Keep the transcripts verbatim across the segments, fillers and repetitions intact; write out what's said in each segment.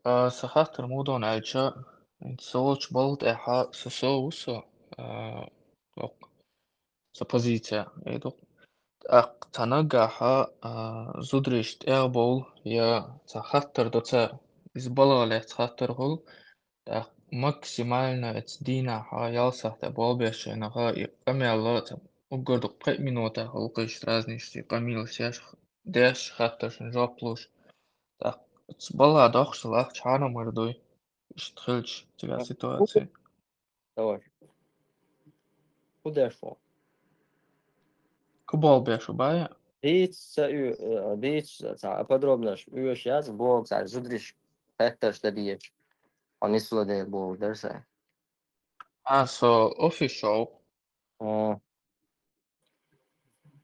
А, са хаттар муха да аьлча, со волча балха тӀехьа со, со ву со, а, окх, са позиция, э, ду. ТӀаккха цхьа наггахьа, а, зударий тӀехбовла, я цхьа хаттар до цар, иза балха лаьцна хаттар хуьлу, тӀаккха максимально эца дийнахьа ялсахьта болх беш шайнаха и къамел ца уггар дукха пхиъ минута хуьлу кхишта разничий къамелаш еш, деш, хаттаршна жоп луш. ТӀаккха балха доккхуш ца лахча хьарам хир дуй, иштта хилча цигахь ситуаци. Давай. ХӀун деш ву? ХӀун болх беш ву, бая? Дийца ца уьй-, э, дийца ца подробно оьшуш яц, боху цара зударий хаттарш дан дезаш. Хьо нисло дела боху дара сай. А, со офис шоу. А.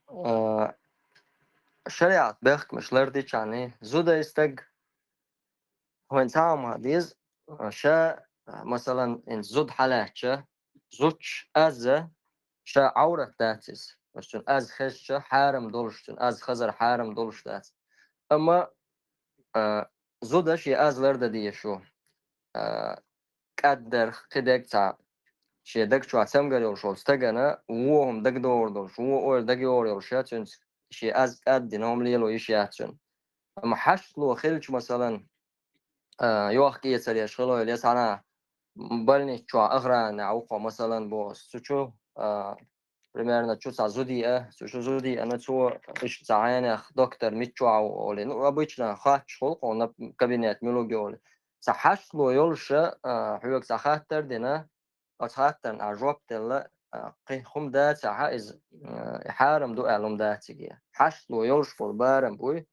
А, шариат бехкамаш лардича, зуда и стаг хӀун цхьа хӀума деза, ша, масалан, ин зуда хьалаьцча, зудчун аз ша Ӏаврат дац иза. Цуьнан аз хезча, хьарам долуш, цуьнан аз хазар хьарам долуш дац. Амма, а, зуда шен аз лардан дезаш ву. А, кӀаддарх, кхидерг цхьа шен даг чохь цамгар йолуш волчу стагана вон хӀума дагадогӀур долуш, вон ойла дагайогӀур йолуш, я цуьнца шен аз кӀаддина хӀума лело йиш яц цуьнан. Амма хьаштло хилча, масалан, а, йохк-эцар еш хилойла, я цхьана больница чохь охранехь ву-кх хьо, масалан, боху, цу чу, а, примерно, чу цхьа зуда еа, цу чу зуда еана, цо иштта цхьа хьенех доктор миччохь ву олий. Ну, обычно хоттуш хуьлу-кх хьуна кабинет муьлуг ю олий. Цхьа хьаштло йолуша, а, хьоьга цхьа хаттар дина, оцу хаттарна ахь жоп делла, а, кхин хӀума дацахьа иза, а, хьарам ду аьлла хӀума дац цига. Хьаштло йолуш болу барам буй,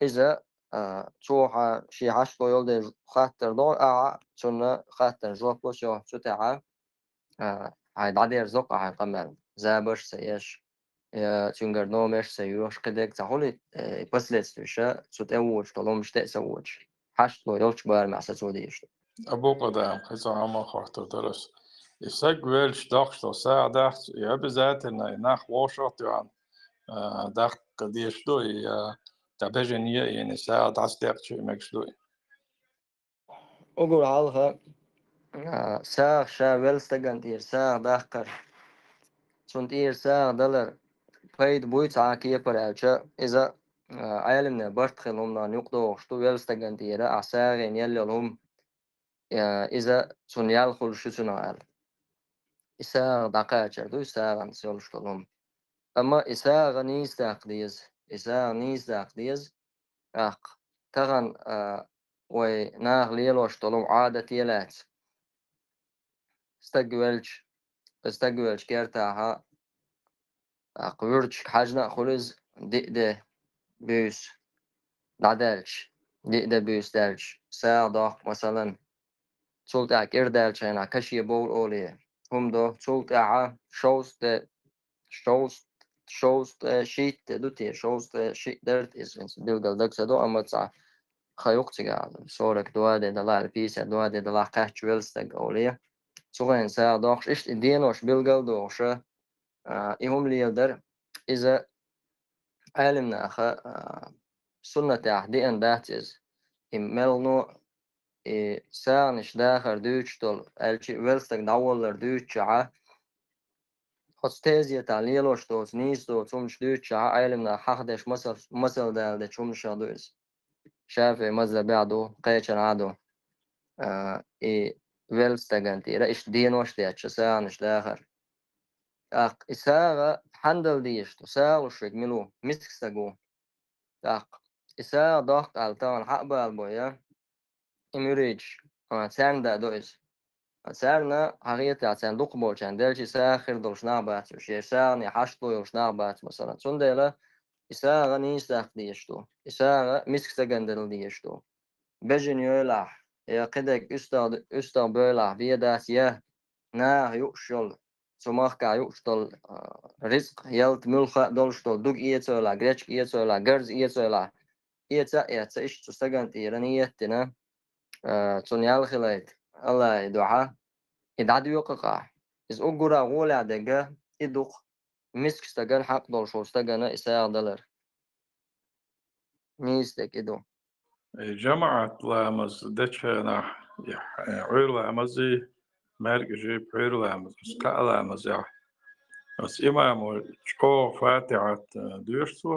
иза, а, цо хьан шен хьаштло йолу дела хаттар догӀу, ахьа цунна хаттарна жоп ло, всё, цу тӀехьа, а, хьайн дӀадерзо-кх ахьа хьайн къамел, забарш а ца еш, я цуьнгара номерш а ца йоьхуш, кхидерг цхьа хуьлий, э, последствиша цу тӀе воьдуш долу хӀуманаш тӀе а ца воьдуш. Хьаштло йолчу барамехь сацо дезаш ду. Абу-Къадам, кхин цхьа хӀума хоттур дара ас. И стаг велча доккхуш долу сагӀа дахьа, и обязательно, и нах вовшах а тоьхна, а, даккха дезаш ду, и, а, тхан бежана е а йина, и сагӀа дӀасадекъча а мегаш ду и. Уггар хьалха, а, сагӀа ша велла стагана тӀера сагӀа даккхар, цунна тӀера сагӀа далар пайда буй цхьа а кепара аьлча, иза, а, Ӏеламнех барт хилла хӀуманна юкъадогӀуш ду, велла стагана тӀера ахь сагӀина елла йолу хӀума, а, иза цунна ял хуьлуш ю цунах аьлла. И сагӀа дӀакхачар ду, и сагӀанца йолуш долу хӀума. Амма и сагӀа нийса даккха деза, и сагӀа нийса даккха деза, тӀаккха тахана, а, вай наха лелош долу Ӏадате лаьцна. Стаг велча, стаг велча кертахьа, тӀаккха вуьрташка хьаьжна а хуьлу иза, диъ де буьйса дӀадаьлча, диъ де буьйса даьлча, сагӀа доккху, масалан, цул тӀаьхьа кӀира даьллачу хенахь каше бовла олий хӀума до, цул тӀаьхьа шовзткъе, шовзткъе, шовзткъе шийтта де ду те, шовзткъе шиъ дара иза, хӀинца билггал дага ца до, амма цхьа хан ю-кх цигахь, сорок два де далахь, пятьдесят два де далахь кхаьчча велла стаг олий. Цу хенахь сагӀа доккхуш, иштта и денош билггал а дохуша, а, и хӀума леладара, иза Ӏеламнаха, а, суннатехь деана дац иза. И мелхо, и сагӀанаш дахар дуьйцуш долу, аьлча а велла стаг дӀаволлар дуьйцучохьа, оцу тезетахь лелош доцу, нийса доцу хӀуманаш дуьйцучохьа, Ӏеламнаха хьахадеш масал, масал дала дечу хӀуманашах ду иза. ШафиӀи мазхабехь ду, кхечанхьа а ду. А, и велла стагана тӀера иштта денош детташ сагӀанаш дахар. ТӀаккха и сагӀа хьанна дала дезаш ду, сагӀа луш верг мила ву, миска стаг ву. ТӀаккха и сагӀа доккху аьлла тахана хьа а балабо, я и муьридаш, а, царна даа до иза. А, царна хьахетахь, царна дукхахболчарна делча и сагӀа хир долуш нах бац уьш, я и сагӀане хьашт ло йолуш нах бац, масалан. Цундела и сагӀа нийса даккха дезаш ду, и сагӀа миска стагана дала дезаш ду. Бежана йойлахь, я кхидерг уьстагӀ-, уьстагӀ бойлахь бен дац, я наха юуш йолу, цу махкахь юуш долу, а, рицкъ, ялта, муьлхха а долуш долу дуга эцойлахь, гречка эцойлахь, гарз эцойлахь, эца а эцна, иштта цу стагана тӀера нийят дина, а, цунна ял хилийта Аллахьан дуьхьа, и дӀадоькъу-кх ахь. Иза уггара гӀолехь дерг и ду-кх, миска стагана, хьакъ долуш волу стагана и сагӀа далар. Нийса дерг и ду. Э, жамаӀат ламаз дечу хенахь, э, Ӏуьйра ламазий, маьркӀажий, пхьуьйра ламаз, оцу кхаа ламазехь, оцу имамо чӀогӀа Фатихьат, э, доьшу цо,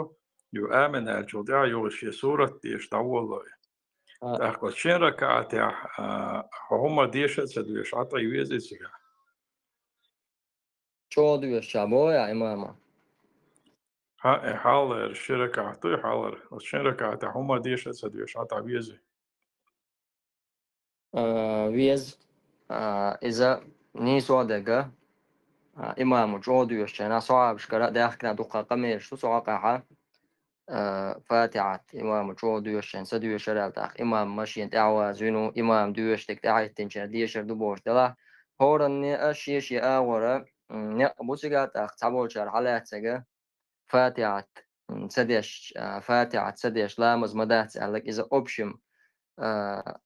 ю амин аьллачул тӀаьхьа юха шен сурат деша дӀаволало и. А. ТӀаккха оцу шин ракаӀатехь, а, хьо хӀумма деша а ца доьшуш, Ӏа тӀе везий цигахь? ЧӀогӀа доьшучохь боху ахь имама? Хьа, э, хьалхара ши ракаӀат ду и хьалхара. Оцу шин ракаӀатехь хӀумма деша а ца доьшуш, Ӏа тӀе везий? А, веза. А, иза нийсо а дерг, а, имамо чӀогӀа доьшучу хенахь, сахьабашкара а даьхкина дуккха къамелаш ду цу хьокъехь, а, Фатихьат имамо чӀогӀа доьшучу хенахь ца доьшура аьлла, тӀаккха имам ма шена тӀаьхьаваза вина ву, имам доьшург тӀаьхьахӀиттинчара дешар ду бохуш делахь, хӀоранна а шен-шен агӀора, м, некъ бу цигахь, тӀаккха цхьаболчара хьалаьцнарг Фатихьат, м, ца деш, а, Фатихьат ца деш ламаз ма дац аьлларг, иза общем, а,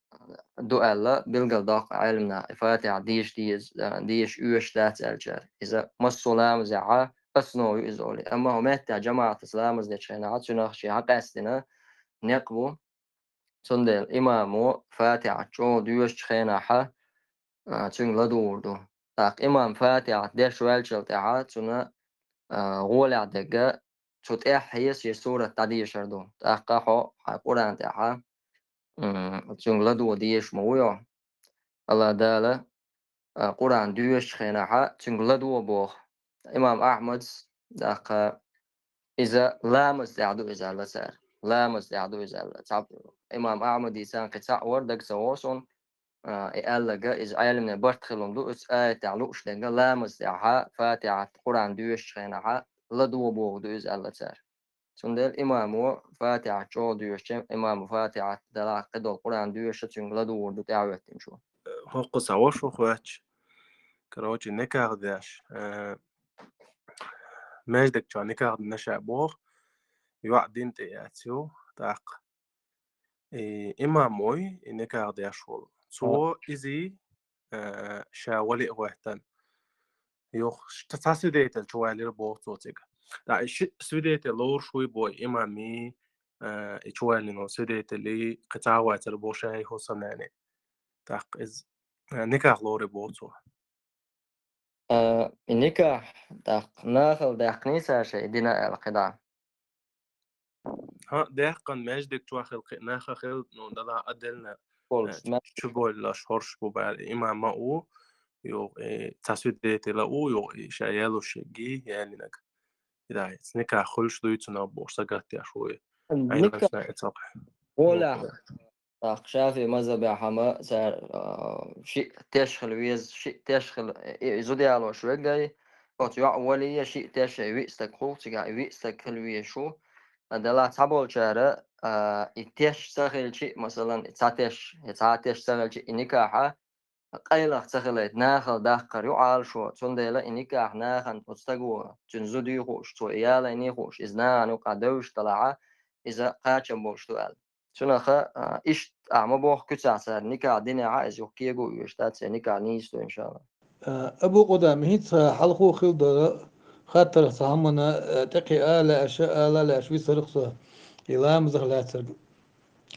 ду аьлла, билгалдоккху Ӏеламнаха, и Фатихьат деша деза, а, деша оьшуш дац аьллачара. Иза массо а ламазехь основа ю иза олий. Амма хӀокху меттехь жамаӀатаца ламаз дечу хенахь цуьнах шен хьакъаьстина некъ бу. Цундела имамо Фатихьат чӀогӀа доьшучу хенахь, а, цуьнга ладугӀур ду. ТӀаккха имам Фатихьат деш ваьллачул тӀаьхьа цунна, а, гӀолехь дерг, цу тӀаьххье шен сурат дӀадешар ду. ТӀаккха хьо хьайн Къуръан тӀехь, м, цуьнга ладугӀу дезаш ма ву хьо. АллахӀ Дала, а, Къуръан доьшучу хенахь цуьнга ладугӀу боху. Имам Ахьмадс, тӀаккха иза ламаз тӀехь ду иза аьлла цара. Ламаз тӀехь ду иза аьлла. Цхьа имам Ахьмадица кхин цхьаъ вара, дага ца гӀо суна, а, и аьлларг, иза Ӏеламнехан барт хилла ду, оцу аятехь лууш дерг, ламаз тӀехь Фатихьат, Къуръан доьшучу хенахь ладугӀу бохург ду иза аьлла цара. Цундела имамо Фатихьат чӀогӀа доьшучу, имамо Фатихьат делахь кхидолу Къуръан доьшуш цуьнга ладугӀур ду тӀаьхьахӀоьттинчо. ХӀокху сан ваша хӀоттийча, короче, никах деш, э, маьждиг чохь никах дина ша боху, йоӀ дин тӀе яц ю, тӀаккха. И имам вуй, и никах деш волу. Цо изий, э, ша вале а гӀоьттина. Юха ш-, цхьа свидетель чу ваьллира боху цо цига. ТӀаккха и ши свидетель лоруш вуй боху имамий, э, и чу ваьллина свидетелий, кхин цхьа а вацара боху ша и хӀусамнани. ТӀаккха иза, э, никах лорур боху цо. А, и никах, тӀаккха нахала даьккхиний цара шайн дина аьлла кхидӀа? ХӀаъ, даьккхина маьждиг чохь хилла кхин а нах а хилла, ну, делахь а делла, болуш, э, ма- чу боллуш хӀорш бу баьлла. Имам ма ву, юха, э, цхьа свидетель а ву, юха, и ша ялуш гий, ялинарг. И да, иза никах хуьлуш дуй цунах бохуш сагатдеш ву и. Никах Ӏеламнаха эцалгӀа. ГӀолехь. ТӀаккха шафиӀи мазхабехь хӀума цара, а, шиъ теш хила веза, шиъ теш хила, и, и зуда ялош веггай, оцу йоӀ вале а шиъ теш, и виъ стаг хуьлу цигахь, и виъ стаг хила везаш ву. А, делахь цхьаболчара, а, и теш ца хилчи, масалан, и цхьа теш, и цхьа теш ца хилчи, и никахь къайлаха ца хилийта, нахала даккхар ю Ӏалашо, цундела и никахь нахана оцу стаго, цуьнан зуда юй хууш, цо и ялайний хууш, иза нахана юкъахь девзаш делахь, иза кхачам болуш ду аьлла. Цунаха, а, иштта ахьа ма боху куьцахь цара никах динехь, иза юха кего оьшуш дац, я никах нийса ду, иншалла. А, Абу Къудама, хӀинца хьалхо хилла долу хаттарх цхьа хӀумана, а, тӀекхиа а лаьа аша, ала а лаьа аша висарх со, и ламазах лаьцарг.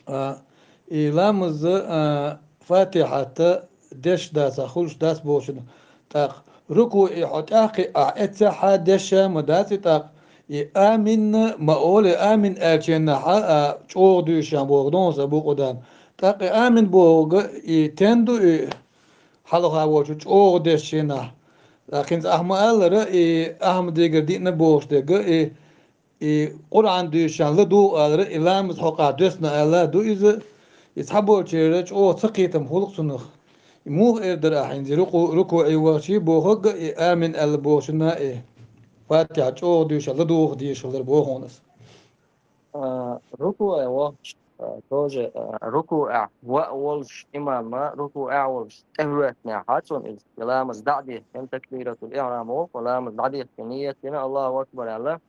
А, и ламаз, а, Фатихьата деш дац, а, хуьлуш дац бохучунах. ТӀаккха рукуӀе хьо тӀаьхьакхиъахь, эццехьа деш а ма дац и тӀаккха. И амин ма олий, амин аьллаченнахьа, а, чӀогӀа дуьйшан боху донса Абу Къудам. ТӀаккха и амин бохург, и тен ду и хьалха волчу чӀогӀа дешченнахь. ТӀаккха хӀинца ахьа ма-аллара, и Ахьмадигара диъна бохуш дерг, и И Къуръан дуьйшучарна ладугӀу алара, и ламаз хьокъахь доьссина аьлла а ду иза, и цхьаболчеран чӀогӀа цакхетам хуьлу-кх цунах. И муха эр дара ахьа хӀинца, рукуӀ-, рукуӀе вахчий бохург а, и амин аьлла бохучунна а, и Фатихьа чӀогӀа дуьйшучарна ладугӀуха дезаш хилар боху хьуна ас. А, рукуӀе вахча, а, тоже, а, рукуӀехь ваъ волуш, имам а рукуӀехь волуш, тӀехӀоьттинехь хьаьцна иза, и ламаз дӀа а дихкина, такбиратул ихьрам олу, ламаз дӀадихкина, ниет дина, Аллаху акбар аьлла.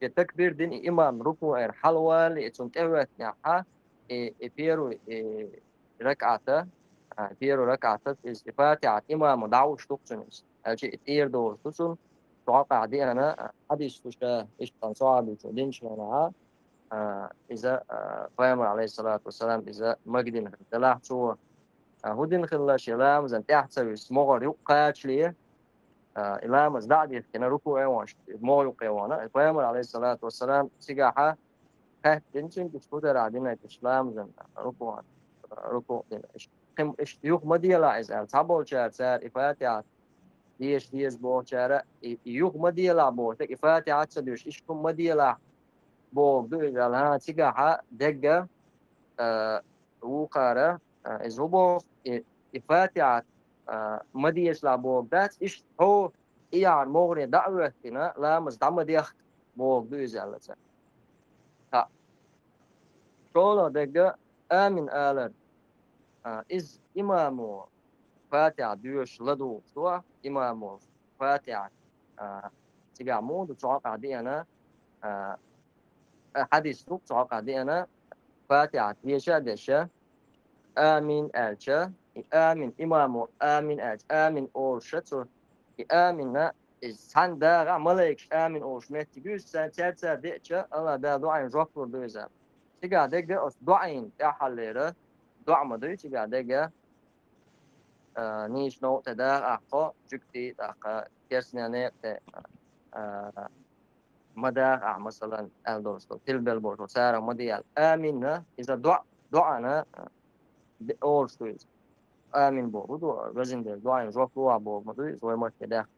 И такбир дина, и имам рукуӀера хьалавалале, и цунна тӀехӀоьттинехь, и, и первый, и ракаӀата, а, первый ракаӀата, иза и Фатихьат имамо дӀалуш ду-кх цунна иза. Аьлча и тӀера долуш ду цунна, цу хьокъехь деана, а, хьадис ду ша, иштта цхьана сахьабичо динчу хенахь, а, иза, а, пайхамар, алейхиссалату вассалам, иза магадина хилла делахь цо, а, хӀун дина хилла, шен ламазан тӀаьхьа ца вуьсу, могӀар юкъ кхачале, а, и ламаз дӀа а дихкина, рукуӀе вахана, могӀа юккъе вахана, пайхамар, алейхиссалату вассалам, цигахьа хаьттина цуьнга, иштта хӀун дара ахь динарг, иштта ламазан рукуӀ, рукуӀ дина, иштта кхин, иштта юха ма делахь иза аьлла. Цхьаболчара цара и Фатихьат деша деза бохучара, и, и юха ма делахь боху, и Фатихьат ца доьшуш, иштта хӀума ма делахь бохург ду иза аьлла. ХӀан, цигахьа дегга, а, вукхара, а, иза хӀун боху, и, и Фатихьат, а, ма дешалахь бохург дац, иштта хьо и яхьар могӀаре дӀа а хӀоьттина, ламаз дӀа ма дехка бохург ду иза аьлла цара. ТӀаккха шолгӀа дегга амин алар. А, иза имамо Фатихьа доьшуш ладугӀуш ду, имамо Фатихьа, а, цигахь муха ду, цу хьокъехь деана, а, а, хьадис ду, цу хьокъехь деана, Фатихьа деша а деша, амин аьлча, и амин, имамо амин аьлча, амин олуш цо, и аминна, иза цхьана дагӀахь малайкаш амин олуш меттиг ю, иза цаьрца деача, Аллах Дала доӀина жоп лур ду иза. Цигахь дегга оцу доӀина тӀаьххьаллера, доӀа ма дуй цигахь дегга, а, нийса новкъа тӀе даха ахь кхо жуьгти, тӀаккха керстанан некъа тӀе, а, ма даха ахь, масалан, аьлла долуш долу, тилбелла болуш долу, царах ма де аьлла. Аминна, иза доӀа, доӀана, а, де-, олуш ду иза. Амин боху ду, везан Дела, доӀина жоп лур ву боху ма дуй иза, вай махке даьхна.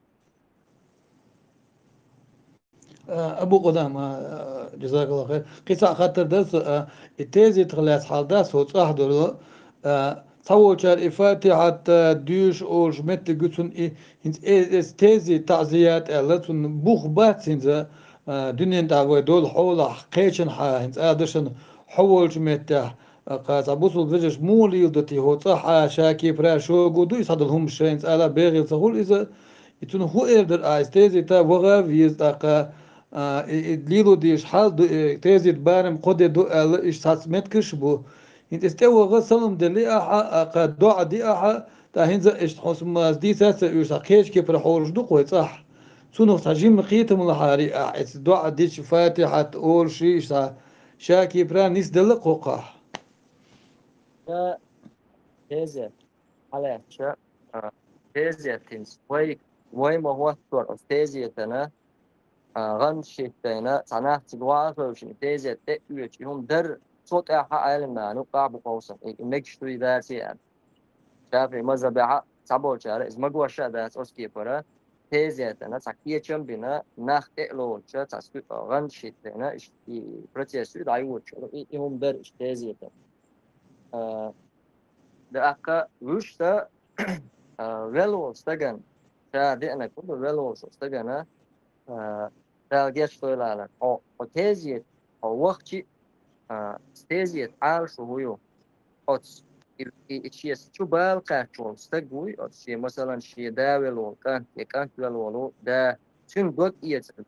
А, Абу Къудама, а, джазакаллаху хайр. Кхин цхьа хаттар дар сан, а, и тезетах лаьцна хьал дац, хӀокху цӀахь долу, а, цхьаволчара и Фатихьат, а, доьшуш олуш меттиг ю цунна, и хӀинца э-, эс тезет, таъзият аьлла, цунна бух бац хӀинца, а, дуьнен тӀехь вай долу хьолахь кхечанхьа, хӀинца а дашан хьо волчу меттехь, а, кхин цхьа бусулба вежарша муха леладо те хӀокху цӀахь, а, ша кепара шога ду, и схьадолу хӀуманаш шайна цӀа а бегӀийла ца хуьлу иза, и цунах хӀун эр дара ахь, иза тезета ваха а веза тӀаккха, а, и, и лело дезаш хьал ду, и тезет барам кхо де ду аьлла, иштта цхьацца меттигаш а бу. ХӀинца иза тӀеваха, салам делли ахьа, а, кхин доӀа ди ахьа, тӀаккха хӀинца а иштта хьо суммаз дийца а ца оьшу, цхьа кхечу кепара хьолуш ду-кх вай цӀахь. Цунах цхьа жимма кхетам лахьарий ахь, иза доӀа дича, Фатихьат олуш, иштта ша кепара нисделла кхокхахь. Ша тезет хьалаьцча, а, тезет хӀинца вай, вай ма хӀоттора оцу тезетана, а, гӀанташ хӀиттайна, цхьа нах цига ваха а хевшина, тезет тӀе а оьцуш, и хӀума дара, цу тӀехь а Ӏелам нахана юккъахь а бу къовсам, и, и мегаш дуй, дац и аьлла. ШафиӀи мазхабехь а цхьаболчара иза магош а дац оцу кепара, тезетана цхьа кечам а бина, нах тӀе а лоцуш, цхьа сту-, гӀанташ хӀиттайна, и, и процесс ю дӀайоьдуш, и, и хӀума дара иштта тезетана. А, тӀаккха вуьшта, а, велла волу стагана, ша деанарг хӀун ду, велла волчу стагана, а, Дала гечдойла алар. Хьо, хьо тезет, хьо вахчи, а, тезет Ӏалашо хӀун ю? Оцу, и, и, и шен чу бала кхаьчна волу стаг вуй, оцу шен, масалан, шен да велла волу кӀант, я кӀант велла волу да, цуьнан дог эцар.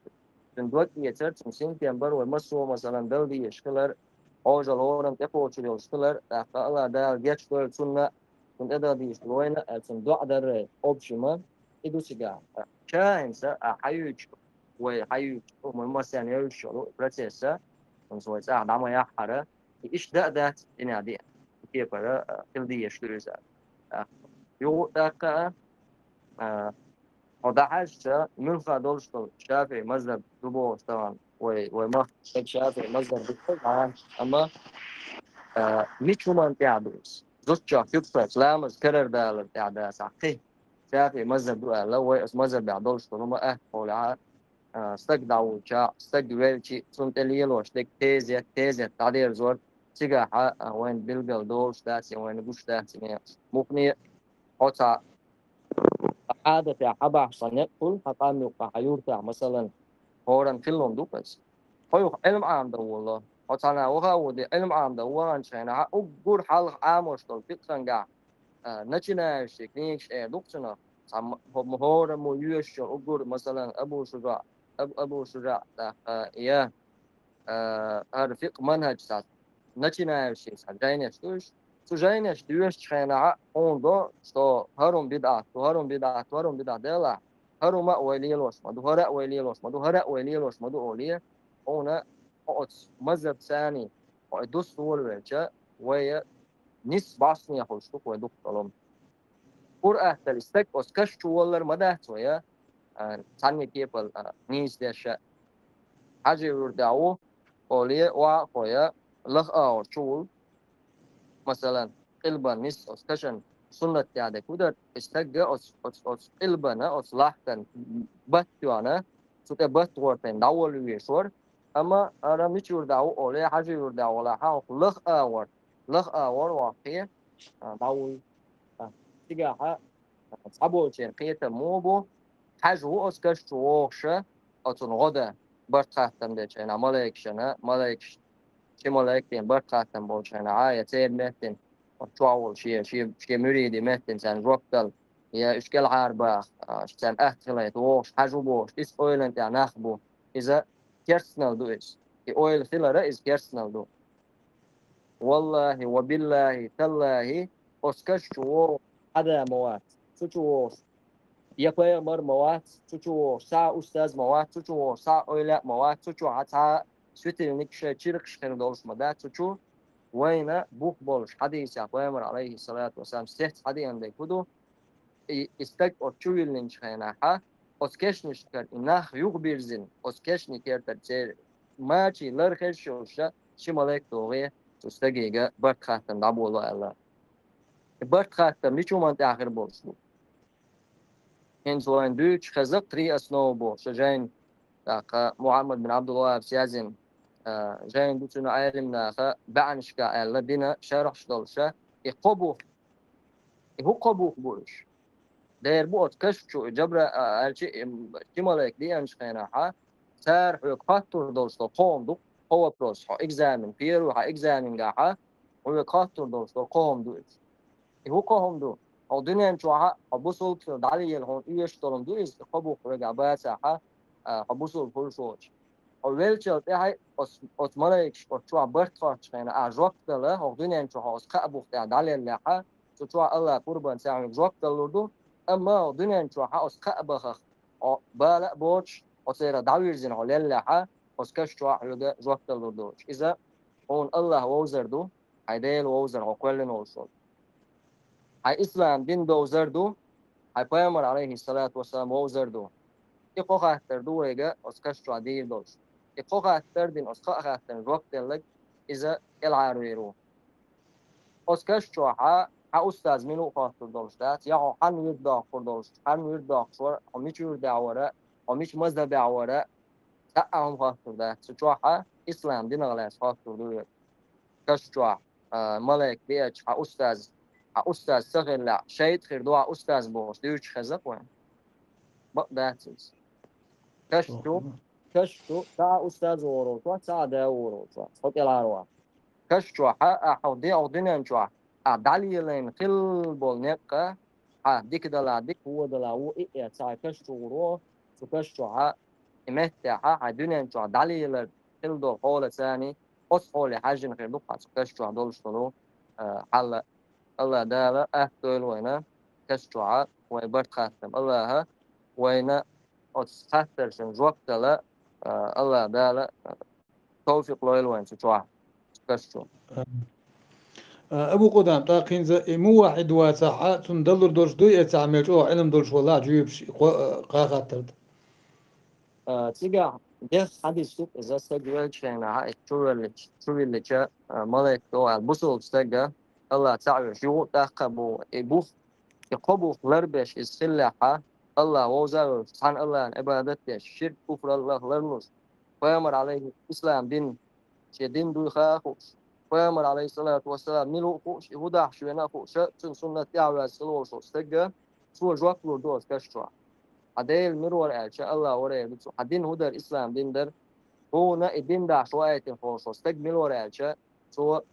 Цуьнан дог эцар, цуьнан синтем бар вай массо а, масалан, дала дезаш хилар, Ӏожалла хӀоранна тӀекхочур йолуш хилар, тӀаккха Аллах Дала гечдойла цунна, цунна тӀедала дезаш хилла вайна, а, цунна доӀа дарра, общем, и ду цигахь. Ша хӀинца, а, хьаюьйчу, вай хьаюьйчу, вай массарна евзаш йолу процесса, хӀинца вай цӀахь дӀа ма яххьара, и иштта а дац, и нах деа, и кепара, а, хила дезаш ду иза. А, юха а тӀаккха, а, а, хьо дӀахьаьжча, муьлхха долуш долу ШафиӀи мазхаб ду бохуш тахана, вай, вай махкахь стаг ШафиӀи мазхаб ду, амма, а, мича хӀуманна тӀехь ду иза? Зудчех юьппарчу ламаз карардалар тӀехь дацахь кхин? ШафиӀи мазхаб ду аьлла, вай оцу мазхабехь долуш долу ма аьтта хьолехь, а, стаг дӀавулча, стаг велчи, цунна тӀе лелош дерг тезет, тезет дӀадерзор, цигахь, а, вайна билггал долуш дац, я вайна гуш дац, я некъаш. Муххале а, хьо цхьа Ӏадатехь хьан бахьаш цхьа некъ хуьлу, хьан къам юккъехь, хьан юьртахь, масалан, хӀоранна хилла хӀума ду-кх иза. Хьо юха Ӏилма Ӏамдан волало. Хьо цхьана ваха а воде, Ӏилма Ӏамдан ваханчу хенахь, уггар хьалха Ӏамош долу фикъхангахь, а, начинающий книгаш эр ду-кх цунах. Цхьа м-, хӀо-, хӀора мо йоьшуш йолу уггар, масалан, Абу Шужаъ, Аб-, Абу Шужаъ, тӀаккха, я, а, хӀара фикъ манхӀаж цхьа начинающий цхьа жайнаш ду уьш. Цу жайнаш доьшучу хенахь хьуна до, что хӀара хӀума бидӀат ду, хӀара хӀума бидӀат ду, хӀара хӀума бидӀат делахь, хӀара хӀума а вай лелош ма ду, хӀара а вай лелош ма ду, хӀара а вай лелош ма ду олий, хьуна оцу мазхӀаб царний, хьо и дус волавелча, вай нис бӀостанехуш ду вай дуккха лом. Къуръаттал и стаг оцу каш чу воллар ма дац вай, а, цхьанне кепал, а, нийса деш а. Хьажи вуьрда ву, оле, ваха а хьо я, лаха агӀор чу вул. Масалан, къилбан нис оцу кашан суннат тӀехь дерг хӀу дара, и стагга оцу, оцу, оцу къилбана, оцу лахтан батт йоьна, цу тӀе батт гӀортайна дӀаволла везаш вара. Амма ара мича вуьрда ву оле, хьажи вуьрда волахь, хӀокху лаха агӀор, лаха агӀор ваккхий, а, дӀавулла. А, цигахь, а, цхьаболчеран кхетам муха бу, хьажа ву оцу каш чу вогӀуша, оцунна гӀо дан, барт-хаттам дечу хенахь малайкашна, малайкаш, ши малайк ден барт-хаттам болчу хенахь, я церан меттина, оцу чохь волу шен, шен, шен муьридийн меттина царна жоп дала, я уьш кӀелхьарбаха, а, царна атта хилийта вогӀуш хьажа ву бохуш, иза ойланна тӀехь нах бу. Иза керстанал ду иза. И ойла хилара иза керстанал ду. Валлахи, ва биллахи, таллахи, оцу каш чу вогӀу хьада ма вац. Цу чу вогӀуш я пайхамар ма вац, цу чу вогӀуш цхьа а устаз ма вац, цу чу вогӀуш цхьа а ойла а ма вац, цу чохь цхьа а светильник шайн чиркхаш хир долуш ма дац, цу чу вайна бух болуш хьадисехь пайхамар, алейхиссалату вассалам, сец хьадеана дерг хӀу ду? И, и стаг оцу чу виллинчу хенахь, оцу кешнашкара и нах юхабирзина, оцу кешнийн кертара церан мачийн лар хезаш йолуша, ши малайк догӀий, цу стагига барт-хаттам дӀаболо аьлла. И барт-хаттам мича хӀуманна тӀехь хир болуш бу? ХӀинца вайна дуьйцуш хеза три основы бохуш жайна, тӀаккха Мухьаммад бин Абдулваххабс язйина, а, жайна ду цуьнан Ӏелимнаха баьӀнашкахь аьлла дина шархьаш долуша, и кхо бух, и хӀу кхо бух бу уьш? Дера бу оцу каш чу, и Джабра-, а, аьлча, и, м, ши малайк деанчу хенахь, цара хьоьга хоттур долуш долу кхо хӀума ду, кхо вопрос, хьо экзамен, первый хьан экзаменгахь, хьоьга хоттур долуш долу кхо хӀума ду иза. И хӀу кхо хӀума ду? Хьо дуьнен чохь хьо бусулба хила дӀалела хьуна оьшуш долу хӀума ду иза, и кхо бух хьоьгахь бацахь, а, хьо бусулба хуьлуш воцуш. Хьо веллачул тӀаьхьа оцу, оцу малайкаш оцу чохь барт хоттучу хенахь, а, жоп дала, хьо дуьнен чохь оцу кхаа бух тӀехь дӀалеллехь, цу чохь Аллах къурбан цаьрга жоп далур ду, амма хьо дуьнен чохь оцу кхаа бахах хьо бала а боцуш, хьо церан дӀавирзина хьо леллехь, оцу каш чохь хьоьга жоп далур доцуш. Иза хьуна Аллах вовзар ду, хьайн Дела вовзар хьо кхоьллина волуш волу. Хьайн ислам дин довзар ду, хьайн пайхамар, алейхиссалату вассалам, вовзар ду. И кхо хаттар ду вайга оцу каш чохь дийр долуш. И кхо хаттар дина оцу кхаа хаттарна жоп делларг иза кӀелхьарвийр ву. Оцу каш чохь хьан устаз мила ву хоттур долуш дац, я хьо хьанна вирд доккхур долуш, хьанна вирд доккхуш вара, хьо мича вирдехь вара, хьо мича мазхабехь вара, цхьа а хӀума хоттур дац. Цу чохь ислам динах лаьцна хоттур ду вайга. Каш чохь, а, малайк деача хьан устаз, хьан устаз ца хиллехь, шайтӀа хир ду хьан устаз бохуш дуьйцуш хеза-кх вайна? Бакъ дац иза. Каш чу, каш чу, цхьа а устаз вогӀур волчохь, цхьа а да вогӀур волчохь, хьо кӀелхьарваха. Каш чохь, а, хьо де-, хьо дуьнен чохь, а, дӀалелайна хилла болу некъ, хьан дика далахь дика, вон далахь вон, и а эцна, хьайн каш чу гӀур ву, цу каш чохь, и меттехь, хьайн дуьнен чохь дӀалелар хилла долу хьолаца, оцу хьоле хьаьжжина хир ду-кх хьан цу каш чохь долуш долу, а, хьал. Аллах Дала атта дойла вайна каш чохь вай барт-хаттам. Аллаха вайна оцу хаттаршна жоп дала, а, Аллах Дала, а, товфикъ лойла вайна цу чохь, цу каш чу. А, Абу Къудам, тӀаккха хӀинца и муваххьид вацахь, цунна далур долуш дуй, эцахь мел чӀогӀа Ӏилма долуш валахь, жуьйпаш, кхо-, а, кхаа хаттар да. А, цигахь дехха хьадис ду, иза стаг веллачу хенахь, и чу веллачу, чу виллича, а, малайк догӀу аьлла, бусулба стага, Аллах цхьаъ веш, юха а тӀаккха бу, и бух, и кхо бух ларбеш иза хиллехь, Аллах вовза а вевзаш, цхьана Аллахна Ӏибадат деш, ширк, куфр, Аллах ларлуш, пайхамар, алейхи, ислам дин, шен дин дуй ха а хууш, пайхамар, алейхиссалату вассалам, мила ву а хууш, и хӀун дахьаш вена а хууш, цуьнан суннат тӀаьхьаваьзза хила волуш волу стага, цо жоп лур ду оцу каш чохь. Хьан Дела мила вара аьлча, Аллах вара эр ду цо. Хьан дин хӀун дара, ислам дин дара. Хьуна и дин дахьаш ваийтина волуш волу стаг мила вара аьлча, цо,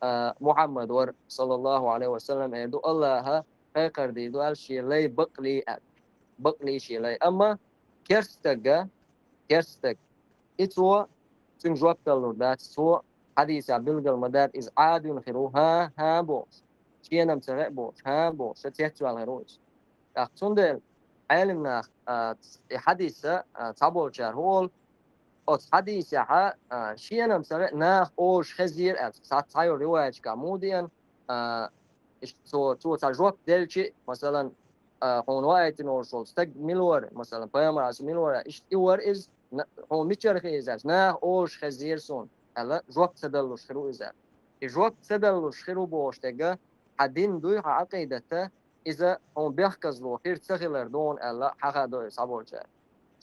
а, Мухьаммад вара, саллаллаху алейхи ва саллам, эр ду, Аллаха кхайкхар дийр ду аьлла, шен лай бакълий аьлла. Бакълий шен лай. Амма керста стага, керста стаг. И цо, цуьнга жоп далур дац, цо хьадисехь билгал ма-дарра, иза Ӏадуьйна хир ву, хӀан, хӀан бохуш, шена-м ца хаьа бохуш, хӀан бохуш, ша цецваьлла хир ву иза. ТӀаккха цундела Ӏелимнах, а, и хьадиса, а, цхьаболчара хӀу олу, оцу хьадисехьа, а, шена-м ца веа, наха олуш хезира аьлла. Цхьа, цхьайолу риваяташкахь ма ду, а, иштта цо, цо цхьа жоп делча, масалан, а, хьуна ваийтина волуш волу стаг мила вара, масалан, пайхамар Ӏалайхи салам мила вара, иштта и вара иза, на-, хьуна мичара хи иза аьлча, наха олуш хезира суна, аьлла, жоп ца даллуш хир ву иза. И жоп ца даллуш хир ву бохуш дерг, хьан дин дуй, хьан Ӏакъидата, иза хьуна бехказло хир ца хилар ду хьуна аьлла, хьахадо иза цхьаболчара.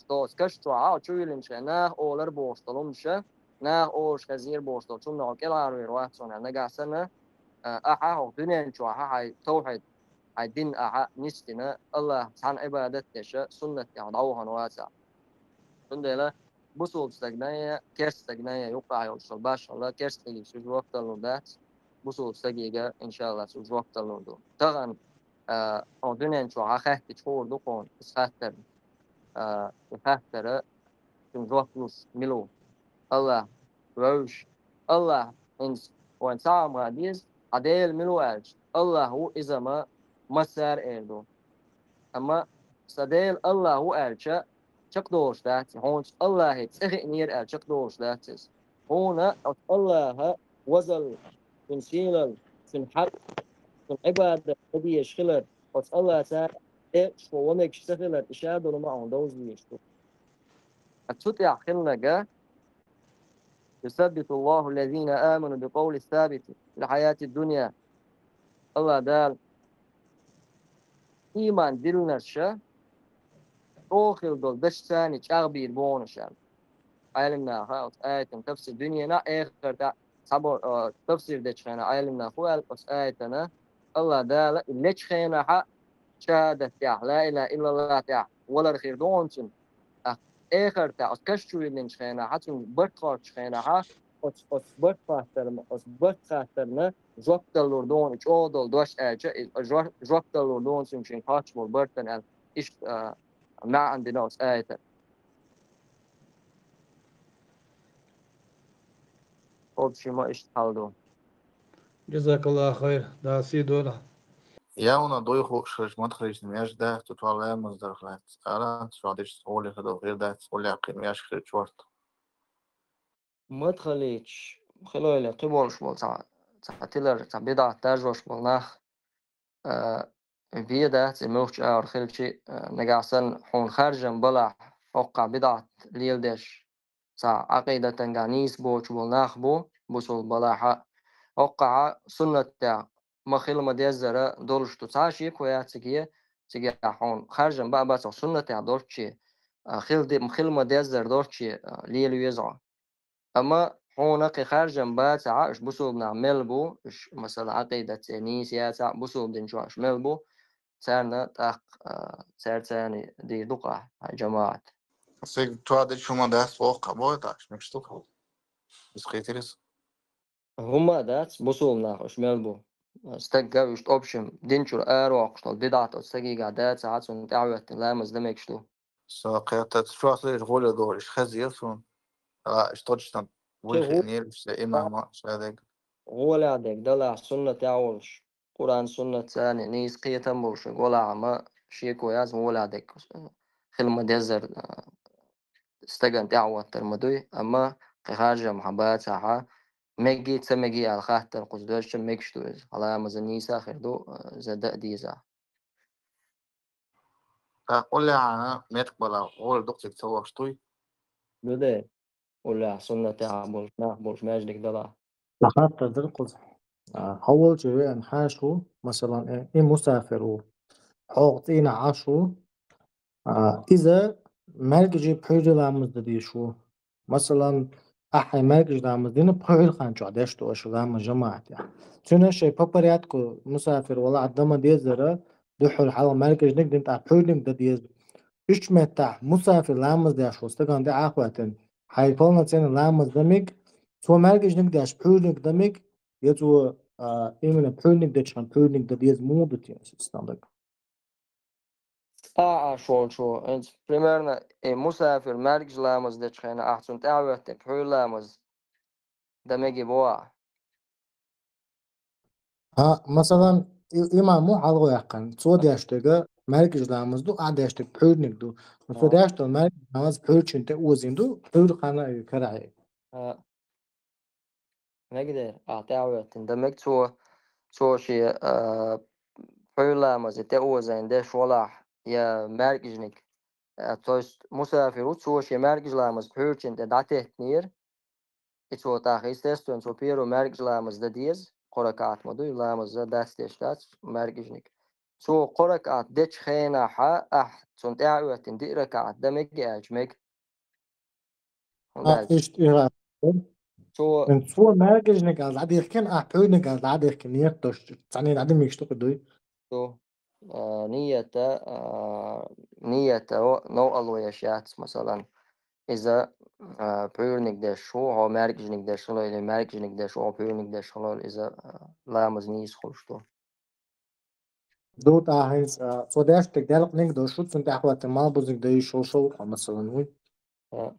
Доцу каш чохьа, хьо чу виллинчу хенахь, наха олар бохуш долу хӀумаша, наха олуш хезира бохуш долчу хӀуманах хьо кӀелхьарвер вац хьуна, нагахь санна, а, ахьа хьо дуьнен чохьа хьайн тавхьид, хьайн дин ахьа нисдина, Аллах цхьаьна Ӏибадат деша, суннат тӀехь дӀавахана вацахь. Цундела бусулба стагна я, керста стагна я, юккъахь йолчу башхалла, керста стаге шу жоп далур дац, бусулба стаге, иншалла, шу жоп далур ду. Тахана, а, хьо дуьнен чохьа хаьттича хуур ду хьуна, иза хаттар. А, и хаттара цуьнан жоп луш мила ву? Аллах вевзаш. Аллах, хӀинца вайн ца хьа ма деза, хьан Дела мила ву аьлча, Аллах ву иза ма массара эр ду. Амма сан Дела Аллах ву аьлча, чекхдолуш дац, хьуна Аллахе цӀе хиънера аьлла чекхдолуш дац иза. Хьуна оцу Аллаха возалла, цуьнан сийлалла, цуьнан хьакъ, цуьнан Ӏибадат дан дезаш хилар, оцу Аллаха цара декъашхо ва мегаш ца хилар, и ша долу ма хьуна довза дезаш ду. Цу тӀехь хилларг, «يثبت الله الذين آمنوا بالقول الثابت في الحياة الدنيا». Аллах Дала ийман диллинарш чӀогӀа хилла долу дашца чӀагӀбийр бу хьуна аьлла. Ӏелимнаха оцу аятан тафсир дуьненахь, эхартахь цхьабо-, а, тафсир дечу хенахь Ӏелимнаха хӀун аьлла оцу аятана, Аллах Дала и лечу хенахьа шахӀадат тӀехь, ла илаха иллаллах тӀехь валар хир ду хьуна цуьнан. ТӀаккха эхартахь, оцу каш чу виллинчу хенахьа, цуьнан барт хоттучу хенахьа, оцу, оцу барт хаттарна, оцу барт хаттарна жоп даллур ду хьуна, и чӀогӀа долу дош аьлча, и жо-, жоп даллур ду хьуна цуьнан шен кхоччуш болу бартана аьлла, иштта, а, маьӀна дина оцу аятан. Общем, иштта хьал ду. Джазакаллаху хайр, Дала сий дойла. Явна дуй хууш хилча, мадхалична межа дац, цу чохь ламаз дарх лаьцна. Ара, цу чохь дешца гӀоле хадо хир дац, гӀоле кхин межа хир чорта. Мадхалич, хилойла кхин болуш болу цхьа, цхьа тилар, цхьа бидӀат даржош болу нах, а, бен дац, и муьлххачу агӀор хилчи, а, нагахь санна хьуна харжам балахь, хӀоккхахь бидӀат леладеш, цхьа Ӏакъидатангахь нийса боцуш болу нах бу, бусулба балахьа, хӀоккхахьа суннатехь ма хила ма деззара долуш ду. Цхьа а шеко яц циге, цигахь хьуна харжам баа бац хьо суннатехь долччи, а, хила де-, хила ма деззара долччи, а, лела веза хьо. Амма хьуна кхин харжам бацахьа, уьш бусулба нах мел бу, уьш, масала, Ӏакъидат цӀе нийса яцахьа, бусулба дин чохь уьш мел бу, царна тӀаккха, а, цаьрца царна дийр ду-кх ахь, хьайн жамаӀат. Цига чохь дечу хӀума дац воккха бой, так, мегаш ду-кх. Иза кхетирис. ХӀума дац, бусулба нах уьш мел бу. Стагга уьш тӀопшим, дин чуьра аравоккхуш долу бидӀат оцу стагийгахь дацахьа, цунна тӀаьхьахӀоьттина ламаз дан мегаш ду. Со кхетта, чохь лерчу гӀоле догӀу, иштта хезира суна. А, иштта точно вуьйхинера, иштта имама шадерг. ГӀолехь дерг далахь суннатехь волуш, Къуръан суннат царна нийса кхетам болуш, гӀолахь ма шеко яц, гӀолехь дерг хила ма деззара, а, стагана тӀаьхьахӀоттар ма дуй, амма кхин харжам хьан бацахьа, мегий, ца мегий аьлла хаттар кхуза доьжча мегаш ду иза. Хьан ламаза нийса а хир ду, а, иза дан а деза. ТӀаккха уллехьана меттиг балахь, гӀоле дукха цига ца вахаш дуй? Ду де, уллехь суннатехь болуш, нах болуш маьждиг далахь. Сан хаттар дара кхуза. А, хьо волчу веана хьаша ву, масалан, э, и мусафир ву, хьо цӀийнахь Ӏаш ву, а, иза маьркӀажий пхьуьйрий ламаз дан дезаш ву. Масалан, ахьа маьркӀажий ламаз дина пхьуьйрий хан чохь деш ду аша ламаз жамаӀатехь. Цуьнан шайн по порядку мусафир валахь дан ма дезара, дуьххьал хьалха маьркӀажниг дина, тӀаккха пхьуьйрниг дан деза. Уьш меттахь мусафир ламаз деш волу стагана тӀе Ӏахоьттина, хьайн полноценный ламаз дан мег, цо маьркӀажниг деш пхьуьйрниг дан мег, я цо, а, именно пхьуьйрниг дечу хенахь пхьуьйрниг дан деза, муха ду те, стендаг? ЦӀа Ӏаш волчо, хӀинца, примерно, и мусафир маьркӀажа ламаз дечу хенахь ахь цунна тӀаьхьахӀоьттина пхьуьйра ламаз дан мегий боху ахь? А, масалан, и-, имам ву хьалхаваьккхина, цо деш дерг, маьркӀажа ламаз ду, ахь деш дерг пхьуьйраниг ду. Цо деш долу маьркӀажа ламаз пхьуьйрачун тӀе озийна ду, пхьуьйра хан а карахь. А, мегадер, ахь тӀаьхьаветтина, дан мега цо, цо шен, а, пхьуьйра ламаз тӀе озийна деш волахь, я маьркӀажаниг. А, то есть мусафир ву, цо шен маьркӀажа ламаз пхьуьйрачун тӀе дӀатеттинера, и цо тӀаккха, естественно, цо первый маьркӀажа ламаз дан деза, кхо ракаӀат ма ду, и ламаз дац деш дац, маьркӀажаниг. Цо кхо ракаӀат дечу хенахь, ахь цунна тӀаьхьа оьттина диъ ракаӀат дан мега аьлча, мега. ХӀунда аьлча? Иштта ира. Цо Эн цо маьркӀажаниг а дӀадихкина, ахь пхьуьйраниг а дӀадихкина, нет, дош цхьаьна дӀадамигаш тӀе дуй. Цо, а, нийята, а, нийята, о, новкъарло еш яц, масалан. Иза, а, пхьуьйраниг деш ву, хьо маьркӀажаниг деш хилой, или маьркӀажаниг деш ву, хьо пхьуьйраниг деш хилой, иза, а, ламаз нийса хуьлуш ду. Ду тӀаккха хӀинца, а, цо деш дерг делкъаниг а дош ду, цунна тӀаьхьа хӀоттийна малбузниг дан йиш йолуш ву, масалан, вуй. А.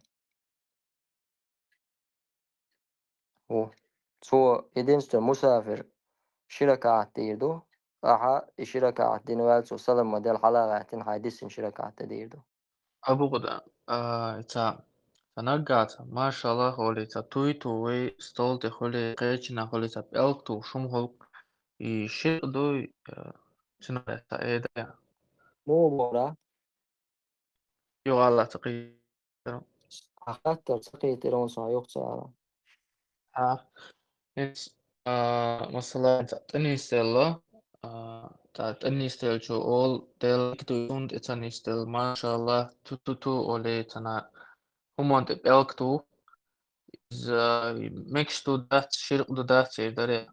Ву. Цо единственный мусафир ши ракаӀат дийр ду. Ахьа и ши ракаӀат дина ваьлла, цо салам ма делла, хьала а гӀаьттина, хьайн дисина ши ракаӀат дан дийр ду. Абу Къуда, а, ца, ца наггаца, машаллах, олий, ца туй ту вай, стол тӀе хуьлий, кхечина хуьлий, ца пӀелг ту шум хӀулк, и ширк дуй, а, цуьнан ца эда. Муха бора? Юха ала ца кхий- Ахаттар ца кхийтира, он сан юха ца ала. А, эс, а, масала, ца тӀанийсделла, а, ца тӀанийсделчо ол, Дела ду, сунна тӀе ца нисделла, машаллах, ту-ту-ту, олий, цана хӀуманна тӀе пӀелг ту, иза мегаш ду дац, ширк ду дац, эр даре.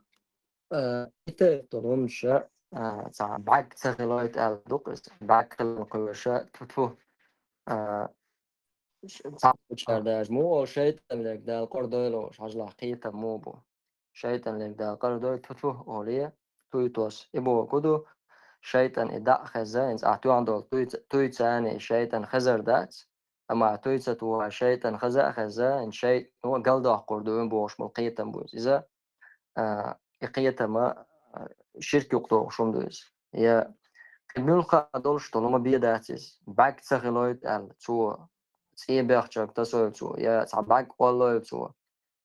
Э, итар тун хӀумаша, э, цхьа бӀаьг ца хилойта аьлла ду-кх иза. БӀаьг хиларна кхоьруша, тьфу-тьфу. Э, ш-, цхьаъ чар даже муха олу, шайтӀан лерг Дала къардойла олуш, хьажалахь, кхетам муха бу. ШайтӀан лерг Дала къардой, тьфу-тьфу, олий, туй тос. И бохург ду, шайтӀан и дӀа а хезна, хӀинца ахь тоьхна долу туй ца-, туй царна и шайтӀан хезар дац. Амма туй ца тухуш шайтӀан хеза а хезна, хӀинца шайтӀано галдоккхур ду вайн бохуш болу кхетам бу иза. Иза, а, и кхетам а, а, ширк юкъадохуш хӀума ду иза. Я кхин муьлхха а долуш долу хӀума бен дац иза. БӀаьг ца хилойта аьлла, цо цӀе бехчарг тасойла цо, я цхьа бӀаьг оллойла цо,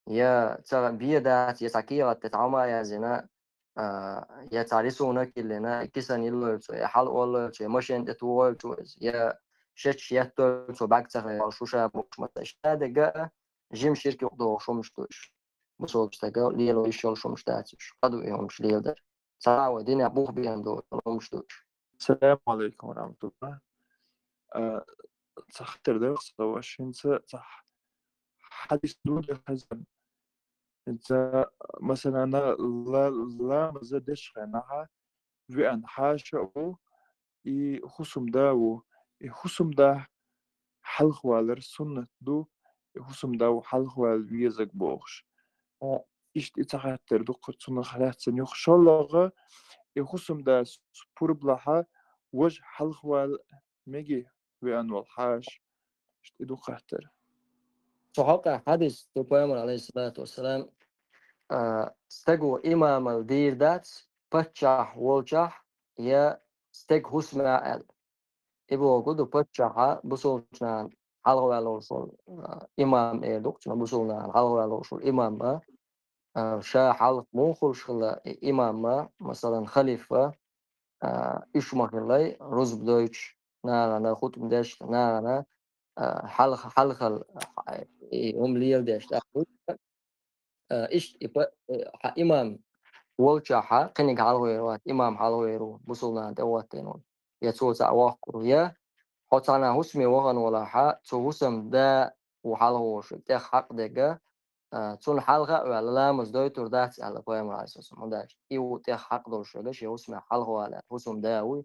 я ца бен дац, я цхьа кехат тӀе цхьа хӀума а яздина, а, я цхьа рисунок йиллина, я кисан йиллойла цо, я хьала оллойла цо, я машен тӀе тухойла цо иза, я шечаш еттойла цо, бӀаьг ца хилла, шу ша бохуш ма ца. Иштта дерг а жима ширк юкъадохуш хӀумаш ду уьш. Бусалба стага лело йиш йолуш хӀумаш дац уьш. Къа ду и хӀумаш леладар. Цхьа а вай динехь бух бен долу хӀумаш ду уьш. Салам алейкум ва рахматуллах. А, цхьа хаттар дара сан ваша, хӀинца цхьа хьадис ду де хезна. ХӀинца, масалан, ла-, ламаза деш хенахьа веана хьаша а ву, и хӀусамда а ву. И хӀусамда хьалхавалар суннат ду, и хӀусамда ву хьалхавала везаг бохуш. Иштта и цхьа хаттар ду-кх цунах лаьцна юха. ШоллагӀа, и хӀусамда пурба лахьа важа хьалхавала меги веана волу хьаша. Иштта и ду хаттар. Цу хьокъехь хьадис ду, Пайхамар, алейхиссалату вассалам, а, стаго имамал дийр дац, паччахь волчохь я стеган хӀусамехь аьлла. И бохург ду, паччахьа бусалбачу нахана хьалхаваьлла волуш волу, а, имам эр ду-кх цунах, бусалба нахана хьалхаваьлла волуш волу имам а, а, ша хьалха муха хуьлуш хилла и имам а, масалан, халифа, а, уьш ма хиллай, рузба дойтуш нахана, хутба деш нахана, а, хьалха-, хьалхал, а, и хӀума леладеш тӀаккха. А, иштта и па-, э, хьан имам волчохьа, кхиниг хьалхавер вац, имам хьалхавер ву, бусалба нахана тӀе а хӀоттийна волу, я цо цхьаъ воккхур ву, я хьо цхьана хӀусаме вахана валахьа, цу хӀусамда ву хьалхаволуш, тӀех хьакъ дерг, а, цунна хьалха а ваьлла, ламаз дойтур дац аьлла Пайхамар, алейхиссалам, хӀунда аьлча и ву тӀех хьакъ долуш верг, шен хӀусамехь хьалхавала аьлла, хӀусамда а вуй.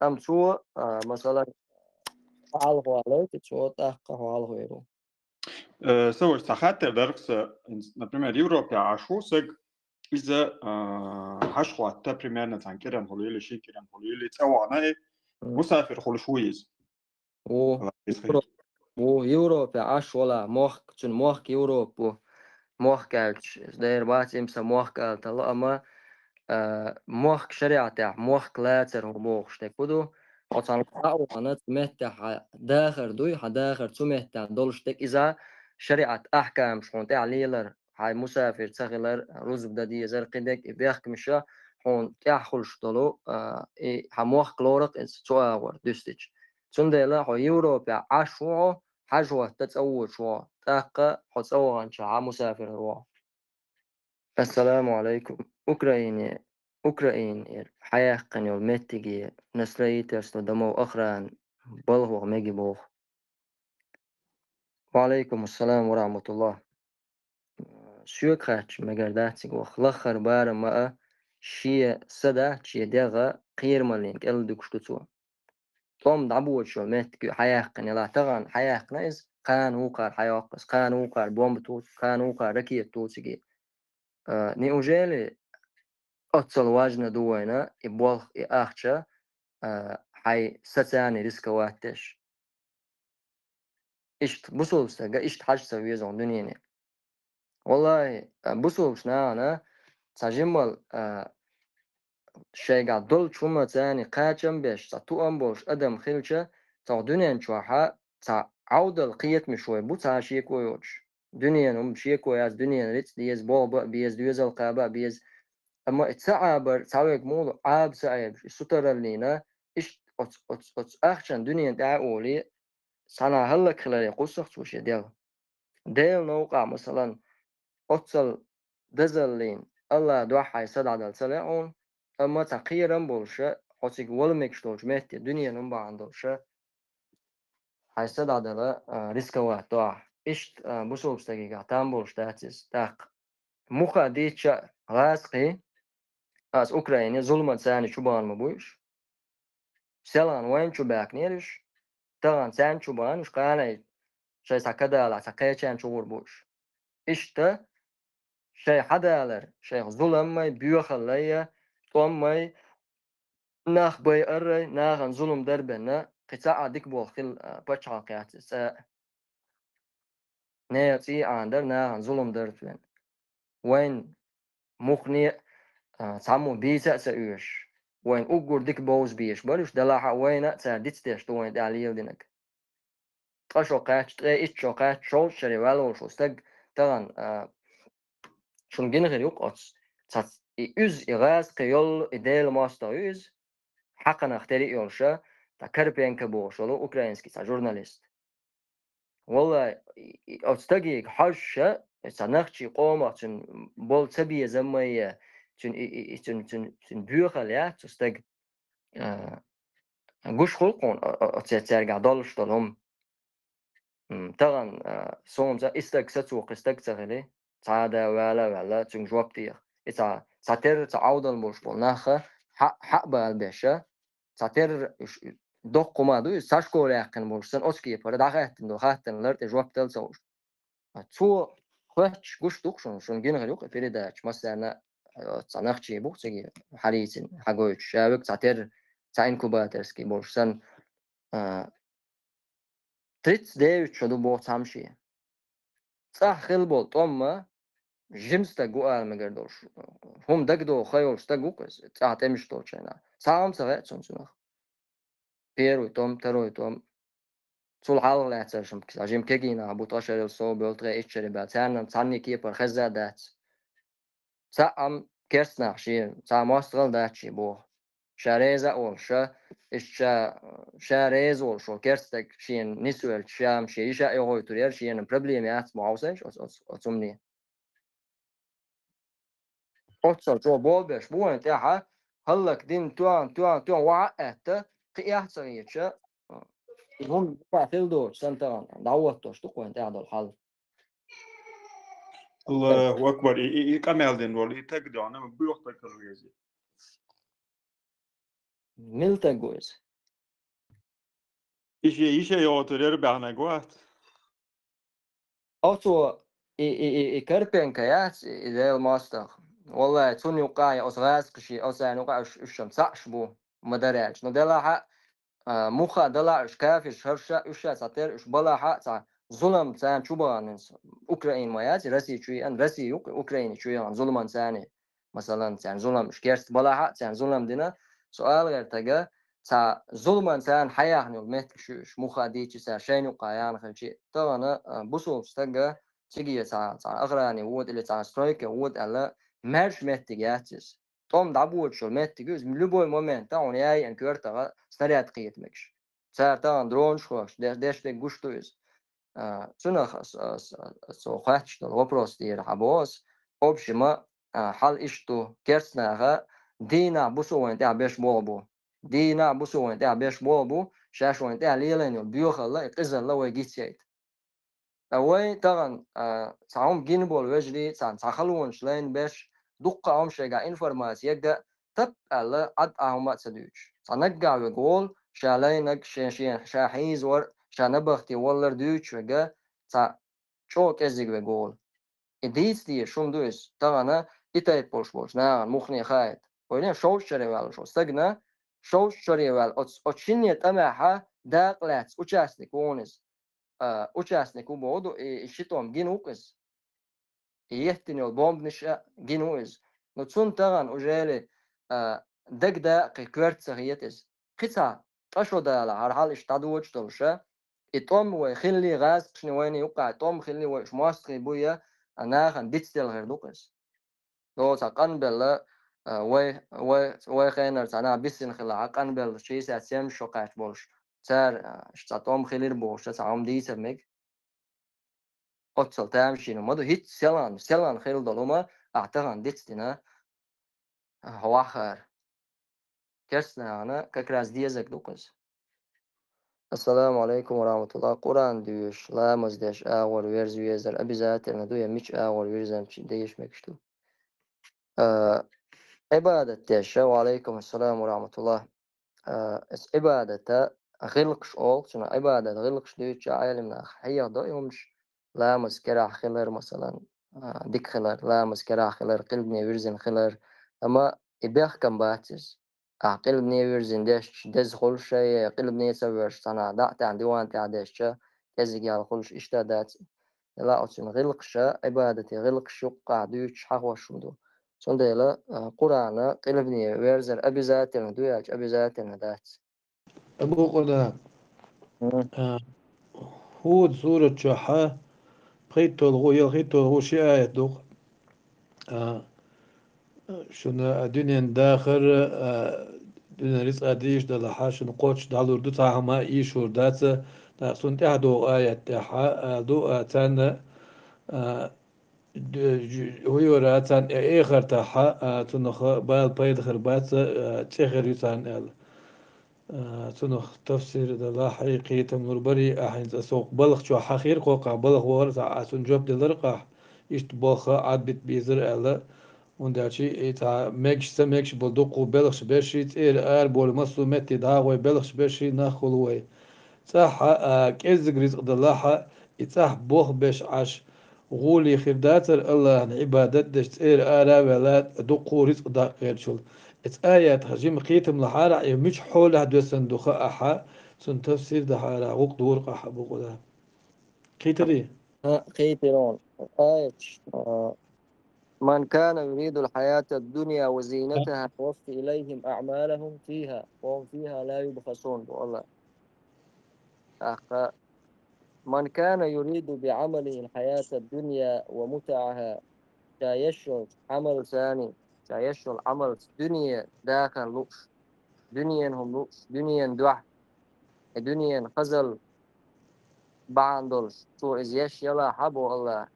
Амма цо, а, масалан, хьо хьалхавалийта, цо тӀаккха хьо хьалхавер ву. Э, сан ваша, цхьа хаттар дара сан, например, Европе Ӏаш ву саг, иза, а, хьаш хӀотта, примерно, цхьана кӀиран хуьлийла, шин кӀиран хуьлийла, цӀа вахана и, мгм, мусафир хуьлуш ву иза? Ву. Ала, иза Евро-, ву, Европе Ӏаш вала мохк, цуьнан мохк Европа ву. Мохк аьлча, дера бац, имса мохк ала тарло, амма, а, мохк шариӀатехь, мохк лацар хӀу бохуш дерг хӀу ду, Хьо цхьана дӀа а вахана, цу меттехь хьан дахар дуй, хьан дахар цу меттехь долуш дерг иза шариӀат ахкамаш хьуна тӀехь лелар, хьайн мусафир ца хилар, рузба дан дезар, кхидерг и бехкамаша хьуна тӀехь хуьлуш долу, а, и хьан мохк лору-кх иза цу агӀор дуьстича. Цундела хьо Европехь Ӏаш ву хьо, хьажа-хӀотта цӀа воьдуш ву хьо, тӀаккха хьо цӀа ваханчохь хьан мусафир ву хьо. Ассаламу алайкум. Украине, Украинера хьаяьккхина йолу меттиге на строительство домов охраны балхах мега боху. Ва алайкум ассалам ва рахматуллах. Соьга хаьттича мегар дац цига ваха. Лаххара барам а шен са дац, шен дегӀ а кхерамаллина кӀел дуьгуш ду цо. ТӀом дӀабоцуш йолу меттиг хьаяьккхина, ила тахана хьаяьккхина иза, кхана вукхара хьайоккху иза, кхана вукхара бомба тоцу, кхана вукхара ракета тоцу цига. А, неужели оццал важно ду вайна и болх, и ахча, а, хьайн сацани рисковать деш? Иштта бусулба стага иштта хьажа ца веза хӀун дуьнене. Валлахи, а, бусулбачу нахана цхьа жиммал, а, шайгахь долчу хӀуманца кхачам беш, цхьа тоам болуш адам хилча, цхьа дуьнен чохь цхьа Ӏовдал кхетамаш вай бу цхьа шеко йоцуш. Дуьненан хӀума шеко яц, дуьненан рицкъ деза, бохург а беза, доьзал кхаба а беза. Амма и ца Ӏабар, цхьа вайга муха Ӏаба ца Ӏебаш, и сутараллина, иштта оцу, оцу, оцу ахчан дуьнен тӀехь а олий, цхьана хӀаллакьхиларе кхуссу-кх цо шен дегӀ. Делан новкъахь, масалан, оццал дазаллина, Аллах дуьхьа хьайн са дӀадала ца лаьа хьуна, амма цхьа кхерам болуша, хьо цига вала мегаш долчу метте дуьненан хӀума бахьана долуша, хьайн са дӀадала, а, рисковать до ахь. Иштта, а, бусулба стагехь там болуш дац иза. ТӀаккха муха дийцча а гӀазкхий, аса Украине зуламан царна чу бахана ма буй уьш. Селхана вайна чу баьхкинера уьш, тахана царна чу бахана уьш, кхана шайн цхьа кадалахь, цхьа кхечарна чу гӀур бу уьш. Иштта шайн хьадалар, шайх зуламмай, боьхаллай, тӀоммай, нах байаррай, нахана зулам дарбенна, кхин цхьа а дика болх хила, а, пачхьалкх яц иза цкъа а. Нехан цӀий а Ӏанадар, нахана зулам дарца вен. Вайн муххале а, а, цхьаммо бийца а ца оьшуш, вайн уггар дика бовза безаш бара уьш, делахь а вайна а цара дицдеш ду вайн тӀехь леладинарг. Ткъа шо кхаьчча, ткъе итт шо кхаьчча, шовзткъа шаре ваьлла волуш волу стаг тахана, а, шуна гина хир ю-кх оцу, цхьацца и уьзза, и гӀазкхи йолу, и Делан мостагӀа ю иза, хьакханах тера а йолуша, цхьа Карпенко бохуш волу украинский цхьа журналист. Валлай, и, и, оцу стагига хьожуша, цхьа нахчий къомах цуьнан болу цабезаммай, цуьнан и, и, и, цуьнан, цуьнан, цуьнан боьхалла яц цу стага, а, гуш хуьлу-кх хьуна, о, о, оцу цаьргахь долуш долу хӀума. М, тахана, а, суна ца, и стаг сацо кхин стаг ца хили, цхьа а да вала а ваьлла, цуьнга жоп деха. И цхьа, цхьа терра, цхьа Ӏовдал болуш болу нахха хьа-, хьа а бала беша, цхьа терра уьш, доккха хӀума ду иза, цхьа школа яьккхина болуш санна, оцу кепара дӀахаьттина ду, хаттарна лар тӀе жоп дала ца хууш. А цо хоьттуш гуш ду-кх шуна, шуна гина хир ю-кх и передача, массарна а, цхьа нахчий бу-кх цига хьалийцина, хьагойтуш, ша верг цхьа терра, цхьа инкубаторский болуш санна, а, тридцать девять шо ду боху цхьамма шен. ЦӀахь хила болу тӀом а жима стаг ву ала мегар долуш, хӀума дагадогӀу хан йолуш стаг ву-кх иза, цӀахь тӀемаш долчу хенахь. Цхьа а хӀума ца хаьа цунна цунах. Первый тӀом, второй тӀом. Цул хьалха лаьцнарш-м жима кегий нах бу, ткъа шарел сов бевлла, ткъе итт шаре баьлла. Царна-м цхьанне кепара хезна а дац. Цхьаъ-м керста нах шен, цхьа мостагӀалла дац шен боху. Ша реза а волуш, ша, иштта ша, ша реза волуш волу керста стаг шена нисвелча, ша-м шен йиша а йохуьйтур яра, шена-м проблема яц боху хьовсийша оцу, оцу, оцу хӀумане. Оццал чӀогӀа болх беш бу вайн тӀехь, хӀаллакдина, тоьхна, тоьхна, тоьхна, ваха а аьтта, кхин эхь а ца хеташ, и хӀума хила доцуш санна тахана дӀахӀоттош ду-кх вайн тӀехь долу хьал. Аллаху акбар, и, и, и къамел дина волу, и таг дона, ма буьйху таг хила веза. Мила таг ву иза? И шен йиша йогӀу тур яра баьхнарг вац. Оцо и, и, и, и Карпенко яц, и, и Делан мостагӀа. Валлай, цунна юккъехь я оцу гӀазкхашна, оцарна юккъехь уьш, уьш-м цхьаъ шу бу, ма дараьлча. Ну, делахь а, а, муха далахь уьш кафирш хӀорш а, уьш а цхьа тера, уьш балахь а цхьа зулам царна чу баханца. Украина ма яц, Россия чу еана, Россия юккъе, Украина чу яхана зуламан царна. Масалан, царна зулам, уьш керста балахь а, царна зулам дина, со ала гӀертарг, цхьа зуламан царна хьаяхна йолу меттигаш ю уьш, муха дийцича цара шайна юккъа яхна хилча, тахана, а, бусулба стага цига цхьа, цхьа охране вода или цхьа стройке вода аьлла, маьрша меттиг яц иза. ТӀом дӀабоцуш йолу меттиг ю иза, любой момент хьуна яйъина коьртагӀа снаряд кхета мегаш. Цара тахана дронаш хохкуш, де-, деш дерг гуш ду иза. А, цунах ас, ас, ас, со хоьттуш долу вопрос дийр хьан боху ас, общем, а, хьал иштта ду, керстанаха дийнахь буса вайн тӀехь беш болх бу. Дийнахь буса вайн тӀехь беш болх бу, шаьш вайн тӀехь лелийна йолу боьхалла, и къизалла вай гицйайта. Ткъа вай тахана, а, цхьа хӀума гина болу вежарий, царна цхьа халонаш лайна беш, дуккха а хӀума шайгахь информаци егга, тап аьлла, Ӏад а хӀума а ца дуьйцуш. Цхьа наггахь вега волу, ша лайнарг, шен, шен, ша хьийзавар, ша набахти валлар дуьйцуш вега, цхьа чӀогӀа кӀеззиг вега волу. И дийца дезаш хӀума ду иза, тахана и тайпа болуш болчу нахана муххале хаийта. Вайна шовзткъа шаре ваьлла шо стагана, шовзткъа шаре ваьлла, оцу, оцу шинне тӀамехьа дакъа лаьцна участник ву хьуна иза. А, участник ву боху ду, и, и ши тӀом гина ву-кх иза. И еттина йолу бомбанаш а гина ву иза. Ну, цунна тахана уже, а, дагадаккхий коьрта ца хета иза. Кхин цхьа ткъа шо далахь, хӀара хьал иштта дӀадоцуш долуш а, и тӀом вай хилли гӀазкхашна вайна юккъехь, тӀом хилли вай уьш мостагӀий буй а, нахана дицделла хир ду-кх иза. Доцу къанбелла, а, вай, вай, вай хенара цхьа нах бисина хилла, хьан къанбелла шестьдесят семь шо кхаьчна болуш. Цара, а, цхьа тӀом хилира бохуш, цхьа хӀума дийцар мега. Оццал тамашийна ма ду, хӀинца селан, селан хила долу ма, ахь тахана дицдина, а, вахара. Керстанахана как раз дезаг ду-кх иза. Ассаламу алейкум ва рахматуллах. Къуръан дуьйш, ламаз деш агӀор верза везар обязательно ду, я мича агӀор вирзанча деш мегаш ду? А, Ӏибадат деш, ва алейкум ассалам ва рахматуллах. А, эс Ӏибадата гӀиллакхаш олу, цуьнан Ӏибадат гӀиллакхаш дуьйцучу Ӏелам наха хьехадо и хӀумаш, ламаз керахь хилар, масалан, а, дика хилар, ламаз керахь хилар, къилбане вирзина хилар, амма и бехкам бац иза. Ахь къилбане вирзина дешча, деза хуьлуш а, я къилбане ца воьрзуш цхьанхьа дӀа а таьӀна диван тӀехь дешча, кӀезиг ял хуьлуш иштта дац. Дела оцуьнан гӀиллакхаша, Ӏибадате гӀиллакхаш юккъехь дуьйцуш хьахош хӀума ду. Цундела, а, Къуръана къилбане верзар обязательно ду аьлча, обязательно дац. Абу Къуда, Мгм. а, ХӀуд сурат чохьа пхийтталгӀа, ялхитталгӀа ши аят ду-кх. А, шуна дуьнен дахар, а, дуьнен рицкъа дийш далахьа, шуна кхоччуш дӀалур ду, цхьа хӀума ийшур дац, тӀаккха цунна тӀаьхьа догӀу аят тӀехьа, а, ду, а, царна, а, д-, ж-, хӀу йора царна э-, эхартахьа, а, цунах бала пайда хир бац, а, цӀе хир ю царна аьлла. А, цунах тафсир далахь, хьайн кхетам лур барий ахь, хӀинца ас хӀокху балха чохь хьахийра кхокхахь, балха вахара цхьа, а, цунна жоп делара-кх ахь, иштта болх Ӏадбита безара аьлла, хӀунда аьлча и цхьа мегаш, ца мегаш болу дуккха белхаш берш, цӀера араболу массо а метте дӀа а гӀой белхаш берш нах хуьлу вай. ЦӀахь а, а, кӀеззиг рицкъ далахь, и цӀахь болх беш Ӏаш, гӀоле хир дацара Аллахьна Ӏибадат деш, цӀера ара а ваьлла, дуккха рицкъ даккха гӀертачул. Эцу аятах жима кхетам лахьара, и муьлхачу хьолехь доьссина ду хаахь, цунна тафсир дахьара, гӀуллакх дора-кх ахь, Абу Къуда. Кхийтирий? ХӀаъ, кхийтира хьуна. Аяташ, а, من كان يريد الحياة الدنيا وزينتها نوف إليهم أعمالهم فيها وهم فيها لا يبخسون, боху Аллах. ТӀаккха, من كان يريد بعمله الحياة الدنيا ومتعها, ша еш йолчу Ӏамалца, ша еш йолу Ӏамалца дуьне дахар лууш, дуьненан хӀума лууш, дуьненан дуьхьа, и дуьненан хазалла бахьана долуш, цо иза еш ялахь, боху Аллах,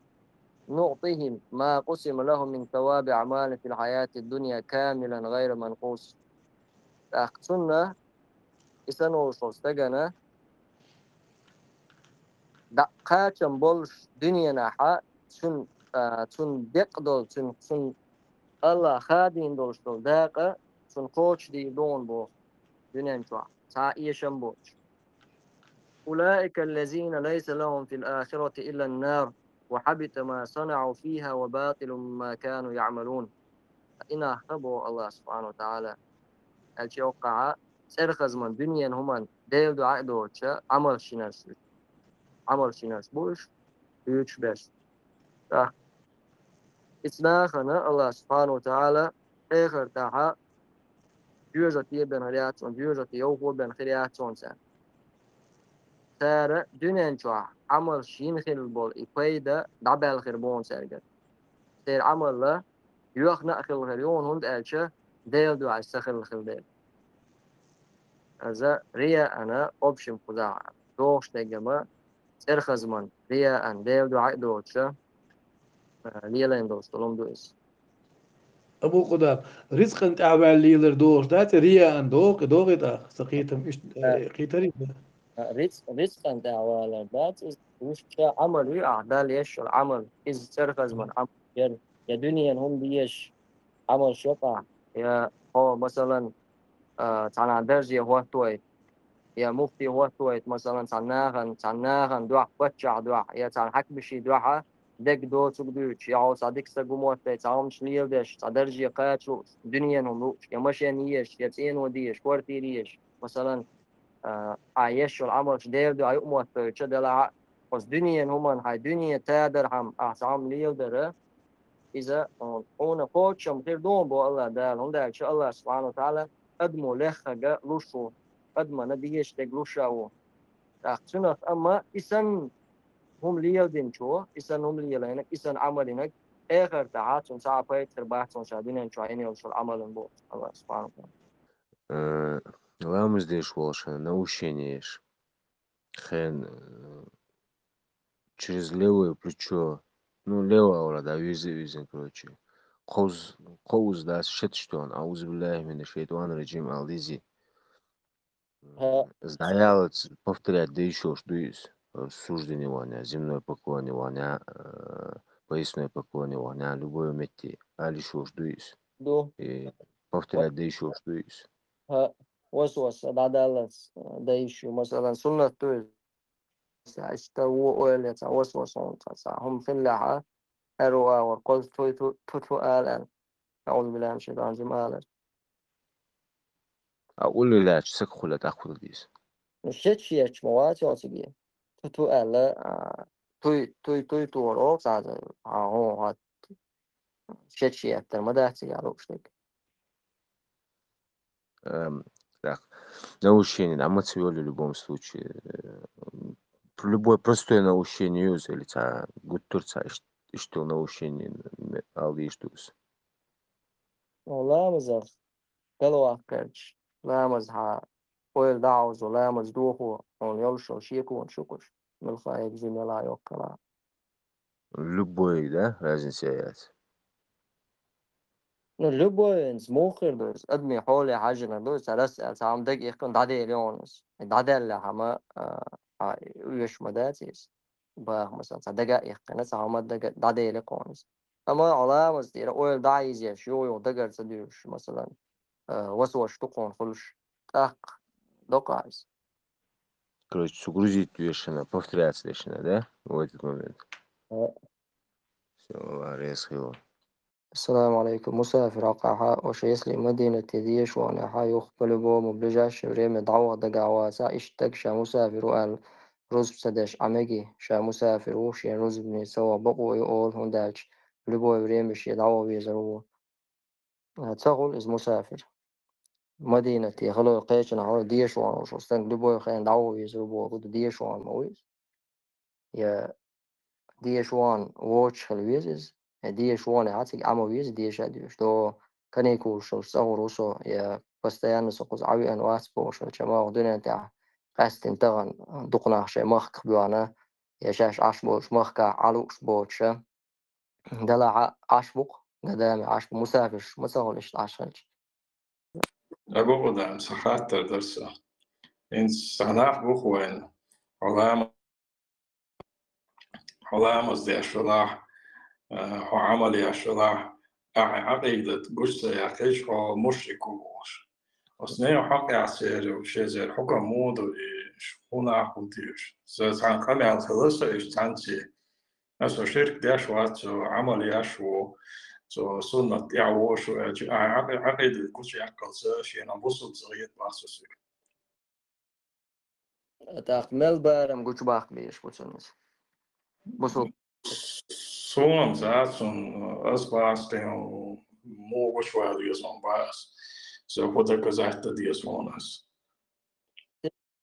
نعطهم ما قسم لهم من ثواب أعمالهم في الحياة الدنيا كاملا غير منقوص. ТӀаккха цунна, и санна волуш волу стагана, дӀа кхачам болуш дуьненахьа, цуьнан, а, цуьнан декъ долу, цуьнан, цуьнан Аллах хадийна долуш долу дакъа цунна кхочушдийр ду хьуна, боху, дуьнен чохь, цхьа а эшам боцуш. أولئك الذين ليس لهم في الآخرة إلا النار وحبط ما صنعوا فيها وباطل ما كانوا يعملون. И нах, боху Аллах субхьанаху ва таӀала, аьлча йоккхахьа, цӀерхазман дуьненан хӀуманна Делан дуьхьа а доцуша, Ӏамалш йинарш, Ӏамалш йинарш бу уьш, уьйцуш берш. ТӀаккха, иза нахана Аллах субхьанаху ва таӀала эхартахьа жоьжахате бен хир яц хьуна, жоьжахате йовхо бен хир яц хьуна царна. Цара дуьнен чохь Ӏамалш йина хилла болу и пайда дӀабаьлла хир бу хьуна цаьрга. Церан Ӏамал йоьхна а хилла хир ю хьуна, хӀунда аьлча Делан дуьхьа ца хилла хилла дела. Иза рияъана, общем, кхузахь дохуш дерг ма, цӀерхазман, рияъан, Делан дуьхьа а доцуша, а, лелийна долуш долу хӀума ду иза. Абу Къудам, рицкъан тӀаьхьаваьлла лелар дохуш дац, рияъан доху, доху тӀаккха, сан кхетам иштта, а, э, кхетарий? А, рицкъ-, рицкъан тӀаьхьавалар дац иза, уьш ша Ӏамал ю ахь, Далла еш йолу Ӏамал, иза цӀерхазман Ӏамал яра, я дуьненан хӀума дезаш Ӏамалш йокъахь, я хьо, масалан, а, цхьана дарже хӀоттавайта, я муфти хӀоттавайта, масалан, цхьана нахана, цхьана нахана дуьхьа, паччахьа дуьхьа, я цхьана хьаькамашийн дуьхьа, дерг доцург дуьйцуш, я хьо цхьа дика стаг ву моттий, цхьа хӀуманаш леладеш, цхьа дарже кхача лууш, дуьненан хӀума лууш, я машен езаш, я цӀено дезаш, квартира езаш, масалан, а, ахь еш йолу Ӏамалш Делан дуьхьа юкъа моттуьйтуш делахь а, оцу дуьненан хӀуманна хьайн дуьне тадархьама ахь цхьа хӀума леладара, иза, а, хьуна кхоччуш хир ду боху АллахӀ Дала, хӀунда аьлча АллахӀ субхьанаху ва таӀала адамо леххарг луш ву, адамана дезаш дерг луш а ву. ТӀаккха цунах амма и санна хӀума леладинчо, и санна хӀума лелийнарг, и санна Ӏамал йинарг, эхартахь цунна цхьа а пайда хир бац хьуна ша дуьнен чохь йина йолуш йолу Ӏамалан боху АллахӀ субхьанаху ва таӀала. Э, ламаз деш волуш наушени еш. Хен, э, через левое плечо, ну, левая ура, да, визы, визы, короче. Кховз-, кховз, да, шеташ тон, аузу биллахи мина шайтан раджим, алдизи. Ха. Э, заяла ц-, повторять да ещё ж дуйс. Рассуждение ваня, земное поклонение ваня, э, поясное поклонение ваня, любое метти, али ещё ж дуйс. Ду. И повторять да ещё ж дуйс. Ха, вас-вас, да, да, лас, да, ещё, масалан, суннат дуйс. Ца иштта ву ойла, ца васвас хьуна, ца, ца хӀума хиллехьа, аьрру агӀор кхозу туй ту, ту, ту ала аьлла. АӀузу биллахи мина шайтани раджим ала. А улле лаьтташ саг хуьлу тӀаккха хуьлу дийса. Ну, шечъеш ма вац оциге. Ту, ту аьлла, а, туй, туй, туй тур оха цхьа, а, хьо, хьо, шечъеш ма дац цига лууш дерг. Эм, так. Наушение, а ма ца йолу в любом случае. Э, любой простой наушение юза или ца гуттар ца иш-, иштта наушение ме-, ал иштта уз. Ну, ламазах галваккхарч, ламаз хьа, ойла дӀахьовзо, ламаз дохо, хьуна йолуш йолу шеконаш ю кхуш. Милха эгзина ла йоккхала. Любой, да, разница яц? Ну, любой, инс муха хир ду иза? Адамийн хьоле хьаьжжина ду иза, цхьа рас аьлла, цхьа хӀума дага иккхина, дӀаделла хьуна иза. И дӀадаьллехь ма, а, а, оьшуш ма дац иза. Баха, масалан, цхьа дага а иккхина, цхьа хӀума дага, дӀаделла хьуна иза. Амма Ӏаламаз тӀера ойла дӀа а йизъеш, юха-юха дагара ца дуьйлуш, масалан, а, васвасаш ду кхуна хуьлуш, тӀаккха докъа иза. Короче, цу грузить вешана, повторяться дешана, да? В этот момент. Э. Всё, Аллах реза хуьлда. Ассаламу алейкум. Мусафир хьокъехь, уьш если Мадинате деша ваханехь, юха по-любому ближайшее время дӀаваха дагахь вацахь, иштта дага ша мусафир ву аьлла, рузба ца деш Ӏа мегий, ша мусафир ву, шен рузбане ца ваха бакъо ю олу, хӀунда аьлча любое время шен дӀаваха везар ву. Ца хуьлу иза мусафир. Мадинате хилой кхечанхьа вара деша вахана волуш, стаг любой хенахь дӀаваха везар ву бохург ду, деша вахана ма ву иза. Я деша вахана воцуш хила веза иза, я деша ваханехь цига Ӏа ма веза, деша а доьшуш. До каникулаш йолуш цӀа гӀур ву со, я постоянно со кхуза Ӏа веана вац бохуш хилча, ма ваха дуьнен тӀехь къаьстина тахана дукха нах шайн махках боьхна, я шаьш Ӏаш болчу махкахь Ӏа лууш боцуша. Делахь а Ӏаш бу-кх, гадаме Ӏаш бу, мусафирш ма ца хуьлу иштта Ӏаш хилча. Абу Къудам, сан хаттар дара сан. ХӀинца цхьа нах бу-кх вайна, Ӏалама-, Ӏаламаз деш велахь, а, хьо Ӏамал еш велахь, ахьа Ӏакъидат гучу ца яьккхича, хьо мушрик ву бохуш. Оцу нехан хьокъехь церан, шен церан хьукам муха ду, и ш-, хӀун нах бу теша? Сан цхьана къамел хилла сан иштта цхьаьнций. Аса ширк деш вац, цо Ӏамал еш ву, цо суннат тӀехь вошу, аьлча, а, Ӏакъи-, Ӏакъида гучуяккхалца шена бусулба ца хета бах со цига. ТӀаккха мел барам гучубаккха безаш бу цунна иза? Бусулба. Суна ца цунна, ас бах, кхин муха гучуваьлла веза ма бах ас. Со хӀун доказать дан деза хьуна ас?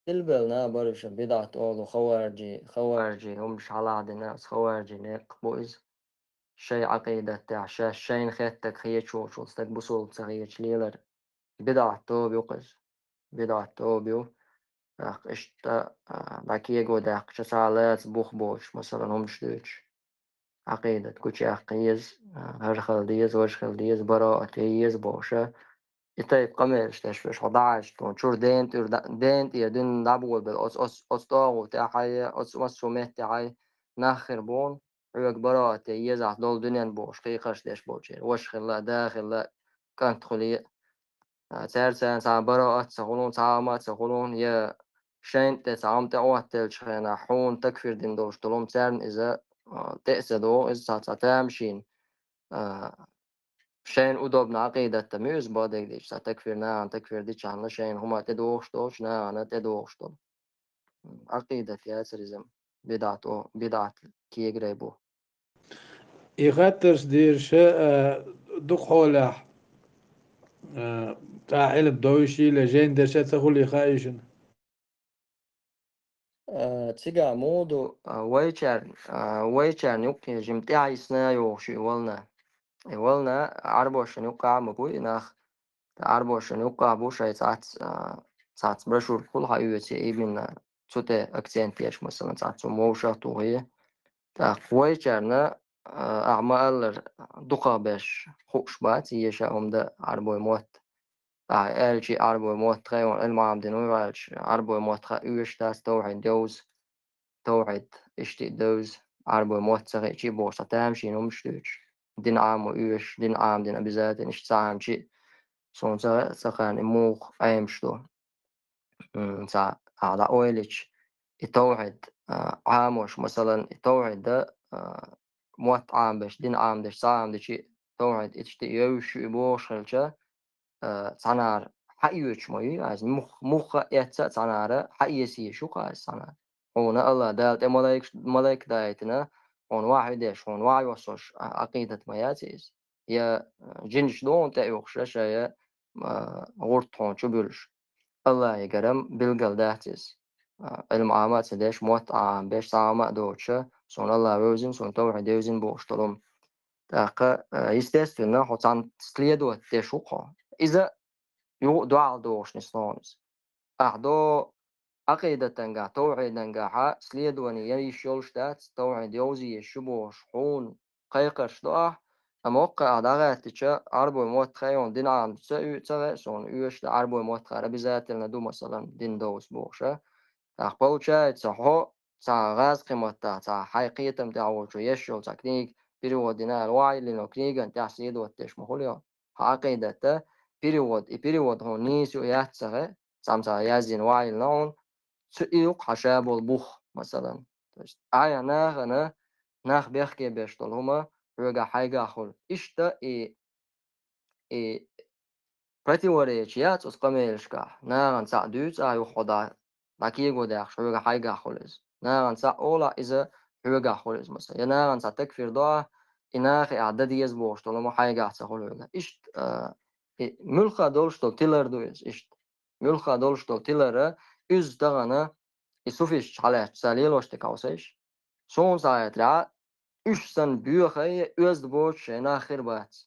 Дилбелна баруша бидӀат олу хаваржи, хаваржи, хӀумаш хьаладина, ас хаваржи некъ бу иза. Шай Ӏакъидат тӀехь, ша шайна хеттаг хечу волчул стаг бусулба ца хечу лелар. БидӀат тоба ю кхуьз. БидӀат тоба ю. ТӀаккха иштта, а, дӀа кего даьккхича, цхьа лаца бух боцуш, масалан, хӀумаш дуьйцуш. Ӏакъидат гучуяккха еза, а, хӀара хила деза, важа хила деза, бараат е еза бохуша. И тайпа къамелаш деш веш, хьо дӀахьаьжча, тхуна чуьра дена тӀуьра да-, дена тӀера дуьнен дӀаболабелла, оцу, оцу, оцу тӀогӀу тӀехь хьай, оцу массо а метте хьай нах хир бу хьуна, хьоьга бараат е езахь долу дуьнен бохуш, кхайкхарш деш болчеран. Ваша хилла, да хилла, кӀант хуьлий. А, цаьрца цхьа бараат ца хуьлун, цхьа хӀума ца хуьлун, я шайна тӀе цхьа хӀума тӀе Ӏоттаеллачу хенахь, хьуна такфир дина долуш долу хӀума царна иза, а, тӀе а ца догӀу, иза цхьа, цхьа тамашийна, а, шайна удобно Ӏакъидатта муьйза бадайг дича, цхьа такфир нахана такфир дичахьана, шайна хӀума тӀедогӀуш долчу нахана тӀедогӀуш долу. М, Ӏакъидат яцара иза, бидӀат о-, бидӀат кегарай бу. И хаттарш дийраш, а, дукха хьолехь, а, цхьа Ӏилма довшийла, жен дерша ца хуьлий хаийшина? А, цигахь муха ду, а, вайчарна, а, вайчарна юккъе жима тӀаьхьа йисна йогӀуш ю и вална. И вална Ӏарбошна юккъехь а ма бу и нах. Ткъа Ӏарбошна юккъехь бу шайн цхьацца, а, цхьацца брошюркахула хьаоьций, именно цу тӀе акцент еш, масалан, цхьацца хӀума вовшах а тухий. ТӀаккха вайчарна, а, ахьа ма-аллара, дукхахберш хууш бац, еша хӀума дан Ӏарбойн мотт. Ахьа аьлча, Ӏарбойн мотт тхайна Ӏилма Ӏамадина ву аьлча, Ӏарбойн мотт хаа оьшуш дац, тавхьид йовза, тавхьид иштта а девза, Ӏарбойн мотт ца хиъча а бохуш, цхьа тамашийна хӀумаш дуьйцуш. Дин Ӏамо оьшуш, дин Ӏамадина обязательно, иштта цхьа хӀума чу а суна ца хаьа, ца кхаьна и муха Ӏемаш ду. М, цхьа, ахьа дӀаойлича, и тавхьид, а, Ӏамош, масалан, и тавхьид, а, мотт Ӏамабеш, дин Ӏамадеш, цхьа хӀума дича, тавхьид иштта а йовзуш ю и бохуш хилча, а, цхьанара хьаоьцуш ма ю, аса мух-, муха а эцца а цхьанара хьаэца езаш ю-кх аса цхьанара. Хьуна АллахӀ Дала тӀе малайкаш-, малайк даийтина, хьуна вахьи деш, хьуна вахьи йоссош, а, Ӏакъидат ма яц иза. Я, а, жинаш ду хьуна тӀеоьхуш, я шайн, а, гӀурт хьуна чубуьллуш. АллахӀигара-м билгал дац иза. А, Ӏилма Ӏама а ца деш, мотт Ӏамабеш, цхьа хӀума а доцуша, суна АллахӀ вевзина, суна тавхьид евзина бохуш долу хӀума. ТӀаккха, а, естественно, хьо царна следовать деш ву-кх хьо. Иза юха а дуьхьал догӀуш нисло хьуна иза. Ахьа до Ӏакъидатангахьа следование ян йиш йолуш дац, тавхьид йовза езаш ю бохуш хьуна кхайкхарш до ахь, амма воккха ахьа дӀагӀаьттича, Ӏарбойн мотт хаийна дин Ӏамаца а ца хаьа, суна оьшуш дан Ӏарбойн мотт хаар обязательно ду, масалан, дин довза бохуша. ТӀаккха получается, хьо цхьа гӀазкхи маттахь, цхьа хьайн кхетам тӀехь волчо еш йолу цхьа книга перевод дина аьлла, вахьи лино книган тӀехь следовать деш ма хуьлу хьо. Хьан Ӏакъидатта перевод, и перевод хьуна нийса ю а яц а ца хаьа, цхьамма цхьа яздина вахьи лино хьуна, цу и ю-кх хьан ша болу бух, масалан. То есть, ахьа нахана, нах бехке беш долу хӀума хьоьгахь хьайгахь хуьлу. Иштта и, и противоречие яц оцу къамелашкахь. Нахана цхьаъ дуьйцу ахьа юха хьо дӀа, дӀакего даьккхича, хьоьгахь хьайгахь хуьлу иза. Нахана цхьаъ олахь, иза хьоьгахь хуьлу иза, масалан. Я нахана цхьа такфир до ахьа, и нахе ахьа дан деза бохуш долу хӀума хьайгахь ца хуьлу хьоьгахь. Иштта, а, и муьлхха долуш долу тилар ду иза, иштта. Муьлхха долуш долу тилара, иза тахана и суфисташ хьалаьцча, цара лелош дерг хьовсийша. Суна цхьа хетарехь, уьш санна боьхай, оьзда боцуш шайн нах хир бац.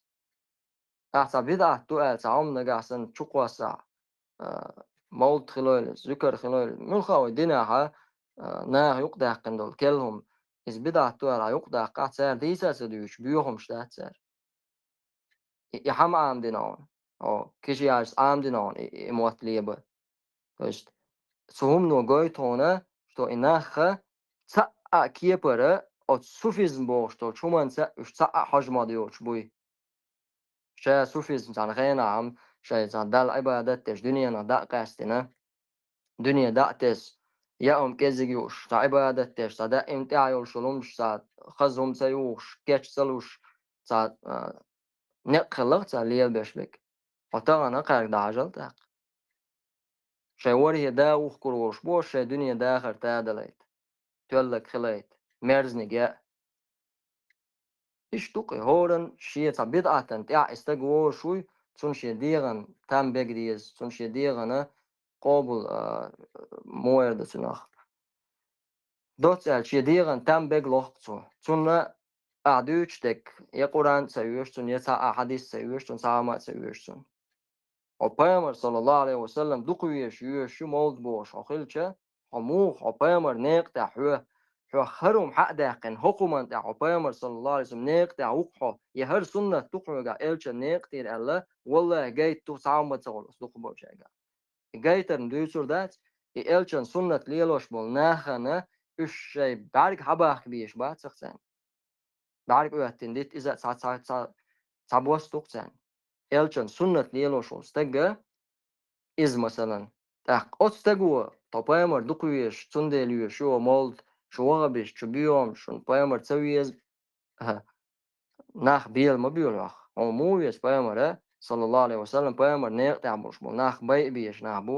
Ахьа цхьа бидӀат ду аьлла, цхьа хӀума нагахь санна чукхоссахь, а, мовлид хилойла, зуькар хилойла, муьлхха вай динехьа, а, наха юкъадаьккхина долу керла хӀума, иза бидӀат ду аьлла, хьан юкъадаккхахь, цара дийца а ца дуьйцуш, боьха хӀумаш дац цара. И, и хьан ма Ӏамадина хьуна? Хьо кижияжас Ӏамадина хьуна и, и мотт леба? То есть, цу хӀумано гойту хьуна, что и нахха цхьаъ а кепара оцу суфизм бохуш долчу хӀуманца уьш цхьаъ а хьожа ма доцуш буй. Ша суфизм цхьана хенахь-м шайн цхьа Далла Ӏибадат деш, дуьненах дӀа а къаьстина, дуьне дӀа а тесна, яа хӀума кӀеззиг юуш, цхьа Ӏибадат деш, цхьа даим тӀаьхьа йолуш йолу хӀуманаш, цхьа хаза хӀума ца юхуш, кеч ца луш, цхьа, а, некъ хилла-кх цара лелабеш берг. Хьо тахана кхаьрга дӀахьажал тӀаккха. Шайн ворхӀе да ухкур волуш бу, шайн дуьне дахар тадалайта, тоьллаг хилайта, мерзаниг яа. Иштта ду-кх и, хӀоранна шен цхьа бидӀатан тӀехь и стаг волуш вуй, цунна шен дегӀан там бега деза, цунна шен дегӀана къобал, а, мо эр ду цунах. Доцца аьлча, шен дегӀан там бега лохку цо. Цунна ахь дуьйцуш дерг, я Къуръан а ца оьшу цунна, я цхьа а хьадис ца оьшу цунна, цхьа а хӀума а ца оьшу цунна. Хьо пайхамар, саллаллаху Ӏалайхи ва саллам, дукха везаш йоьшуш ю мовлид бохуш хьо хилча, хьо муха, хьо пайхамар некъа тӀехь хьо, хьо хӀара хӀума хьа а даьккхина, хӀокху хӀуманна тӀехь хьо пайхамар, саллаллаху Ӏалайхи ва саллам, некъа тӀехь ву-кх хьо, я хӀара суннат ду-кх хьоьгахь элчан некъа тӀера аьлла, валлахӀи, гайта ду, цхьа хӀума ца хуьлу оцу дукхахболчаьргахь. И гайтарна дуьйцур дац, и элчан суннат лелош болу нахана уьш шайн бӀаьрг хьабахка безаш бацахь царна. БӀаьрг оьттина дитта иза цхьа, цхьа, цхьа, цхьа бос ду-кх царна. Элчан суннат лелош волу стага иза, масалан, тӀаккха оцу стаго, тхо пайхамар дукха везаш, цундела йоьшу шу мовлид, шу вахабисташ, шу боьхамаш, шуна пайхамар ца веза, а, нах бела ма боьлу хьох. Хьуна муха веза пайхамара, саллаллаху Ӏалайхи ва саллам, пайхамар некъа тӀехь болуш болу нах байа безаш нах бу,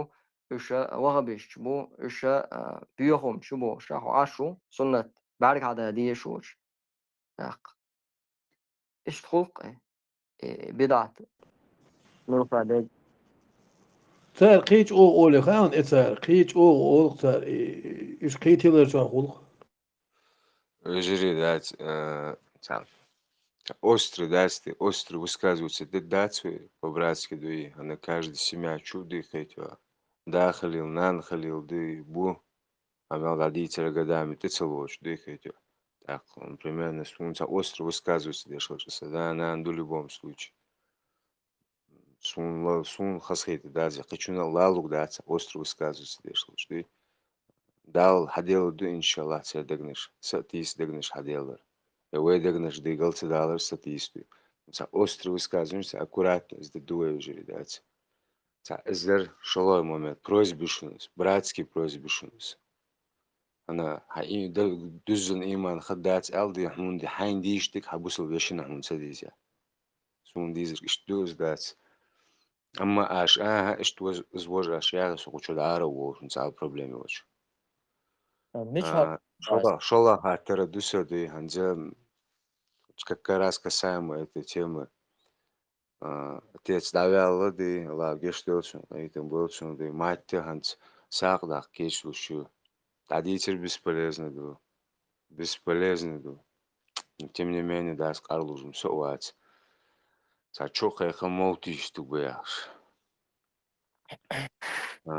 уьш а вахабисташ бу, уьш а, а, боьхамаш ю бохуш, хьо Ӏаш ву, суннат бӀаьрг хьадан дезаш волчу. ТӀаккха. Иштта хуьлу-кх, э, бидӀат. Нур Фадег. Цара кхечу оха оле хаьа, э, цара кхечу оха олу-кх цара, э, уьш кхетелар чохь хуьлу-кх. Вежарий дац, э, цхьа, цхьа острый дац те, острый высказываться де дац вай, по-братски дуй, ана каждый семья чу дуй хетё. Да халил, нана халил дуй, бу. Амел дӀадийцар годами тӀе ца лоцуш дуй хетё. ТӀаккха, примерно, суна цхьа острый высказываться деш хилча, сан да, нана ду любом случае. Суна ла-, суна хазахийта дац, кхечунна а лалург дац, острый высказываться деш хилча дуй. Дала хьаделла ду, иншаллахь, церан дегнаш, са а тийса дегнаш хьаделлар. Я вай дегнаш дигал ца далар са тийса ду. Цхьа острый высказывание, цхьа аккуратно иза де ду вай, вежарий дац. Цхьа эзар шолгӀа момент, просьба ю шуна иза, братский просьба ю шуна иза. Ана, хьан и-, д-, дуьззина ийман хир дац аьлла, ди хьуна ди хьайна дийша дика хьан бусалба вешина хьуна ца дийза. Суна дийзарг иштта ду иза дац. Амма аша, аха, иштта ваз-, иза вожа аша яхаш, со кху чу дӀа ара а волуш, хӀинца ала проблема йолчу. А, мича А, хьал-, шолла-, шолла хаттара ду сан дуй, хӀанза, как раз касаемо этой темы. А, отец дӀаваьлла дуй, Аллах гечдойла цунна, къинхетам бойла цунна дуй, мать а хӀинца сагӀа даккха кечлуш ю. ДӀадийцар бесполезно ду. Бесполезно ду. Но тем не менее, дас къарлужун со а вац. Цхьа чу кхайкха мовтийш ду бу яхаш. А,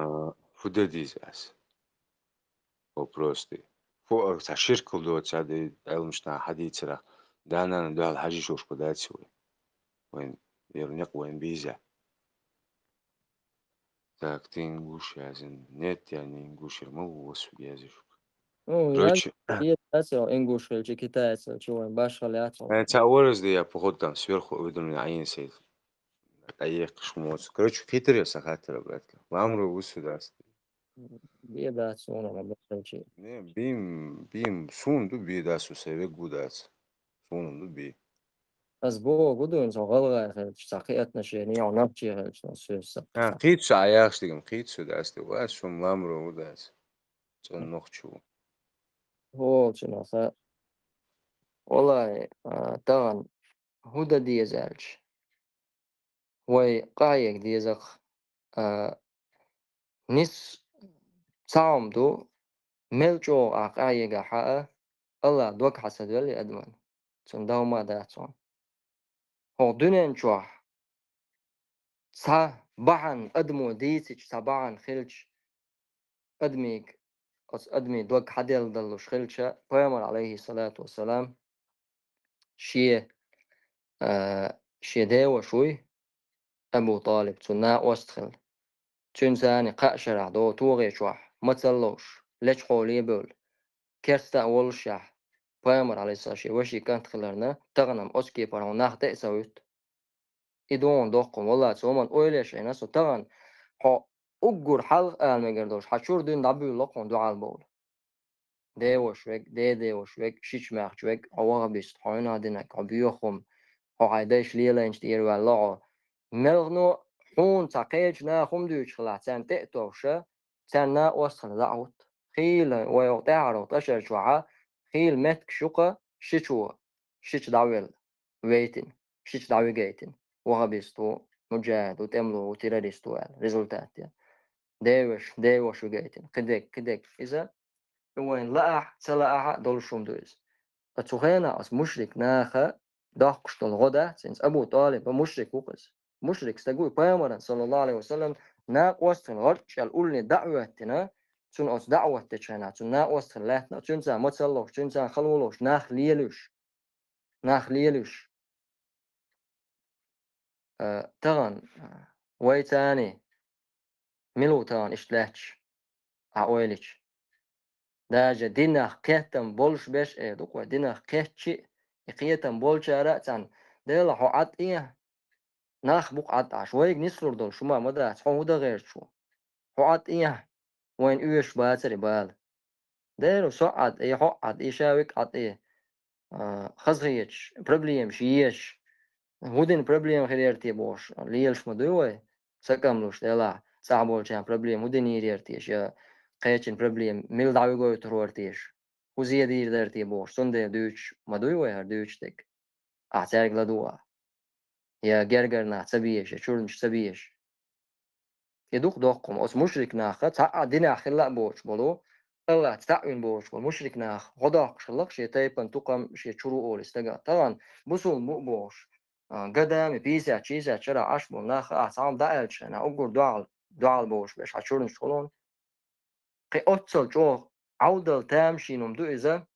хӀу дан дийза ас? Вопрос ду. Фу, а, цхьа ширкал доцу, цхьа ди-, Ӏилманчна хьадийцарах, да-нана дуьхьал хьажийша уьш кху дац вай. Вайн, яра некъ вайн бийза. Так, ты ингуш язын. Нет, я не ингуш, я могу вас язычок. Ну, я Короче, я дац, я ингуш хилча, китаец хилча, вайн башхал яц. Э, цхьа ораз ди я, походу, там сверху уведомление, а я сей. А я кхиш моц. Короче, хитрый я сахатра, братка. Ламру высу даст. Бе дац, он ана бахилча. Не, бим, бим, сун ду бе дац, у сай вегу дац. Сун ду бе. Аз богу дуйна со гӀалгӀай хилча, цхьа кхи отношение, я набчи хилча, но сюрса. А, кхийца а яхаш дигам, кхийца дац, ди ва, сум ламру дац. Цун нохчу. Волчунаха. Валай, а, таган хӀу дан деза аьлча. Вай къахьега деза-кх, а, нис цхьа хӀума ду, мел чӀогӀа ахь къахьегахь а, Аллах дог хьа ца доьлла и адаман. Цунна дагӀма дац хьуна. ХӀокху дуьнен чохь цхьа бахьана адамо дийцича, цхьа бахьана хилча, адамига, оцу адамийн дог хьаделла даллуш хилча, пайхамар, алейхиссалату вассалам, шен, а, шен деваш вуй, Абу ТӀалиб, цуьнан накъост хилла. Цуьнан царна кхаа шарахь догӀу тогӀе чохь, мацалла ловш, лечкъоле а бевлла, керста а воллушехь, пайхамар, алейхиссалам, шен вешин кӀант хиларна, тахана-м оцу кепара хьуна нах тӀе а ца вуьту. И дугӀун доккхун, валлахӀи, цо ман ойла еш Ӏийна со тахана, хьо уггар хьалха ала мегар долуш, хьан чуьра дуьйна дӀабуьйлу-кх хьуна дуьхьал бовла. Деваш вег, дедеваш вег, шича маьхча вег, хьо вахабист, хьо хьуна динарг, хьо боьхум, хьо хьайн дайша лелайначу тӀера ваьлла хьо. Мелхано хьуна цхьа кхечу наха хӀума дуьйцуш хилахь, царна тӀе а товша, царна накъост хила дӀа а хӀутту. Хийла вай оха тӀаьхьара оха тӀашар чохьа, хийла меттигаш ю-кха шичо, шича дӀавелла, вейтина, шича дӀавигайтина, вахабист ву, муджахид ву, тӀемало ву, террорист ву аьлла, результат я. Деваш, деваш вигайтина, кхидерг, кхидерг. Иза, вайн лаахь, ца лаахь а долуш хӀума ду иза. Ткъа цу хенахь оцу мушрик наха доккхуш долу гӀо дац, хӀинца Абу ТӀалиб мушрик ву-кх иза. Мушрик стаг ву, и пайхамаран, саллаллаху Ӏалайхи ва саллам, накъост хилла гӀорччел уллане даӀват дина, цунна оцу даӀват дечу хенахь, цунна накъост хилла лаьттина, цуьнца мацалла лохуш, цуьнца хало лохуш, нах лелуьйш. Нах лелуьйш. Э, тахана, э, вай царний, мила ву тахана иштта лаьтташ, ахь ойла йича? Даже динах кхетам болуш берш а эр ду-кх вай, динах кхетча а, и кхетам болчара а цхьаьна, Дела, хьо Ӏад Ӏехьа, нах бу-кх Ӏад Ӏаш, вайга нислур долуш хӀума ма дац, хьо хӀун дан гӀерташ ву? Хьо Ӏад Ӏехьа, вайна оьшуш бацара и бала. Дера, со Ӏад Ӏе, хьо Ӏад Ӏе, ша вик Ӏад Ӏе, а, хазахеташ, проблемаш езаш, хӀун дина проблема хир яра те бохуш, лелаш ма дуй вай, сакамлуш, делахь, цӀахь болчарна проблема хӀун дина йийр яра теша, я кхечун проблема мила дӀавигойтур вара теша, хӀун зе дийр дара те бохуш, цундела дуьйцуш ма дуй вай хӀара дуьйцуш дерг. Ахь цаьрга ладугӀа. Я гергара нах ца безаш, я чуьрнаш ца безаш. И ду-кх доккха хӀума. Оцу мушрик наха цхьа а динехь хилла а боцуш болу, АллахӀца цхьаъ вина боцуш болу мушрик наха гӀо доккхуш хилла-кх шен тайпан тукхам, шен чуро олий стага. Тахана бусулба бу а бохуш, а, гадами, пятьдесят-шестьдесят шарахь Ӏаш болу нах а цхьа хӀума дӀааьллачу хенахь, уггар дуьхьал, дуьхьал бохуш берш хьан чуьрнаш хуьлу. Кхин оццул чӀогӀа Ӏовдал тамашийна хӀума ду иза,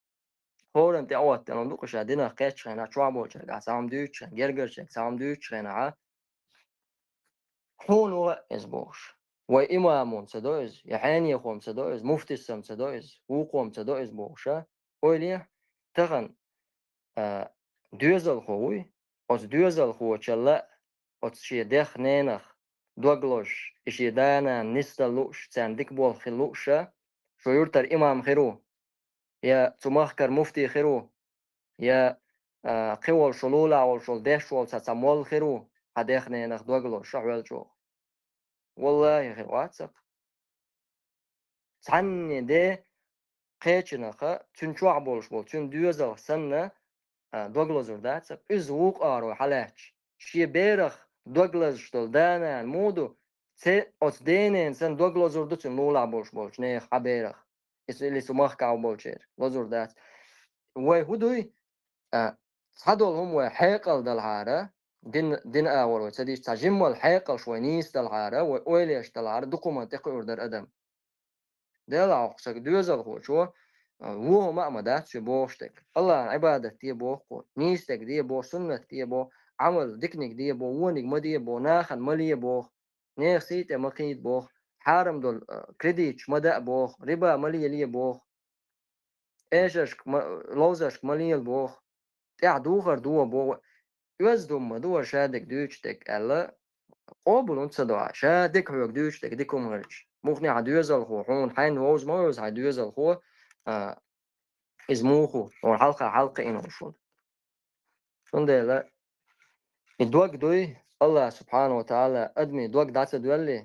хӀоранна тӀе Ӏоттаделла хӀума ду-кх ша динах кхеттачу хенахь, чохь болчаьрга ахь цхьа хӀума дуьйцучу хенахь, гергарчаьрга цхьа хӀума дуьйцучу хенахь, хьуна ваъа иза бохуш. Вай имамо-м ца до иза, я хьенехо-м ца до иза, муфтисо-м ца до иза, вукхо-м ца до иза бохуш, а? Ойла е, тахана, а, доьзалхо вуй, оцу доьзалхочалла оцу шен дех-ненах дог лозуш, и шен да-нана нисдала лууш, царна дика болх хила лууш а, шун юьртара имам хир ву, я цу махкара муфти хир ву, я, а, кхин волу шун лулахь волуш волу деш волу цхьа, цхьа молла хир ву, хьан дех-ненах дог лозуш а хьоьлла чӀогӀа. Валлахи, хир вац-кх. Цхьанне де кхечанхьа, цуьнан чохь болуш болу, цуьнан доьзалх санна, а, дог лозур дац-кх. Иза вукху агӀор хьалаьцча, шен берах дог лазаш долу да-нана муха ду, церан оцу ден-ненан санна дог лозур ду цуьнан лулахь болуш болчу нехан хьан берах. Иза или цу махкахь болчеран лозур дац. Вай хӀун дуй? А, цхьадолу хӀума вай хьекъал далахьара, дин, дин агӀор вай ца дийцча, цхьа жиммал хьекъалш вай нийса далахьара, вай ойла еш далахьара, дукха хӀуманна тӀекхуьур дара адам. Делахь хӀокху стага доьзалхочо, а, вон хӀума а ма дац шен бохуш дерг. АллахӀан Ӏибадат де боху кхо, нийса дерг де боху, суннат де боху, Ӏамал диканиг де боху, вониг ма де боху, нахана ма ле боху, нехан сий тӀе ма кхийда боху, хьарам долу, а, кредиташ ма даа боху, риба ма лелае боху, эшаршка ма, ловзаршка ма лела боху, тӀаьхьа духар дохо боху. Оьзда хӀума ма ду вара ша дерг дуьйцуш дерг аьлла, къобалван ца до, ша дерг хьоьга дуьйцуш дерг дика хӀума хилча. Муххале хьан доьзалхо хьуна, хьайна вовза ма вевза хьайн доьзалхо, а, иза муха ву, хьуна хьалха хьалакхиъна волуш волу. Цундела и дог дуй, АллахӀ субхьанаху ва тагӀала адамийн дог дӀа ца доьллий,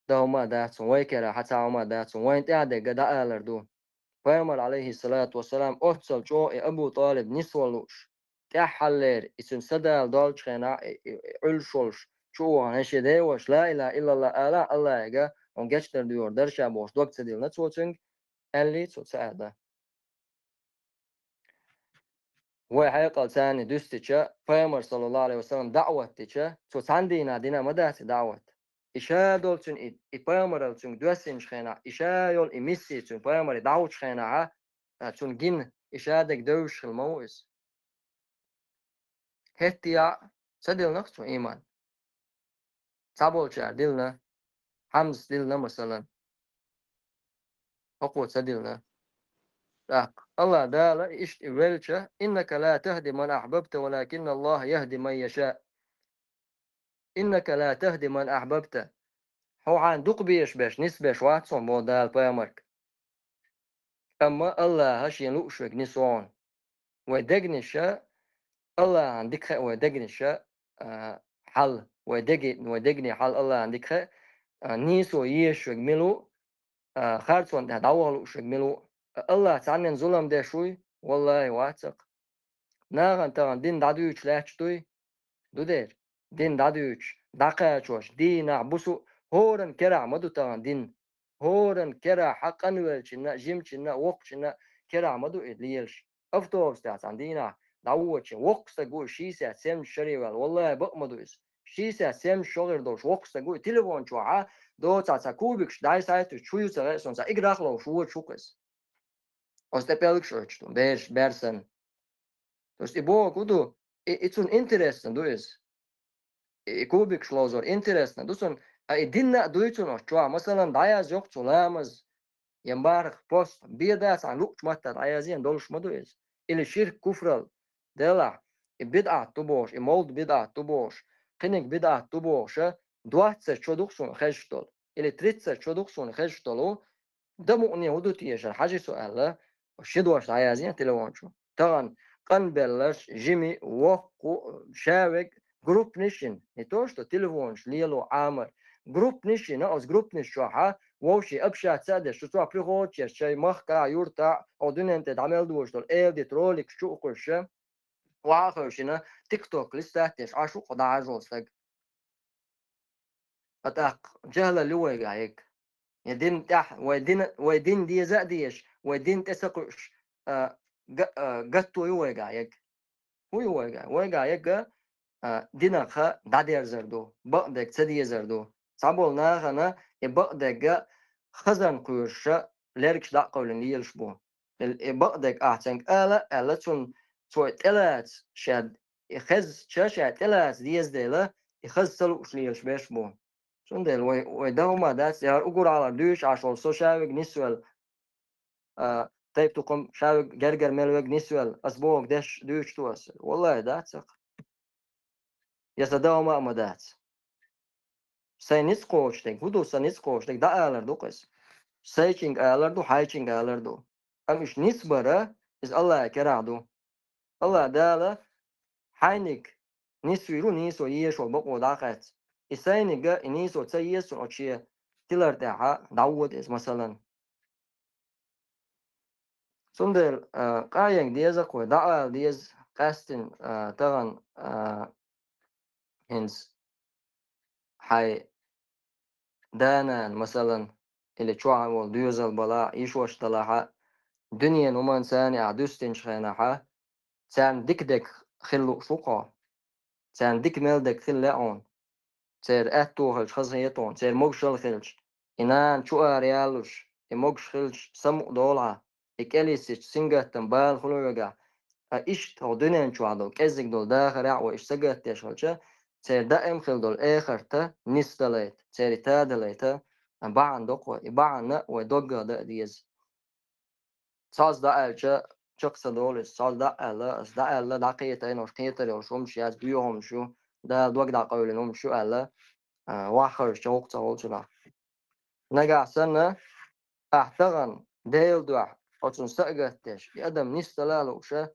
дан хӀума дац хьуна, вай кара хьан цхьа хӀума дац хьуна, вайна тӀаьхьа дерг дан аьллар ду. Пайхамар, алейхиссалату вассалам, оццул чӀогӀа и Абу ТӀалиб нисвала лууш, тӀаьххьаллера, и цуьнан са дала долчу хенахь, и, и, и Ӏуьллуш волуш, чу а вахана, хӀай шен деваш, ла илаха иллаллах алахь, АллахӀе хьуна гечдар доьхур дара ша бохуш, дог ца диллина цо цуьнга, аьллий цо, ца аьлла. Вай хьекъал царна дуьстича, пайхамар, саллаллаху алейхи ва саллам, даӀват дича, цо цхьана дийнахь дина ма дац и даӀват. И ша долу цуьнан и, и пайхамаралла цуьнга доьссинчу хенахь, и ша йолу и миссия цуьнан пайхамаре дӀахьучу хенахь, а, цунна гина, и ша дерг девзаш хилла ма ву иза. ХӀетте а ца диллина-кх цо ийман. Цхьаболчара диллина, Хьамзас диллина, масалан. ХӀокхо ца диллина. ТӀаккха АллахӀ Дала иштта и велча: «Иннака ла тахди ман ахьбабта, валакинна Аллаха яхди ман яша». «Иннака ла тахди ман ахьбабта». Хьо хьайна дукха безаш берш нисбеш вац хьуна, боху Дала пайхамарга. Амма АллахӀа шена лууш верг нисво хьуна. Вай дегнаша, АллахӀан дика хаьа вай дегнаша, а, хьал, вай деги-, вай дегнийн хьал АллахӀан дика хаьа, а, нийсо езаш верг мила ву, а, харцонна тӀехь дӀаваха лууш верг мила ву. А, АллахӀ цхьаннен зулам деш вуй? Валлахи, вац-кх. Нахана тахана дин дӀадуьйцуш лаьтташ дуй? Ду дера. Дин дӀадуьйцуш, дӀакхачош, дийнахь, бусу, хӀоран керахь ма ду тахана дин. ХӀоран керахь, хьан къанвелчинна, жимчинна, воккхачинна керахь ма ду и лелаш. Автобус тӀехь цхьана дийнахь дӀавоьдучу воккха стаг ву, шестьдесят семьдесят шаре ваьлла. Валлахи, бакъ ма ду иза. Шестьдесят семьдесят шо гӀир долуш воккха стаг ву, и телефон чохь а доцахь цхьа кубикаш дӀасайтуш, чу ю ца гӀе, сон цхьа играх ловш воьдуш ву-кх иза. Оцу тӀе пӀелгаш оьцуш ду, бераш, бер санна. То есть и бохург хӀун ду, и, и цунна интересно ду иза. И, и кубикаш ловзор интересно ду цунна, а и динна а дуй цунна оцу чохь, масалан, дӀаязйо-кх цо ламаз, я марха, пост, бен дац, хьан луъучу матта дӀаязйина долуш ма ду иза. Или ширк, куфрал, делахь, и бидӀат ду бохуш, и мовлид бидӀат ду бохуш, кхиниг бидӀат ду бохуш, а, двадцать шо ду-кх суна хезаш долу, или тридцать шо ду-кх суна хезаш долу, дан мукъане хӀун ду теша, хьажи со аьлла, ши дош дӀаязйина телефон чу. Тахана къанбелларш, жими, воккху, ша верг, группанаш йина, не то что телефонаш лело Ӏамар, группанаш йина, оцу группанаш чохь а вовшийн общаться а деш, цу чохь приходчерш шайн махкахь, юртахь, оцу дуьнен тӀе дӀа мел доьжуш долу эладита роликаш чу а кхуьссуш, охьа а хевшина, тикток листать деш Ӏаш ву-кх дӀахьажо стаг. Ткъа тӀаккха жаьхӀлалла ю вайгахь ерг. Я дин тӀехь, вай дин, вай дин деза а дезаш, вай дин тӀе ца кхуьуш, а, га-, а, гатто ю вайгахь ерг. ХӀун ю вайгахь? Вайгахь ерг, а, динах дӀадерзар ду, бакъдерг ца дезар ду. Цхьаболу нахана и бакъдерг хазан кхоьруш лергаш дӀа а кхоьллина лелаш бу. И, и бакъдерг ахь цуьнга ала а аьлла, цунна цо и тӀелаца ша, и хезча ша тӀелаца деза дела, и хаза ца лууш лелаш берш бу. Цундела вай, вай дан хӀума дац, я хӀара уггар хьалха дуьйцуш Ӏаш волу со ша верг нисвелла, а, тайп-тукхам ша верг гергара мел верг нисвелла, ас бохург деш дуьйцуш ду ас. Валлахи, дац-кх. Я сан дан хӀума а ма дац. Сайн ницкъ кхочуш дерг, хӀун ду сан ницкъ кхочуш дерг, дӀаалар ду-кх иза. Сайчуьнга алар ду, хьайчуьнга алар ду. Амма уьш нисбар, иза Аллахьан керахь ду. Аллахь Дала хьайниг нисвийр ву нийсо езаш волу бакъо дӀа а кхаьчча. И сайниг и нийсо ца еза цунна оцу шен тилар тӀехь дӀавода иза, масалан. Цундела, а, къаенга деза-кх вай, дӀаала деза, къаьстина, а, тахана, а, хӀинца хьайн да-нана, масалан, или чохь волу доьзал балахь, йишош далахь, дуьненан хӀуманца царна ахь дуьстинчу хенахь, царна дика дерг хила лууш ву-кх хьо. Царна дика мел дерг хила лаьа хьуна. Церан аьтто хилча хазахета хьуна, церан могушалла хилча, и нана чу ара ялуш, и могуш хилча, самукъа долу хьан, и кӀел йисича, сингаттам, бала хуьлу хьоьгахь. Ткъа иштта хӀокху дуьнен чохь долу, кӀеззиг долу дахарехь а вай иштта сагатдеш хилча, церан даим хила долу эхарта нисдалайта, церан тадалайта, бахьана до-кх вай, и бахьана вай доггах дан а деза. Цхьаъ дӀааьлча, чекх ца долу иза. Цхьаъ дӀааьлла, ас дӀааьлла, дӀакхетайна, уьш кхетар йолуш хӀумаш яц, боьха хӀумаш ю, Дала дог дӀакъевлина хӀумаш ю аьлла, а, ваххарш ча гӀуллакх ца волчу нах. Нагахь санна, ахь тахана Делан дуьхьа оцунна са а гатдеш, и адам нисдала а лууша,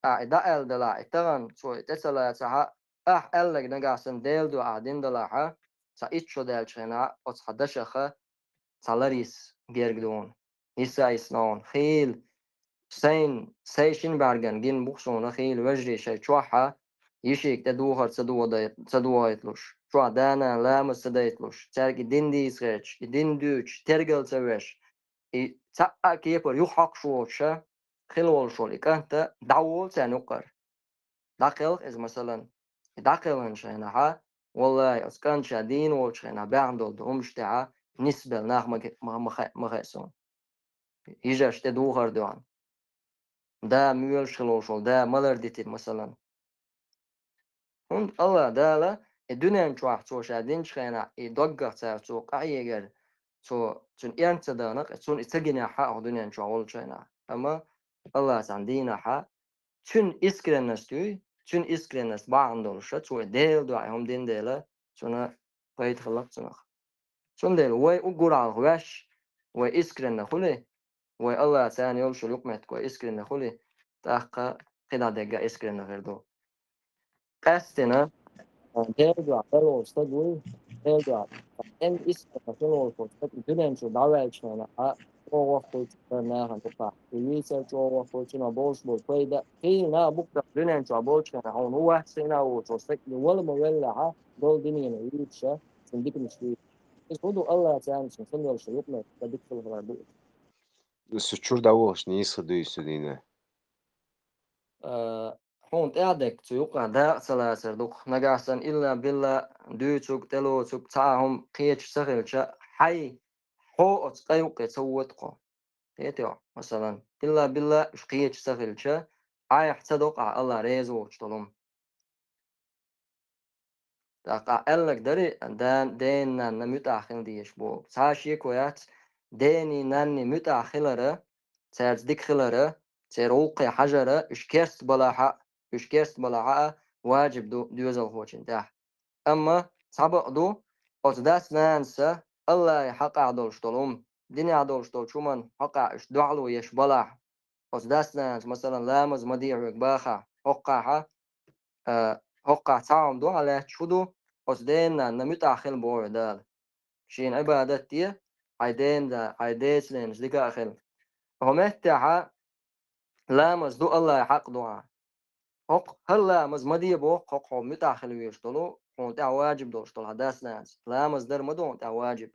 ахь и дӀааьлла делахь, и тахана цо и тӀе ца лацахь а, ахь аьлларг нагахь санна Делан дуьхьа ахь дина делахь а, цхьа итт шо даьллачу хенахь а оцу хьан дашаха цхьа Лариса герга ду хьуна. Йиса-йисна хьуна хийла, сайн, сайн шина бӀаьргана гина бу-кх суна хийла вежарий шайн чохь а, йишига тӀе духар ца дохадай-, ца дохийталуш, чохь да-нана ламаз ца дайталуш, цаьрга и дин дийца гӀерташ, и дин дуьйцуш, тергал ца веш, и цхьа а кепара юхахьокхуш воцуша, хила волуш волу и кӀант а дӀаволу царна юккъара. ДӀакхелха иза, масалан. И дӀакхелхинчу хенахь а, валлахӀи, оцу кӀанта ша дийна волчу хенахь баьхна долу хӀуманаш тӀехь а нисбелла нах ма ге-, ма, ма хе-, ма хаьа суна. Йижарш тӀе духар а доьгӀна. Да моьлуш хила волуш волу, да малар дитина, масалан. ХӀунда АллахӀ Дала и дуьнен чохь цо ша динчу хенахь, и доггах цара цо къахьегар, цо цуьнан эрна ца дахана, цунна и ца гинехь а хӀокху дуьнен чохь волчу хенахь. Амма АллахӀ цхьана дийнахь а, цуьнан искренность юй, цуьнан искренность бахьана долуша, цо и Делан дуьхьа и хӀума дина дела, цунна пайда хилла-кх цунах. Цундела вай уггар хьалха ваьш, вай искренне хуьлий, вай АллахӀ царна йолуш йолу юкъаметтиг вай искренне хуьлий, тӀаккха кхидӀа дегга искренне хир ду. Къаьстина, Делан дуьхьа хир волу стаг вуй, Делан дуьхьа, тӀе искренне хир волу стаг, дуьнен чу дӀаваьллачу хенахь а, чӀогӀа воккхавелча нахана тӀаккха. И вийцар чӀогӀа воккхавелча, цунах болуш болу пайда. Кхин а буккъа дуьнен чохь болчу хенахь хьуна вац, цхьана а волчохь стаг и вала ма веллехьа, долу дуьненан вийцаша, цуьнан диканаш вийца. Иза хӀун ду, Аллах царна цуьнан хин йолуш юкъаметтиг сан дика хилархьара ду иза. Со чуьра дӀавахаш нийса хир дуьйцу дийна. А, хьуна тӀаьхьа дерг цу юкъа дакъа ца лацар ду-кх. Нагахь санна илла-билла дуьйцург, тӀелоцург, цхьа а хӀума кхечаш ца хилча, хьайн хьо оцу къа юккъе ца вода-кх хьо. Кхетий хьо, масалан, илла-билла уьш кхечаш ца хилча, айхьа ца до-кх ахь Аллах реза воцуш долу хӀума. ТӀаккха ахь аьлларг дарий, да-, дена-нанна муьтӀахь хила дезаш боху. Цхьа а шеко яц, дений, нанний муьтӀахь хилара, цаьрца дика хилара, церан гӀуллакхе хьажара, уьш керста балахь а, уьш керста балахь а, важиб ду доьзалхочун тӀехь. Амма цхьа бакъ ду, оцу дас-нанаса Аллахьан хьакъехь долуш долу хӀума, динехь долуш долчу хӀуманна хьакъехь уьш дуьхьало еш балахь, оцу дас-нанас, масалан, ламаз ма де хьоьга бахахь, хӀоккхахьа, а, хӀоккхахь цхьа хӀума дуьхьал лаьтташ хӀун ду, оцу дена-нанна муьтӀахь хила боху Дала. Шена Ӏибадат де, хьайн дена-, хьайн деца-ненца дика а хила. ХӀокху меттехьа ламаз ду Аллахьан хьакъ ду хьан. ХӀокху хӀара ламаз ма де боху, хӀокху хьо муьтӀахь хила везаш долу, хьуна тӀехь важиб долуш долу хьан дас-нанас. Ламаз дар ма ду хьуна тӀехь важиб.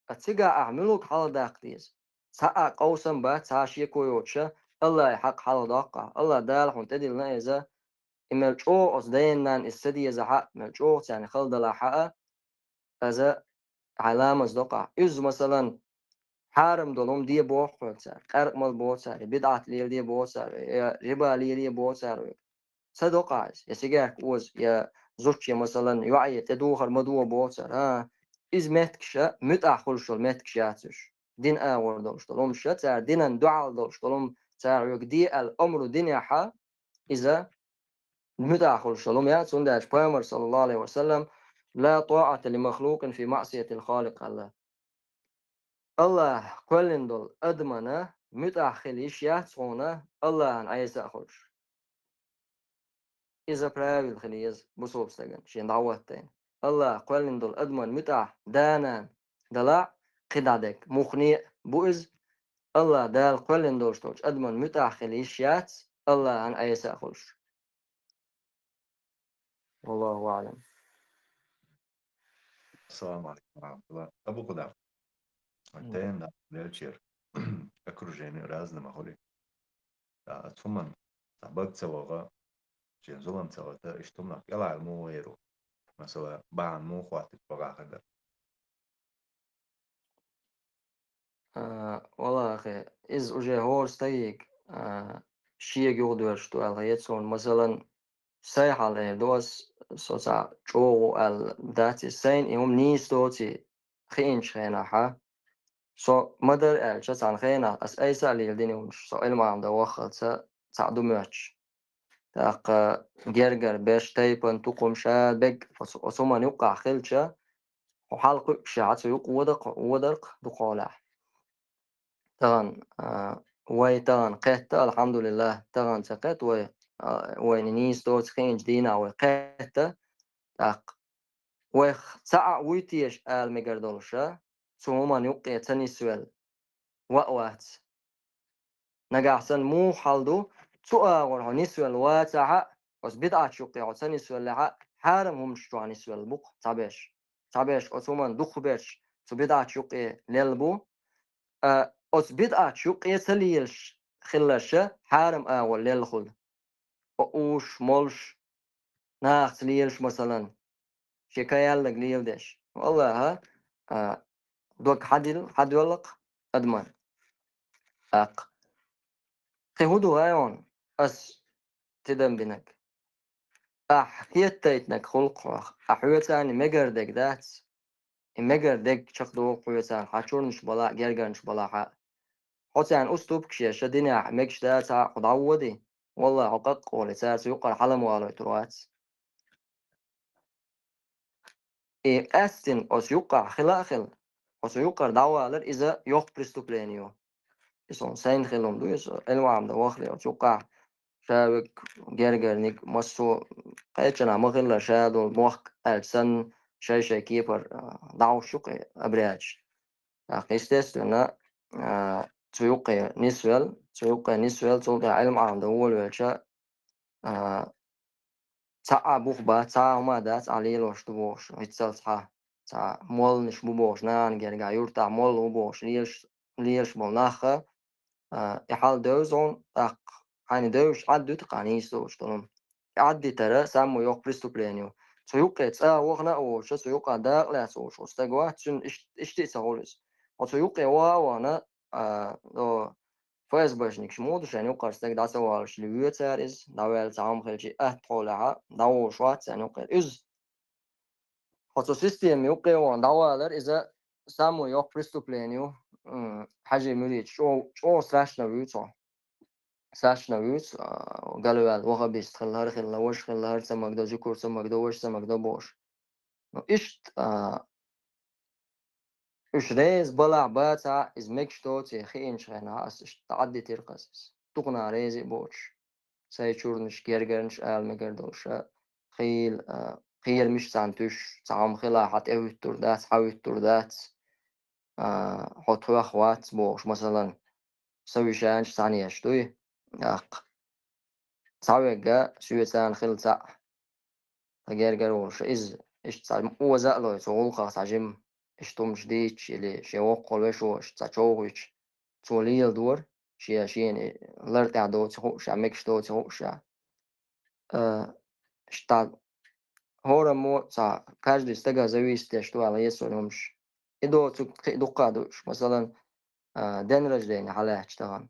Ткъа цигахь ахь муьлхарг хьалха даккха деза? Цхьа а къовсам бац, цхьа а шеко йоцуша, Аллахьан хьакъ хьалха доккху ахь. Аллах Дала хьуна тӀедиллина иза, и мел чӀогӀа оцу дена-нанна иза ца дезахь а, мел чӀогӀа царна хала далахь а, иза хьайн ламаз доккху ахь. Иза, масалан, хьарам долу хӀума де боху хьоьга цара, къаьркъа мала боху цара, я бидӀат леладе боху цара, я риба лелае боху цара хьоьга. Ца доккху ахь иза, я сигарка оза, я зудчо, масалан, йоӀе тӀедухар ма дохо боху цара, а? Иза меттигаш а, муьтӀахь хуьлуш йолу меттигаш яц уьш. Дин агӀор долуш долу хӀумаш а, цара динан дуьхьал долуш долу хӀума цара хьоьга де аьлла омра динехьа, иза муьтӀахь хуьлуш йолу хӀума яц, цундела Пайхамар, саллаллаху Ӏалайхи ва саллам: «Ла тӀаӀата ли махлукъин фи маӀсиятил Халикъ», аьлла. Аллах кхоьллина долу адамана муьтӀахь хила йиш яц хьуна, Аллахьан Ӏеса а хуьлуш. Иза правил хила еза бусалба стагана, шен дӀахӀоттайна. Аллах кхоьллина долу адаман муьтӀахь да-нана далахь, кхидӀа дерг муххале а бу иза, Аллах Дала кхоьллина долуш долчу адаман муьтӀахь хила йиш яц, Аллахьан Ӏеса а хуьлуш. Валлаху аӀлам. Ассаламу алейкум ва рахматуллах. Абу Кудам. Мгм. Тен да лелчер. Окружение разное ма хуьлий. Ткъа цу хӀуманна цхьа бага ца ваха, шен зулам ца лата, иштта хӀуманах кӀелхьара муха гӀерта? Масала, бахьана муха хӀоттийта ваха хир дара? А, валлахи, иза уже хӀора стаге, а, шега юхадоьрзуш ду аьлла хета суна. Масалан, сайн хьал эр ду ас, со цхьа чӀогӀа ву аьлла дац иза. Сайна и хӀума нийса доций хиъначу хенахьа, со ма-дарра аьлча, цхьана хенахь ас айса а леладина хӀуманаш, со Ӏилма-Ӏамдан ваххалца цхьаъ ду моьттуш. ТӀаккха гергара берш, тайпана тукхум, ша бег оцу, оцу хӀуманна юккъахь хилча, хьо хьал кхуьуш а, цу юкъа водар-кх, водар-кх дукха хьолахь. Тахана, а, вай тахана кхетта, алхьамдулиллах, тахана ца кхетта вай, а, вайна нийса доцу хиъначу дийнахь вай кхетта, тӀаккха вайх цхьаъ а вуй теша ала мегар долуша, цу хӀуманна юккъе ца нисвелла, ваъ вац. Нагахь санна муха хьал ду, цу агӀор хьо нисвелла вацахьа, оцу бидӀаташ юккъе хьо ца нисвеллехьа, хьарам хӀуманаш чохь нисвелла бу-кх цхьаберш. Цхьаберш оцу хӀуманна дукхахберш цу бидӀаташ юккъе лелла бу. А, оцу бидӀаташ юккъе ца лелаш хилларша, хьарам агӀор лелла хуьлу. О, уш, молуш, нахаца лелаш, масалан, шен каяллаг леладеш. Аллаха, а, дог хьадил-, хьадоьлла-кх адаман. ТӀаккха. Кхин хӀун ду гӀайгӀун ас тидам бинарг? Ахь хеттайтинарг хуьлу-кх хьох, ахь хьоьцарна мегар дерг дац. И мегар дерг чекхдоху хьоьцарна, хьан чурнаш балахь, гергарнаш балахь а. Хьо царна уступкаш еш, ша динехь мегаш дацахь а, хьо дӀаводий? Валлахи, хьо къаккъоле цаьрца юккъара хьалам валойтур вац. И къаьстина оцу юккъахь хила а хила, оцу юккъара дӀавалар иза йоккха преступление ю. Иза хьуна сайна хилла хӀума ду, иза Ӏилма-Ӏамдан вахале оцу юккъахь ша вег гергарниг, массо а кхечанхьа ма-хиллара ша долу мохк аьлча санна, шай-шай кепара, а, дӀахьуш ю-кх и обрядаш. ТӀаккха, естественно, а, цу юккъе нисвел, цу юккъе нисвел, цул тӀаьхьа Ӏилма Ӏамдан волавелча, а, цхьа а бух бац, цхьа а хӀума дац, а лелош ду бохуш, хӀинццалц хьа, цхьа молланаш бу бохуш, нана гергахь юртахь молла ву бохуш, лелаш, лелаш болу нахха, а, и хьал девза хьуна, тӀаккха хьайна девзаш Ӏад ду тӀаккха нийса долуш долу. Ӏаддитара самое йоккха преступление ю. Цу юккъе цӀа вахана а воцуш, цу юккъа дакъа лаьцна волуш волу стаг вац, цуьнан иш-, иштта а ца хуьлу иза. Хьо цу юккъе ваха а вахана, а, до ФСБшникаш муха ду шайна юккъара стаг дӀа ца валуш, или воьду цара иза, дӀаваьлла цхьа хӀума хилча, атта хьолехьа, дӀаволуш вац царна юккъера. Иза хьо цу система юккъе вахана дӀавалар, иза самое йоккха преступление ю, м, хьажий муьрийча чӀо-, чӀогӀа страшно вуьйцу хьо. Страшно вуьйцу, а, галваьлла вахабист хилла, хӀара хилла, важа хилла, хӀара ца магадо, жукур ца магадо, важа ца магадо бохуш. Ну, иштта, а, уьш реза балахь бацахь, иза мегаш доций хиъначу хенахь, ас иштта дӀадитира-кх ас иза. Дукха нах реза а боцуш, сайн чуьрнаш, гергарнаш ала мегар долуш, а, хийла, а, кхерамаш цхьаьна туьйсуш, цхьа хӀума хилахь, хьан тӀе хӀуьттур дац, хьан хӀуьттур дац, а, хьо тхох вац бохуш, масалан, совещанеш цхьаьна еш дуй, тӀаккха цхьаверг соьца цхьаьна хилла цхьаъ, тхан гергара волуш, иза иштта цхьа оза а лой, цу гӀуллакхах цхьа жимма, иштта хӀумаш дийцча или шен воккхал вешош цхьа човхуьйтуш, цо леладора, шен, шена лар тӀехь доций хууш, мегаш доций хууш. Э, иштта хӀораммо цхьа, каждый стага зависит деш ду аьлла, эсо хӀумаш. И доцург кхин а дуккха а ду уьш. Масалан, а, день рождения хьалаьцча тахана.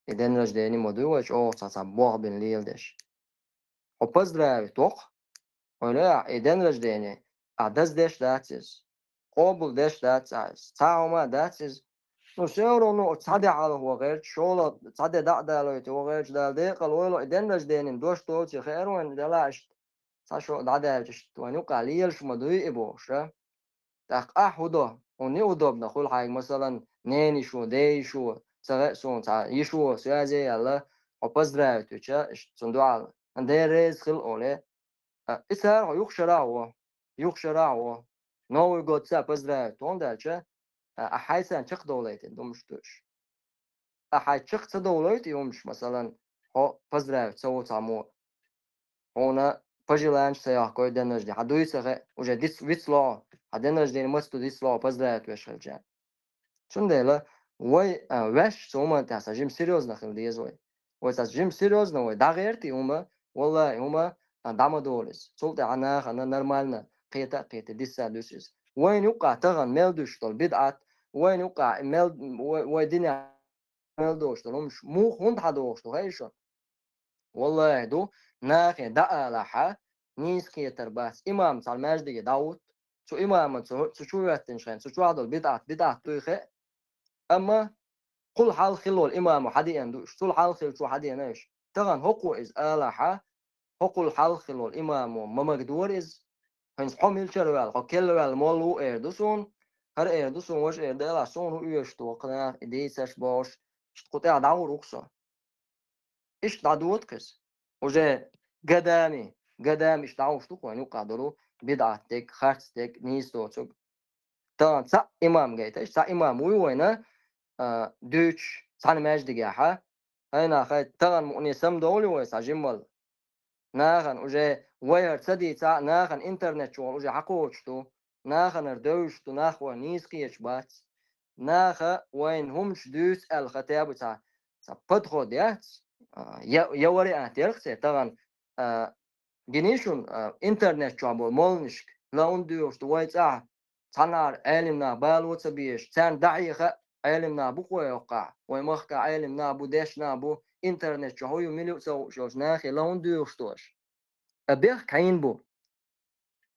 И день рождения ма дуй вай чӀогӀа цхьа, цхьа болх бина леладеш. Хьо поздравить воккху, ойла а, и день рождения, а, даздеш дац иза, къобалдеш дац а иза, цхьа а хӀума дац иза. Ну, все равно цхьа де хьалха вахарчу, шолгӀа цхьа де дӀа а далойтий вахарчу, Дала декъала войла, и день рождения дош доций хеара вайн, делахь иштта цхьа шо дӀадаьлча, иштта вайн юккъехь лелаш ма дуй и бохуш, а? ТӀаккха ахь хӀун до? Хьуна неудобно хуьлу хьайга, масалан, ненайишо, дейишо, ца хаьа суна, цхьа йишо, связе яьлла, хьо поздравить вича, иштта цунна дуьхьал, Дела реза хила олий. А, и цара хьо юха шарахь а во, юха шарахь а во. Новый год ца поздравить вон даьлча, а, ахь хьайсана чекхдовлайтина хӀумаш ду уьш. Ахь хьайца чекх ца довлойту и хӀумаш, масалан, хьо поздравить ца во цхьаммо, хьуна пожеланеш ца йохкой день рождения, хьан дуй ца хаьа, уже диц вицло, хьан день рождения маца ду дицло, поздравить веш хилча. Цундела вай, а, ваьш цу хӀуманна тӀехь сан жима серьёзно хила деза вай. Вай сан жима серьёзно вай дӀагӀерта и хӀума, валлахӀи, хӀума, а, дӀа ма долу иза. Цул тӀаьхьа нахана нормально кхета а кхетий, диса а дуьсу иза. Вайна юккъахь тахана мел дуьсуш долу бидӀат, вайна юккъахь мел, вай, вай динехь мел долуш долу хӀумаш муха, хӀунда хьан дохуш ду, хаьий шуна? ВаллахӀи ду, нахе дӀаалахьа, нийса кхетар бац. Имам цхьана маьждиге дӀахӀутту, цу имаман цу, цу чу хӀоьттинчу хенахь, цу чохь долу бидӀат, бидӀат дуй хаьа. Амма кхул хьалха хилла волу имамо хьадеана ду уьш, цул хьалха хиллачо хьадеана уьш. Тахана хӀокхо иза алахьа, хӀокхул хьалха хилла волу имамо ма магадора иза. ХӀинца хьо милчара ваьлла, хьо керла ваьлла молла ву эр ду суна, хӀара эр ду суна, важа эр ду, элахь суна хӀун оьшуш ду, кху наха и дийцарш бохуш, иштта кху тӀехь дӀагӀур ву-кх со. Иштта дӀадода-кх иза. Уже годами, годами иштта дӀагӀуш ду-кх вайн юккъахь долу бидӀат дерг, харц дерг, нийса доцург. Тахана цхьаъ имам гайта, иштта цхьа имам вуй вайна, а, дуьйцуш цхьана маьждигехьа. Хьайна хай тахана мукъане самадовлий вай цхьа жиммал? Нахана уже вай хӀара ца дийцахь а, нахана интернет чухула уже хьакхочуш ду, нахана хӀара девзаш ду, нах вай нийса кхеташ бац. Наха вайна хӀуманаш дуьйцу аьлла хатеб цхьа, цхьа подход яц, а, я, я вариант яра-кх церан тахана, а, гиний шуна, а, интернет чохь болу молланашка, ла хӀунда доьхуш ду вай цӀахь, цхьанхьара Ӏелим нах бало ца безаш, царна дӀахьеха Ӏелим нах бу-кх вай хӀокхахь, вай махкахь Ӏелим нах бу, дешна нах бу, интернет чохь хӀун ю, мила ю ца хууш йолуш нахе ла хӀунда доьхуш ду аша? А бехк хьайна бу.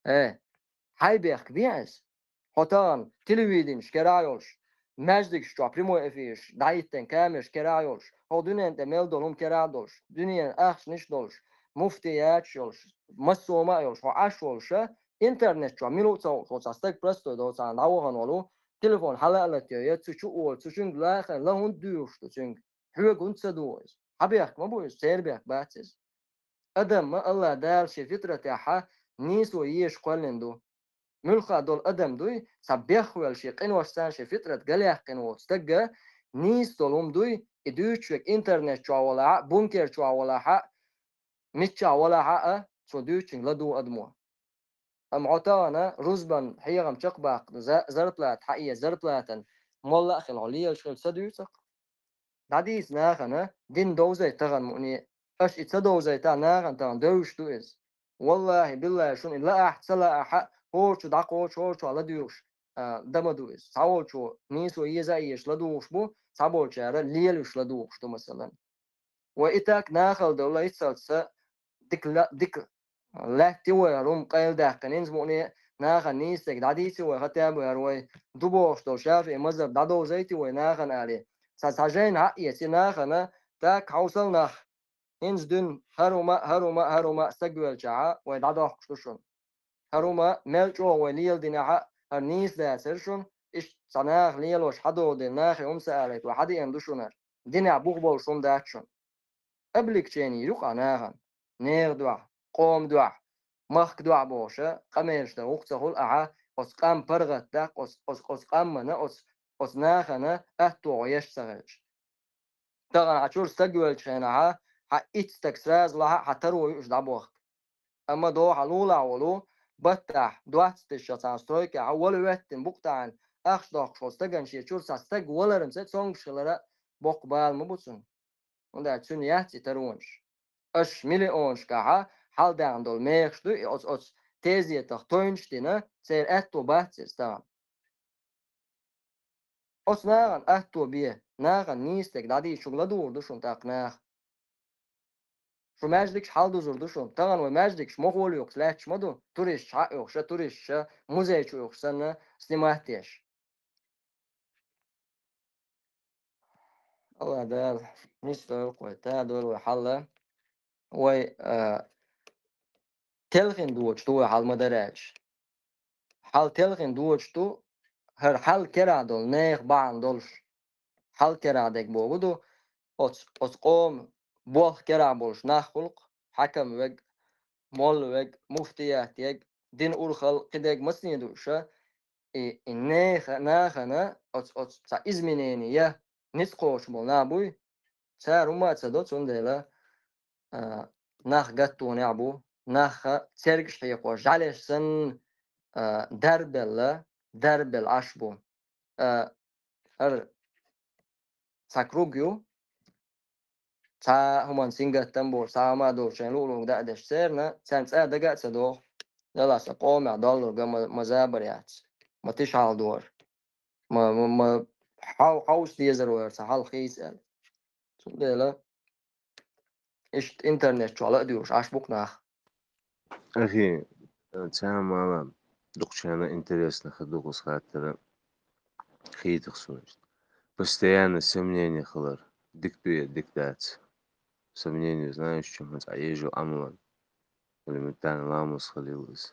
Э, хьайн бехк бен иза. Хьо тахана телевиденеш керахь а йолуш, маьждигаш чохь прямой эфираш дӀахӀиттина камераш керахь а йолуш, хьо дуьнен тӀе мел долу хӀума керахь а долуш, дуьненан ахчанаш а долуш, муфтияташ а йолуш, массо а хӀума а йолуш, хьо Ӏаш волуша, интернет чохь мила ву ца хууш, хьо цхьа стаг простой доцахьана дӀавахана волу, телефон хьала а латайо, я цу чу а волу, цу чуьнга лаха, ла хӀунда доьхуш ду цуьнга? Хьоьга хӀунда ца дугӀу иза? Хьан бехк ма бу иза, церан бехк бац иза. Адам ма АллахӀ Дала шен фитратехьа нийсо езаш кхоьллина ду. муьлхха долу адам дуй, цхьа бехвелла шен къиношца шен фитрат галъяьккхина волу стага, нийса долу хӀума дуй, и дуьйцуш верг интернет чохь валахьа, бункер чохь валахьа, миччахь валахьа а, цо дуьйцучуьнга ладугӀу адамо. Амма хьо тахана рузбан хьехам чекхбаккха за-, зарплата хьаэ, зарплатан молла а хила, хьо лелаш хила ца дуьйцу-кх. ДӀадийца нахана, дин довзайта тахана муъне, аша и ца довзайта нахана тахана девзаш ду иза. Валлахьи, биллахьи, шуна и лаахь, ца лаахьа, хӀора чу дӀакхочуш, хӀора чохь ладуьйгӀуш, а, дан ма ду иза. Цхьаволчо нийсо еза а езаш ладугӀуш бу, цхьаболчара лелош ладугӀуш ду, масалан. Вай и так нахала довла йиццалц са дика ла-, дика лаьтта вай хӀара хӀума къайладаьккхина, хӀинца муъне нахана нийса дерг дӀадийци вай, хатта бу хӀара вай ду бохуш долу шафиӀи мазхӀаб дӀадовзайти вай нахана али. Ца цхьа жайна хьаэци нахана, так хьовсал нах. ХӀинца дуьйна хӀара хӀума, хӀара хӀума, хӀара хӀума стаг велчахьа, вай дӀадохкуш ду шуна. ХӀара хӀума мел чӀогӀа вай леладинехьа, хӀара нийса дацара шуна, иштта цхьа наха лелош хьадолу дела, нахе хӀума ца алийта вай хьадеана ду шуна хӀара. Динехь бух болуш хӀума дац шуна. Облегчение ю-кх нахана. Нехан дуьхьа, къоман дуьхьа, махка дуьхьа бохуша, къамелаш дан гӀуллакх ца хуьлу ахьа, оцу къам паргӀатдаккха, оцу, оцу, оцу къамана, оцу, оцу нахана аьтто хьо еш ца хилча. Тахана хьан чуьра стаг велчу хенахьа, хьан итт стаг сразу лахьа а хьан таро юуш дӀабохку. Амма дохьа лулахь волу, баттахь, доццатешшал цхьана стройкехь, вала веттина букъ тахьана, ахча доккхуш волу стагана шен чуьра цхьа стаг валаран ца цонгуш хилара боккха бала ма бу цунна. ХӀунда аьлча цуьнан яц и таронаш. Аша миллионашкахьа хьалдаьхна долу мехаш ду, и оцу, оцу тезетах тойнаш а дина, церан аьтто бац иза тахана. Оцу нахана аьтто бе, нахана нийса дерг дӀадийцуш ладугӀур ду шуна тӀаккха наха. Шу маьждигаш хьалдузур ду шуна. Тахана вай маьждигаш мохуалла юкъа лаьтташ ма ду. Туристаш хьаоьхуша, туристаша, музей чу оьхуш санна, снимать еш. Алла Дала, нисдойла вай, та дойла вай хьалла. Вай, а, телхина доцуш ду вай хьал ма дара аьлча. Хьал телхина доцуш ду, хӀара хьал керахь долу нехан бахьана долуш. Хьал керахь дерг боху ду, оцу, оцу къоман болх керахь болуш нах хуьлу-кх, хьаькам верг, молла верг, муфтият ерг, дин урхалла кхин дерг мацане ду уьш, и, и неха-, нахана оцу, оцу цхьа изменение я ницкъ кхочуш болу нах буй, цара хӀумма а ца до, цундела, а, нах гаттонехь бу, нахха цергаш хьекхо, жӀаьлеш санна, а, дарбелла, дарбелла Ӏаш бу. А, хӀара цхьа круг ю, цхьа хӀуманна сингаттам болуш, цхьа хӀума долуш шайн луъу-луъург даа деш церна, царна цкъа дага а ца доху. Делахь сан къомехь доллург ма, ма забар яц, ма тиша хьалдора. Ма, ма, ма хьов-, хьовса дезар вара ца хьал хийца аьлла. Цундела иштта интернет чохь ла а доьгӀуш Ӏаш бу-кх нах. Ахи, цхьа хӀума ала, дукхачарна интересно хир ду-кх оцу хаттара, хийтах суна иштта. Постоянно сомнение хилар, дика ду я, дика дац. Сомнение, знаешь, чу хӀинца Ӏан ежал Ӏамалан. Элементарно ламаз хилийла иза.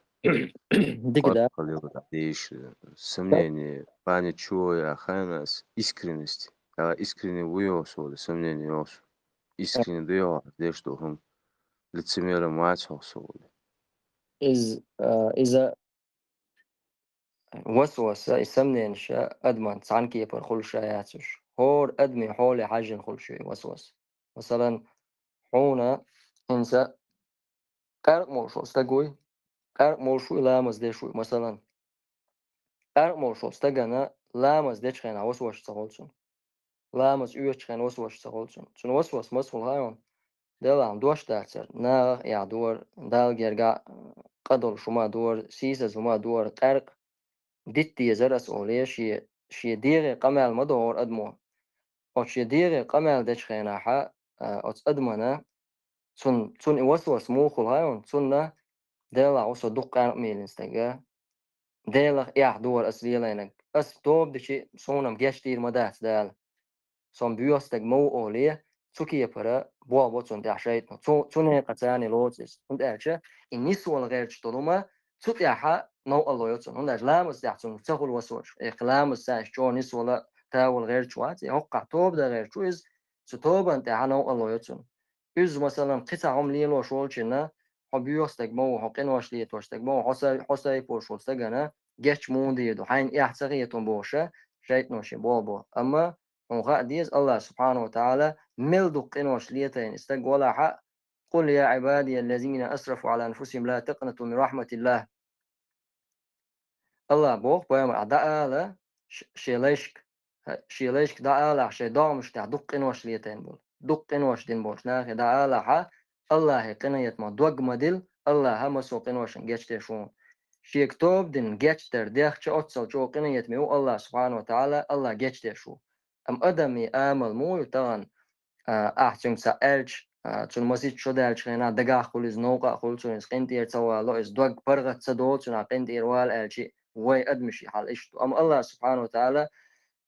Дика да. Къорд хилийла дӀадийша. Сомнение, паничо я ханас искренность. Ала искренне ву йоху со, сомнение йоху со. Искренне ду йоху, деш ду хӀума. Лицемером вац хьо со. Из, а, иза васваса, и сомненеш адаман цхьана кепара хуьлуш а яц уьш. ХӀора адамийн хьоле хьаьжжина хуьлуш ю и васваса. Масалан, хьуна хӀинца къаьркъа молуш волу стаг вуй, къаьркъа молуш вуй, ламаз деш вуй, масалан. Къаьркъа молуш волу стагана ламаз дечу хенахь васвас ца хуьлу цунна. Ламаз оьцучу хенахь васвас ца хуьлу цунна. Цунна васвас маса хуьлу хаьий хьуна? Делахь дош дацара, нахах а эхь дора, Далла гергахь а къа долуш хӀума дора, сийсаза хӀума дора, къаьркъа дитта дезара ас оле, шен, шен дегӀе къамел ма до хӀора адамо. Оцу шен дегӀе къамел дечу хенахьа, а, оцу адамана, цун-, цунна и васвас муха хуьлу хаьий хьуна? Цунна, Делахь ву со дукха къаьркъа мелина стага, Делах эхь дора ас лелайнарг. Ас тоба дичи, суна-м гечдийр ма дац Дала. Со-м боьха стаг ма ву оле, цу кепара болх бо цунна тӀехь шайтӀано. Цу, цу некъа царна лоцу иза. ХӀунда аьлча и нисвала гӀерташ долу хӀума цу тӀехьа новкъарло йо цунна. ХӀунда аьлча ламаз тӀехь цунна ца хуьлу васвас. Э, ламаз царна чӀогӀа нисвала, тавала гӀерташ вац. Э, хӀоккхахь тоба дан гӀерташ ву иза, цу тобанна тӀехьа новкъарло йо цунна. Иза, масалан, кхин цхьа хӀума лелош волчунна, хьо боьха стаг ма ву, хьо къинош летош стаг ма ву, хьо са-, хьо сайпош волу стагана, геч муха дийр ду, хьайна эхь ца хетун бохуша, шайтано шен боху боху. Амма хьуна хаа деза, Аллах субхьанаху ва таӀала мел дукха къинош летайна и стаг валахьа, «قل يا عبادي الذين أسرفوا على أنفسهم لا تقنطوا من رحمة الله». Аллах боху пайхамар, ахь дӀаала ш-, шен лайшка, шен лайшка дӀаалахь, шайн догӀмаш тӀехь дукха къинош летайна болу, дукха къинош дина болчу нахе дӀаалахьа, Аллахе къинхетамах дог ма дила, Аллаха массо а къиношна гечдеш ву. Шега тоба дина гечдар дехча, оццал чӀогӀа къинхетаме ву Аллах субхьанаху ва таӀала, Аллах гечдеш ву. Амма адамийн амал муха ю тахана, а, ахь цуьнга ца аьлча, а, цунна масийтта шо даьллачу хенахь дагахь хуьлу иза, новкъа а хуьлу цунна иза, къинтӀера ца вало иза, дог паргӀат ца долу цунах къинтӀера вала аьлча, вай адамашийн хьал иштта ду. Амма Аллах субхьанаху ва таӀала,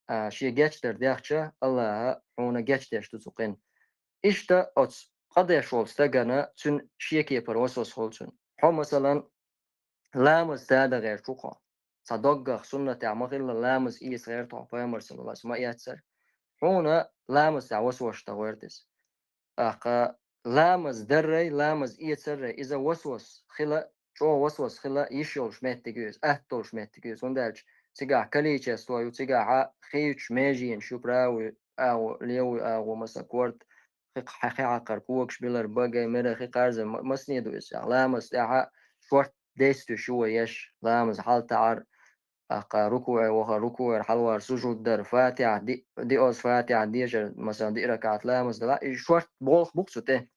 а, шен гечдар дехча, Аллаха хьуна гечдеш ду цу къин. Иштта оцу къа деш волу стагана цуьнан шен кепара васвас хуьлу цуьнан. Хьо, масалан, ламаз тада гӀерташ ву хьо. Цхьа доггах суннатехь ма-хиллара ламаз эца гӀерта хьо, пайхамар саллаллаху алейхи ва саллям ма эццара. Хьуна ламаз тӀехь васвас дан гӀерта иза. ТӀаккха ламаз даррай, ламаз эцаррай, иза васвас хила, чӀогӀа васвас хила йиш йолуш меттиг ю иза, атта долуш меттиг ю иза. ХӀунда аьлча цигахь количество ю, цигахьа хийцачу меженаш ю, правую агӀо, левую агӀо, масала, корта, хи-, хьа-, хи-, хьакхар, когаш билар, багай, мера, хи-, кхарза, ма-, масане ду иза. Ламаз тӀехьа шорт действующий ю вай еш, ламаз хьалтаӀар, тӀаккха рукуӀе вахар, рукуӀера хьалавар, сужуд дар, фатихьа, ди-, диъаза фатихьа дешар, масалан, диъ ракаӀат ламаз дала, и шорт болх бу-кх цу тӀе.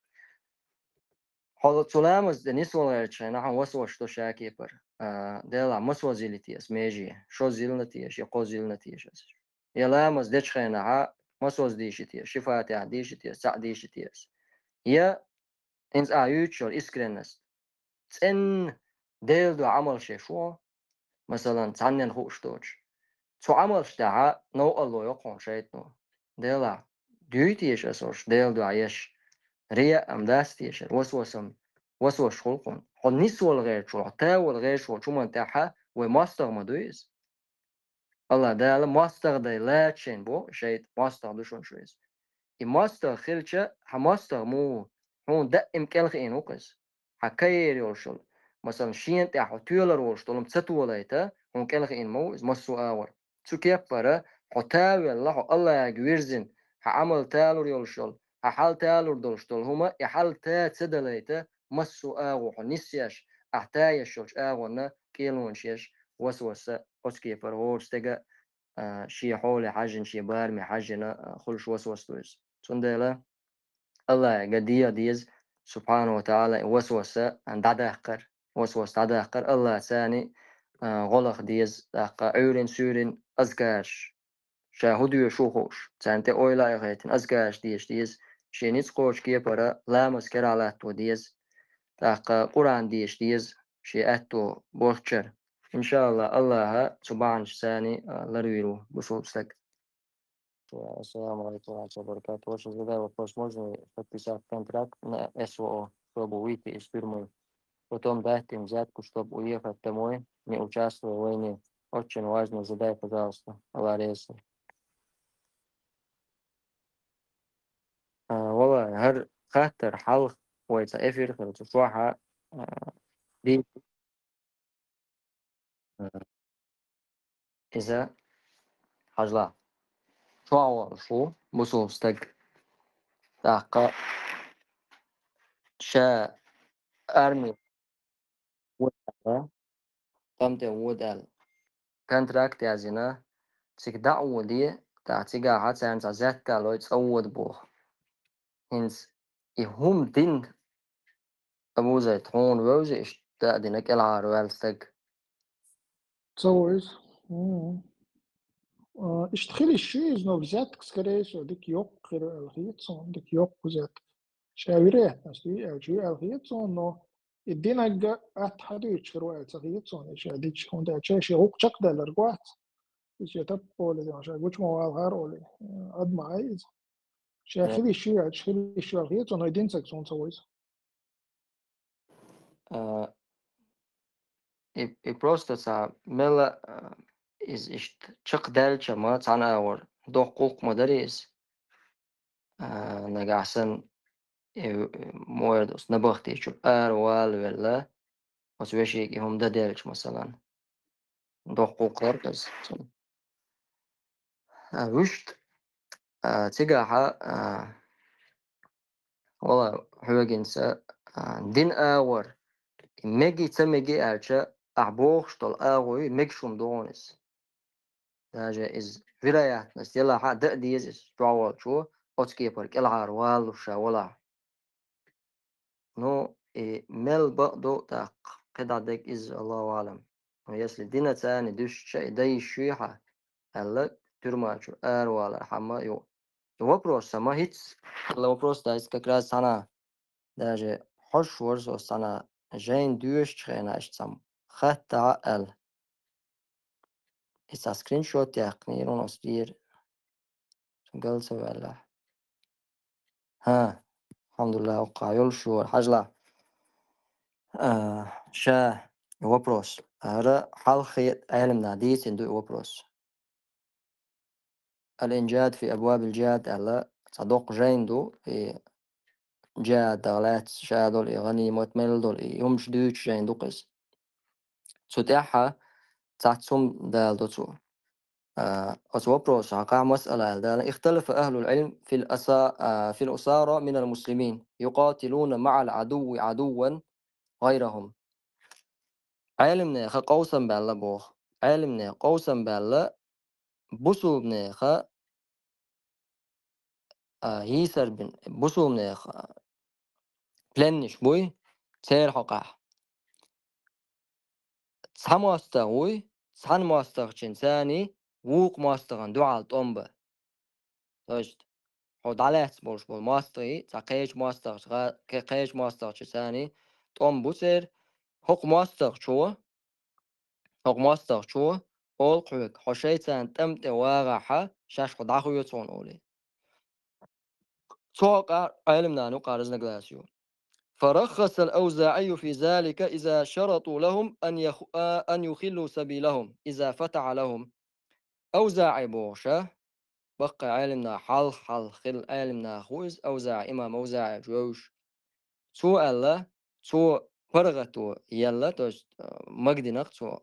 Хьо цу ламаз де нисвала гӀертачу хенахь хьуна васвас до ша кепара. А, Делахь, масоз йили теша меже, шозза йилна теша, я кхозза йилна теша аса. Я ламаз дечу хенахьа масоз дийши теша, ши фатихьа дийши теша, цхьаъ дийши теша. Я хӀинца ахь юьйцуш йолу искренность. ЦӀенна Делан дуьхьа Ӏамал шеш ву, масалан, цхьаннен хууш доцуш. Цу Ӏамалш тӀехьа новкъарло йо хьуна шайтано. Делахь, дуьй теша аса уьш Делан дуьхьа еш? Реа ам дац тешар, васвасам, васвасаш хуьлу хьуна. Хьо нисвала гӀерташ волу, хьо тавала гӀерташ волчу хӀуманна тӀехьа вай мостагӀа ма дуй иза. Аллах Дала мостагӀа дай лаьцна шайна боху, шайтӀа мостагӀа ду шуна шу иза. И мостагӀа хилча, хьан мостагӀа муха ву? Хьуна даим кӀелхиъна ву-кх иза. Хьан карьера йолуш йолу, масалан, шена тӀехь хьо тоьлур волуш долу хӀума ца толайта, хьуна кӀелхиъна ма ву иза массо а агӀор. Цу кеппара хьо тавелла, хьо Аллахьаьга вирзина, хьан Ӏамал талур йолуш йолу, хьан хьал талур долуш долу хӀума, и хьал та ца далайта, массо а агӀо хьо нисъеш, ахь та еш йолчу агӀонна кӀелонаш еш, васваса оцу кепара хӀора стеган а, шен хьоле хьаьжжина, шен бараме хьаьжжина, а, хуьлуш васвас ду иза. Цундела Аллахье ган дегӀа деза, субхьанаху ва таӀала, и васваса дӀадаккхар, васвас дӀадаккхар, Аллахьца царна, а, гӀо лаха деза, тӀаккха Ӏуьйрин-суьйрин азкараш, ша хӀун доьшу хууш, царна тӀе ойла а хетина, азкараш деша деза, шен ницкъ кхочу кепара ламаз керахь латто деза, тӀаккха Къуръан деша деза, шен аьтто болччара. Иншааллах, Аллаха цу бахьанаш царна, а, ларвийр ву бусулба стаг. Ассаламу алейкум ва рахматуллахи ва баракатуху. Ваше, задай вопрос: можно ли подписать контракт на СВО, чтобы выйти из тюрьмы? Потом дать им взятку, чтобы уехать домой, не участвуя в войне. Очень важно, задай, пожалуйста. Аллах реза. А, валла, хӀара хаттар хьалха вай цхьа эфир хилча, чохь а, а, ди-, а, иза хьажал. Чохь волуш ву бусулба стаг. ТӀаккха ша арми вуьйр ву аьлла, тӀам тӀе вуьйр ву аьлла, контракт язйина, цига дӀа а вуьйр, тӀаккха цигахь царна цхьа взятка а лой, цкъа вуьйр боху. ХӀинца и хӀума дина, Абу Зайд, хьуна вевза иштта а дина кӀелхьара ваьлла стаг? Ца вевза. Мгм. А, иштта хила йиш ю иза, но взятка, скорее всего, дика йоккха хир ву аьлла хета суна, дика йоккха взятка. Ша вероятность ю аьлча, ю аьлла хета суна, но и динарг атта хьадуьйцуш хир ву аьлла ца хета суна, и ша дича, хӀунда аьлча ша шен гӀуллакх чекхдаьлларг вац. И ша таппа олий, ша гуча ма валахьара олий, адма ай иза. Ша хила йиш ю аьлча, хила йиш ю аьлла хета суна, но и динарг суна ца вевза. А, и, и просто цхьа мела, а, иза иштта чекхдаьллача ма цхьана агӀор доккха гӀуллакх ма дарий иза. А, нагахь санна, и, муьлхха долу набахти чу ара валавелла, оцу вешига и хӀума дан делча, масалан. доккха гӀулакх дара иза. А, вуьшта, а, цигахьа, а, вала хьоьгинца, а, дин агӀор, меги, ца меги аьлча, ахь бохуш долу агӀо ю, мегаш хӀума ду хьуна иза. Даже иза вероятность елахь а, дан а деза иза, чохь волчо оцу кепара кӀелхьара валлуш ша валахь. Ну, и мел бакъ ду тӀаккха, кхидӀа дерг иза, Аллаху аӀлам. Ну, если дина царна дуьстича, и дан йиш юй хьан, аьлла, туьрма чу аравалар хьан ма ю. И вопрос сама хӀинца, аьлла, вопрос дац как раз цхьана. Даже хьожуш вара со цхьана жайна доьшучу хенахь иштта цхьамма хаттахь аьлла. Иза скриншот яьккхинера оцу дера. Гал ца ваьллахь. ХӀа, алхьамдулиллахӀ, хӀокхахь йолуш ю вара, хьажалахь. А, ша вопрос. ХӀара хьалххе Ӏеламнаха дийцина ду и вопрос. Ал-Инжад фи абвабил джихад аьлла, цхьа доккха жайна ду, и джихадах лаьцна ша долу, и гӀанимат мел долу, и хӀумаш дуьйцуш жайна ду-кх иза. Цу тӀехь цхьацца хӀума даладо цо. А, оцу вопросехь хьакха масъала аьлла дала: اختلف أهل العلم في الأسا-، а, في الأسارى من المسلمين يقاتلون مع العدو عدوا غيرهم. Ӏеламнеха къовсам баьлла боху. Ӏеламнеха къовсам баьлла бусулбанеха, а, йийсар бина, бусулбанеха пленниш буй, церан хьокъехь. Цхьа мостагӀа вуй, цхьана мостагӀчуьнца царний вукху мостагӀан дуьхьал тӀом бан. То есть, хьо дӀалаьцна болуш болу мостагӀий, цхьа кхечу мостагӀчу гӀа-, кхе-, кхечу мостагӀчуьнца царний тӀом бу церан, хӀокху мостагӀчо, хӀокху мостагӀчо олу хьоьга, хьо шайца тӀам тӀе вагӀахьа, шаьш хьо дӀахоьцу хьуна олий. Цу хьокъехь Ӏеламнана юкъа разногласие ю. فرخص الأوزاعي في ذلك إذا شرطوا لهم أن يخ-، أن يخلوا سبيلهم إذا فتح لهم. АвзаӀи бохуш, баккхий Ӏеламнах, хьалха-хьалха хилла Ӏеламнах ву иза, АвзаӀи, имам АвзаӀи вевзаш. Цо аьлла, цо паргӀато елла, то есть, а, магадинарг цо.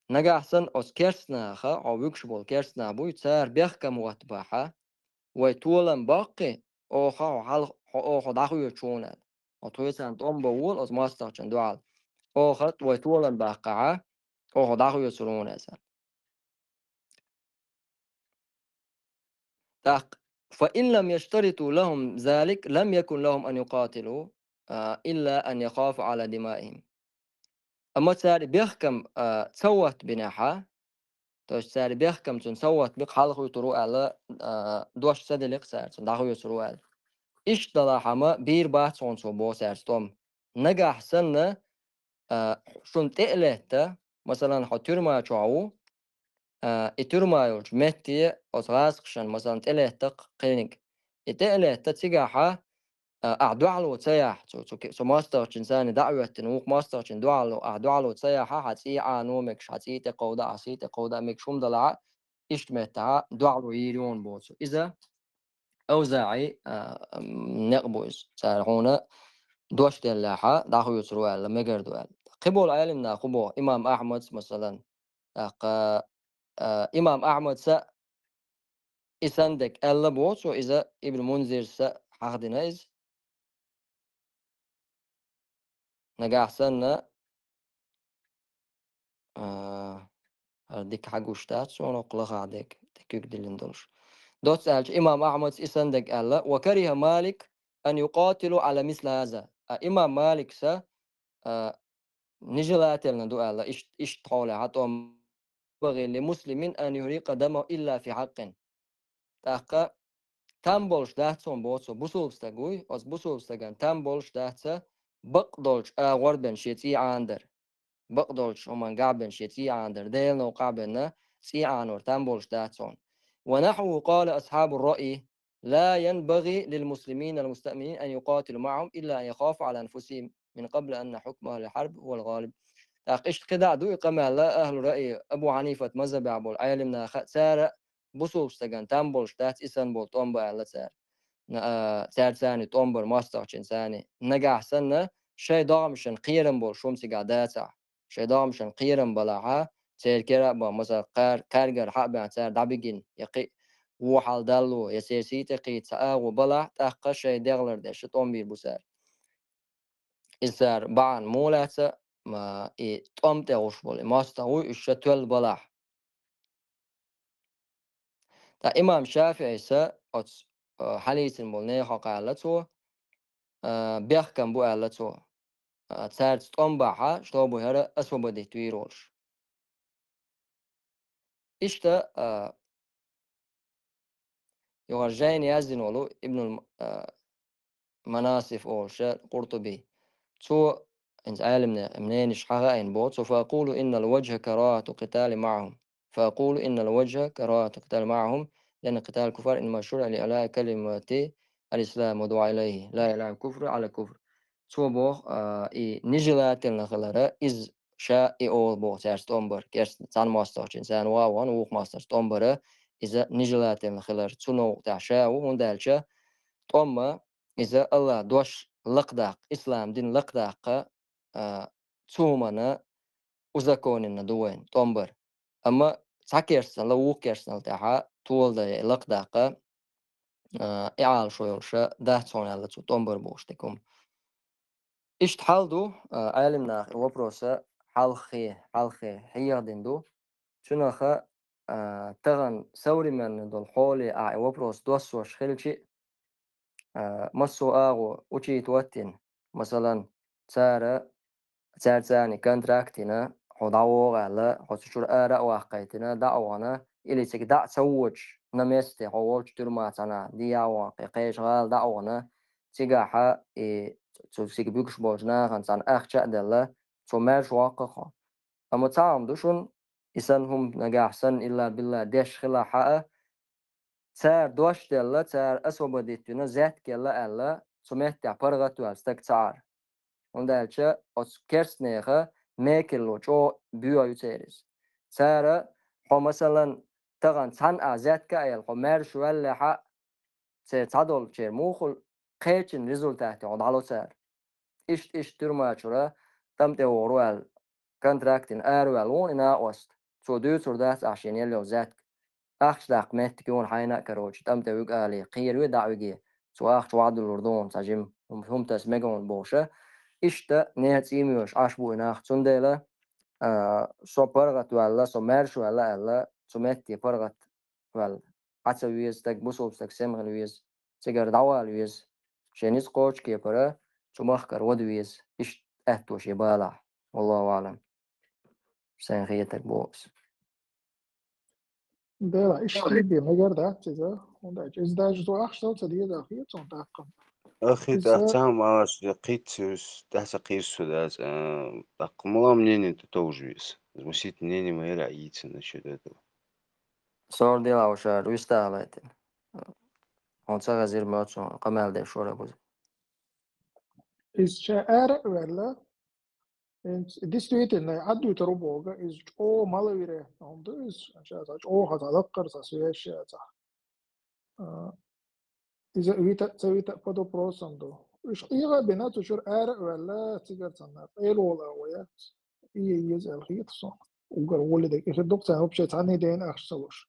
Нагахь санна оцу керстанаха, хьо вуьгуш болу керстанах буй, цара бехкам хӀоттабахьа, вай толам боккхий, оха хьо хьал-, хьо оха дӀахоьцу хьуна аьлла. Хьо тхоьцарна тӀом бан вола оцу мостагӀчун дуьхьал. Оха вай толам баккхахьа, оха дӀахоьцур хьуна иза. ТӀаккха, فإن لم يشترطوا لهم ذلك لم يكن لهم أن يقاتلوا، а, إلا أن يخافوا على دمائهم. Амма цара бехкам, а, ца хӀоттабинехьа, то есть цара бехкам цунна ца хӀоттабе хьалхуьйтур ву аьлла, а, дош ца делира цара, цунна дӀахоьцур ву аьлла. Иштта далахь хьама бийр бац хьуна цо боху цаьрца тӀом. Нагахь санна, а, шуна тӀе а летта, масалан, хьо туьрма чохь ву, а, и туьрма йолчу метте оцу гӀазкхашан, масалан, тӀелеттакх кхиниг. И тӀе а летта цигахьа, а, ахь дуьхьало ца яхь, цу, цу, цу мостагӀчун царна дӀа а хӀоьттина, вукху мостагӀчун дуьхьало, ахь дуьхьало ца яхьа, хьан цӀий Ӏано мегаш, хьан цӀий тӀекховда, ахь сий тӀекховда мегаш хӀума далахьа, иштта меттахьа дуьхьало йийр ю хьуна боху цо. Иза АвзаӀи, а, м, некъ бу иза. Цара хьуна дош деллехьа, дӀахоьцур ву аьлла, мегар ду аьлла. Кхиболу Ӏеламнаха хӀун боху, имам Ахьмадс, масалан, тӀаккха, а, имам Ахьмадса и саннарг аьлла боху цо, иза Ибн Мунзирса хьахдина иза. Нагахь санна, а, хӀара дика хьагуш дац суна, хӀокху лахахь дерг, тӀе куьг диллина долуш. Доцца аьлча, имам Ахьмадс и саннарг аьлла: وكره مالك أن يقاتلوا على مثل هذا. А имам Маликса, а, нежелательно ду аьлла, ишт-, иштта хьолехьа тӀом: ينبغي لمسلم أن يهريق دمه إلا في حق. ТӀаккха там болуш дац хьуна боху цо, бусулба стаг вуй, оцу бусулба стаган там болуш дац, бакъ долчу агӀор бен шен цӀий Ӏанадар. Бакъ долчу хӀуманга бен шен цӀий Ӏанадар, Делан новкъахь бен цӀий Ӏанор там болуш дац хьуна. ونحوه قال أصحاب الرأي: لا ينبغي للمسلمين المستأمنين أن يقاتلوا معهم إلا أن يخافوا على أنفسهم من قبل أن حكم أهل الحرب هو الغالب. ТӀаккха иштта кхидӀа а ду и къамел ахьлу раъи, Абу Хьанифат мазхабехь болу Ӏеламнаха, цара бусулба стаган там болуш дац, и санна болу тӀом бан аьлла цара. На-, а, цаьрца царний тӀом бар мостагӀчун царний. Нагахь санна, шайн догӀмашна кхерам болуш хӀума цигахь дацахь, шайн догӀмашна кхерам балахьа, церан кера а бан, масала, кхар-, кхаргара хьа а баьхьна, цара дӀабигина, я кхин а вон хьал далло, я церан сий тӀе кхийта цхьа агӀо балахь, тӀаккха шайн дегӀ лардеш тӀом бийр бу цара. Иза цара бахьана муха лаьцна, ма, и тӀом тӀе гӀуш болу, и мостагӀа вуй, уьш ша тоьлла балахь. Ткъа имам ШафиӀийс оцу, а, хьалийцина болу нехан хьокъехь аьлла цо, а, бехкам бу аьлла цо, а, цаьрца тӀом бахь, штобу хӀара освободить вийр волуш. Иштта, а, юха жайна яздина волу Ибнул, а, Манасиф олуш, Къуртуби. Цо, хӀинца Ӏелимне мненеш хьахаийна боху цо: «فأقول إن الوجه كراهة القتال معهم. فأقول إن الوجه كراهة القتال معهم، لأن قتال الكفار إنما شرع لإعلاء كلمة الإسلام والدعوة إليه، لا إعلاء الكفر على الكفر». Цо боху, а, и нежелательно хилара, иза ша и олу боху цаьрца тӀом бар, керста цхьана мостагӀчун, царна ван а ван, вукху мостагӀчу тӀом бара, иза нежелательно хилар, цу новкъа тӀехь ша а ву, хӀунда аьлча тӀом а иза Аллах дош лакхадаккха, ислам дин лакхадаккха, а, цу хӀуманна узаконено ду вайн тӀом бар. Амма цхьа керстанал вукху керстанал тӀаьхьа толадан я и лакхадаккха, а, и Ӏалашо йолуша дац хьуна аьлла цо тӀом бар бохуш дерг хӀума. Иштта хьал ду, а, Ӏелимнаха и вопроса хьалххе, хьалххе хьехадина ду. Цунаха, а, тахана современный долу хьоле ахь и вопрос доссош хилчи, а, массо а агӀо учитывать дина. Масалан, цара, цаьрца царна контракт йина, хьо дӀавогӀу аьлла, хьо цу чуьра ара а ваккхийтина, дӀа а вахана, или цига дӀа а ца воьдуш, на месте хьо волчу тюрьма цхьана дӀа а вахана, кхечу гӀала дӀа а вахана, цигахьа и цу цига буьгуш болчу нахана цхьана ахча а делла, цо маьрша воккху хьо. Амма цхьа хӀума ду шуна, и санна хӀума нагахь санна илла-билла деш хилахь а, цара дош делла, цара освободить вина, зетка елла аьлла, цу меттехь паргӀат а ваьлла стаг ца Ӏара. ХӀунда аьлча оцу керстанеха мекарло чӀогӀа боьха ю церан иза. Цара хьо, масалан, тахана цхьана а зетка а елла, хьо маьрша ваьллехь а, церан цхьадолчеран муххал кхечун результате хьо дӀало цара. Иштта, иштта тюрьма чуьра тӀам тӀе вогӀур ву аьлла, контракт йина араваьлла ву и накъост. Цо дуьйцур дац ахь шена елла йолу зетка. Ахча даккха меттиг ю хьуна хьайна а, короче, тӀам тӀе вуьгу алий, кхера ве дӀа а виге, цо ахча вахьадуьллур ду хьуна цхьа жима, хӀума, хӀума таса мега хьуна бохуша. Иштта нехан цӀий моьшуш Ӏаш бу и нах. Цундела, а, со паргӀат ваьлла, со маьрша ваьлла аьлла, цу метте паргӀат ваьлла. Ӏа ца веза стаг, бусалба стаг сема хила веза, цигара дӀавала веза. Шен ницкъ кхочу кепара цу махкара вада веза. Иштта аьтто шен балахь. Валлаху аӀлам. Сайн хетарг боху аса. Дела, иштта хир бен мегар дац иза. ХӀунда аьлча иза даже цо ахча ца деза хета цунна тӀаккха. Ахи, иза тӀаккха цхьа хӀума алаш, я кхийтта соьца, тӀаьхьа ца кхийса со дац, а, тӀаккха мула мнение тӀе товжа веза. Из масийтта мнение ма яра йийцина насчёт этого. Сор дела ушар висталайтина. Хьуна ца хезира моьтту суна къамел деш вара буза. Иза ша ара а ваьлла, хӀинца действительно, Ӏаддуьйтур ву боху, иза чӀогӀа маловероятно хӀума ду иза, ша цхьа чӀогӀа цхьа лаккхара цхьа связь ша цхьа. А, иза вита а, ца вита а под вопросом ду. Уьш къегӀа а бина, цу чуьра ара а ваьлла, цигара цхьанна къайлавала а ву яц. И еза аьлла хета суна. Уггар гӀоле дерг. И хир ду-кх царна вообще цхьанне дена ахча ца луш.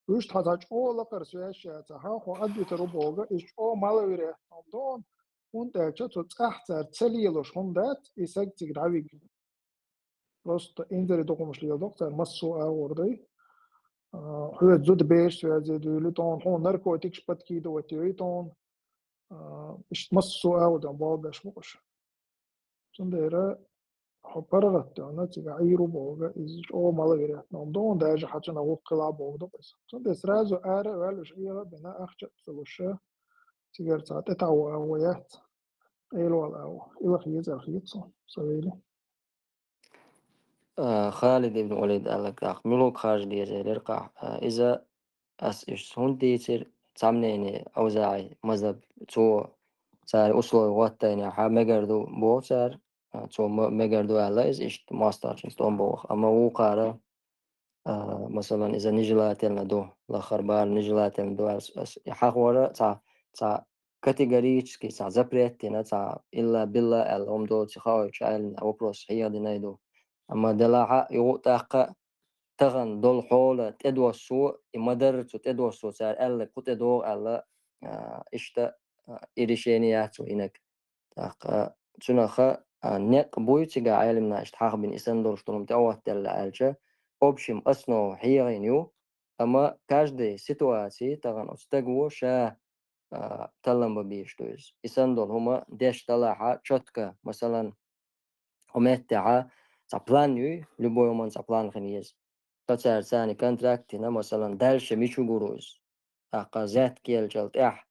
Уьш тхьа цхьа чӀогӀа лакхара связь ша цхьа, хьо Ӏадвитар ву боху, иза чӀогӀа маловероятно хӀума ду хьуна, хӀунда аьлча цо цӀахь цара ца лелош хӀума дац, и саг цига дӀавига. Просто инзаре дукха хӀумаш леладо-кх цара массо а агӀор дай. А, хьоьца зуда бераш связи дуьйлу тхуна, хьуна наркотикаш подкидывать йой тхуна. А, иштта массо а агӀор дан болх беш бу-кх уьш. Цундела хьо паргӀат а доьгӀна, цига Ӏийр ву боху, иза чӀогӀа маловероятно хӀума ду хьуна, даже хьан цунах вукху хила а боху ду-кх иза. Цундела сразу ара а ваьлла, уьш къегӀа а бина, ахча а ца луш, цигара цхьа тӀетаӀо а ву яц. Къайлавала а ву. И лаха еза аьлла хета суна, сан вели. А, Халид ибн Валид аьлларг тӀаккха муьлхарг харжа деза элира-кх ахь? А, иза ас иштта хӀунда дийцира, цхьа мнение, АвзаӀий мазхӀаб, цо цара условия хӀоттайнехь, мегар ду боху цара, а, цо ма-, мегар ду аьлла иза иштта мостагӀчунца тӀом боху. Амма вукхара, а, масалан, иза нежелательно ду, лаххара бала нежелательно ду аьлла, ас и хьахора цхьа, цхьа категорически цхьа запрет дина, цхьа илла-билла аьлла хӀума доций хаойтуш аьлла вопрос хьехадинай ду. Амма делахь а, юха а тӀаккха тахана долу хьола тӀедоссо, и ма-дарра цу тӀедоссо цара аьлларг кху тӀедогӀу аьлла, а, иштта, а, и решение яц вайнаг. ТӀаккха цунаха, а, некъ буй цигахь Ӏелимнаша хьахбина и санна долуш долу тӀе а оттаделла аьлча, общем основа хьехийна ю, амма каждый ситуаций тахана оцу стаго ша, а, таллам бан безаш ду иза. И санна долу хӀума деш далахьа чётко, масалан, хӀу меттехьа цхьа план юй, любой хӀуманна цхьа план хила еза. Ткъа цара царна контракт йина, масалан, дальше мича гур ву иза. ТӀаккха заьтка елчал тӀаьхьа,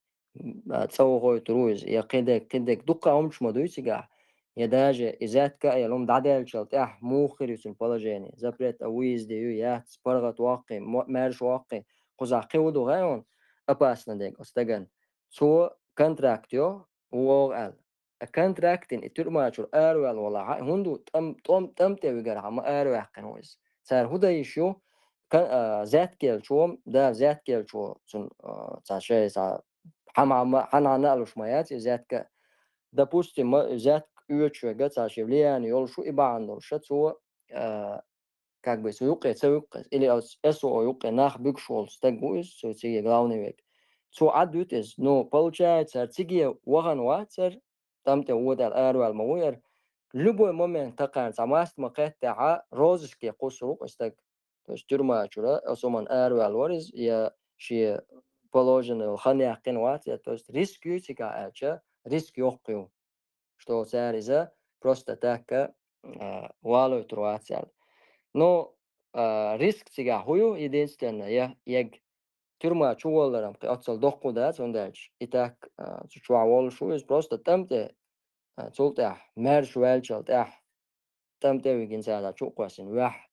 а, цӀа вахойтур ву иза, я кхидерг, кхидерг, дуккха хӀумнаш ма дуй цигахь, я даже и заьтка а елла хӀума дӀадаьлчал тӀаьхьа муха хир ю цуьнан положение, запрет о выезде ю, яц, паргӀат воккхий, мо-, маьрша воккхий, кхузахь кхин хӀун ду хаьий хьуна, опасно дерг оцу стагана. Цо контракт йо, вогӀу аьлла. А контрактин и тюрьма чуьра араваьлла валахьа, хӀунда ву тӀам-, тӀом-, тӀам тӀе вигархьа ма араваьккхина ву иза. Цара хӀун дан йиш ю? Ка-, а, заьтка елчо, да, заьтка елчо, цунна, а, цхьа шай, цхьа хьан-, хьан-, хьан-, хьан-, хьан-, алуш ма яц и заьтка. Допустим, ма, заьтка оьцуш верг, цхьа шен влияние йолуш ву и бахьана долуш, цо, а, как бы, цу юккъе ца вуьгу-кх иза. Или оцу эс о о юккъе нах буьгуш волу стаг ву иза, цу циге главный верг. Цо Ӏад вуьту иза. Ну, получается, цара циге вахана вацара, тӀам тӀе вода аьлла, араваьлла ма ву яра. Любой момент такхарна цхьа маста ма кхеттехьа, розыске кхуссур ву-кх и стаг. То есть тюрьма чуьра, оцу хӀуманна араваьлла вара иза, я шен положенный йолу хан яьккхина вац, я, то есть риск юй цигахь аьлча, риск йоккха ю. Что цара иза просто так, а, валуьйтур вац аьлла. Ну, а, риск цигахь хӀун ю, единственное, я, яг тюрьма чу волларан кхин оццал доккха дац, хӀунда аьлча и так, а, цу чохь воллуш ву иза просто тӀам тӀе, а, цул тӀаьхьа, маьрша ваьлчал тӀаьхьа, тӀам тӀе а вигина цара чу а кхоьссина, ваьхьа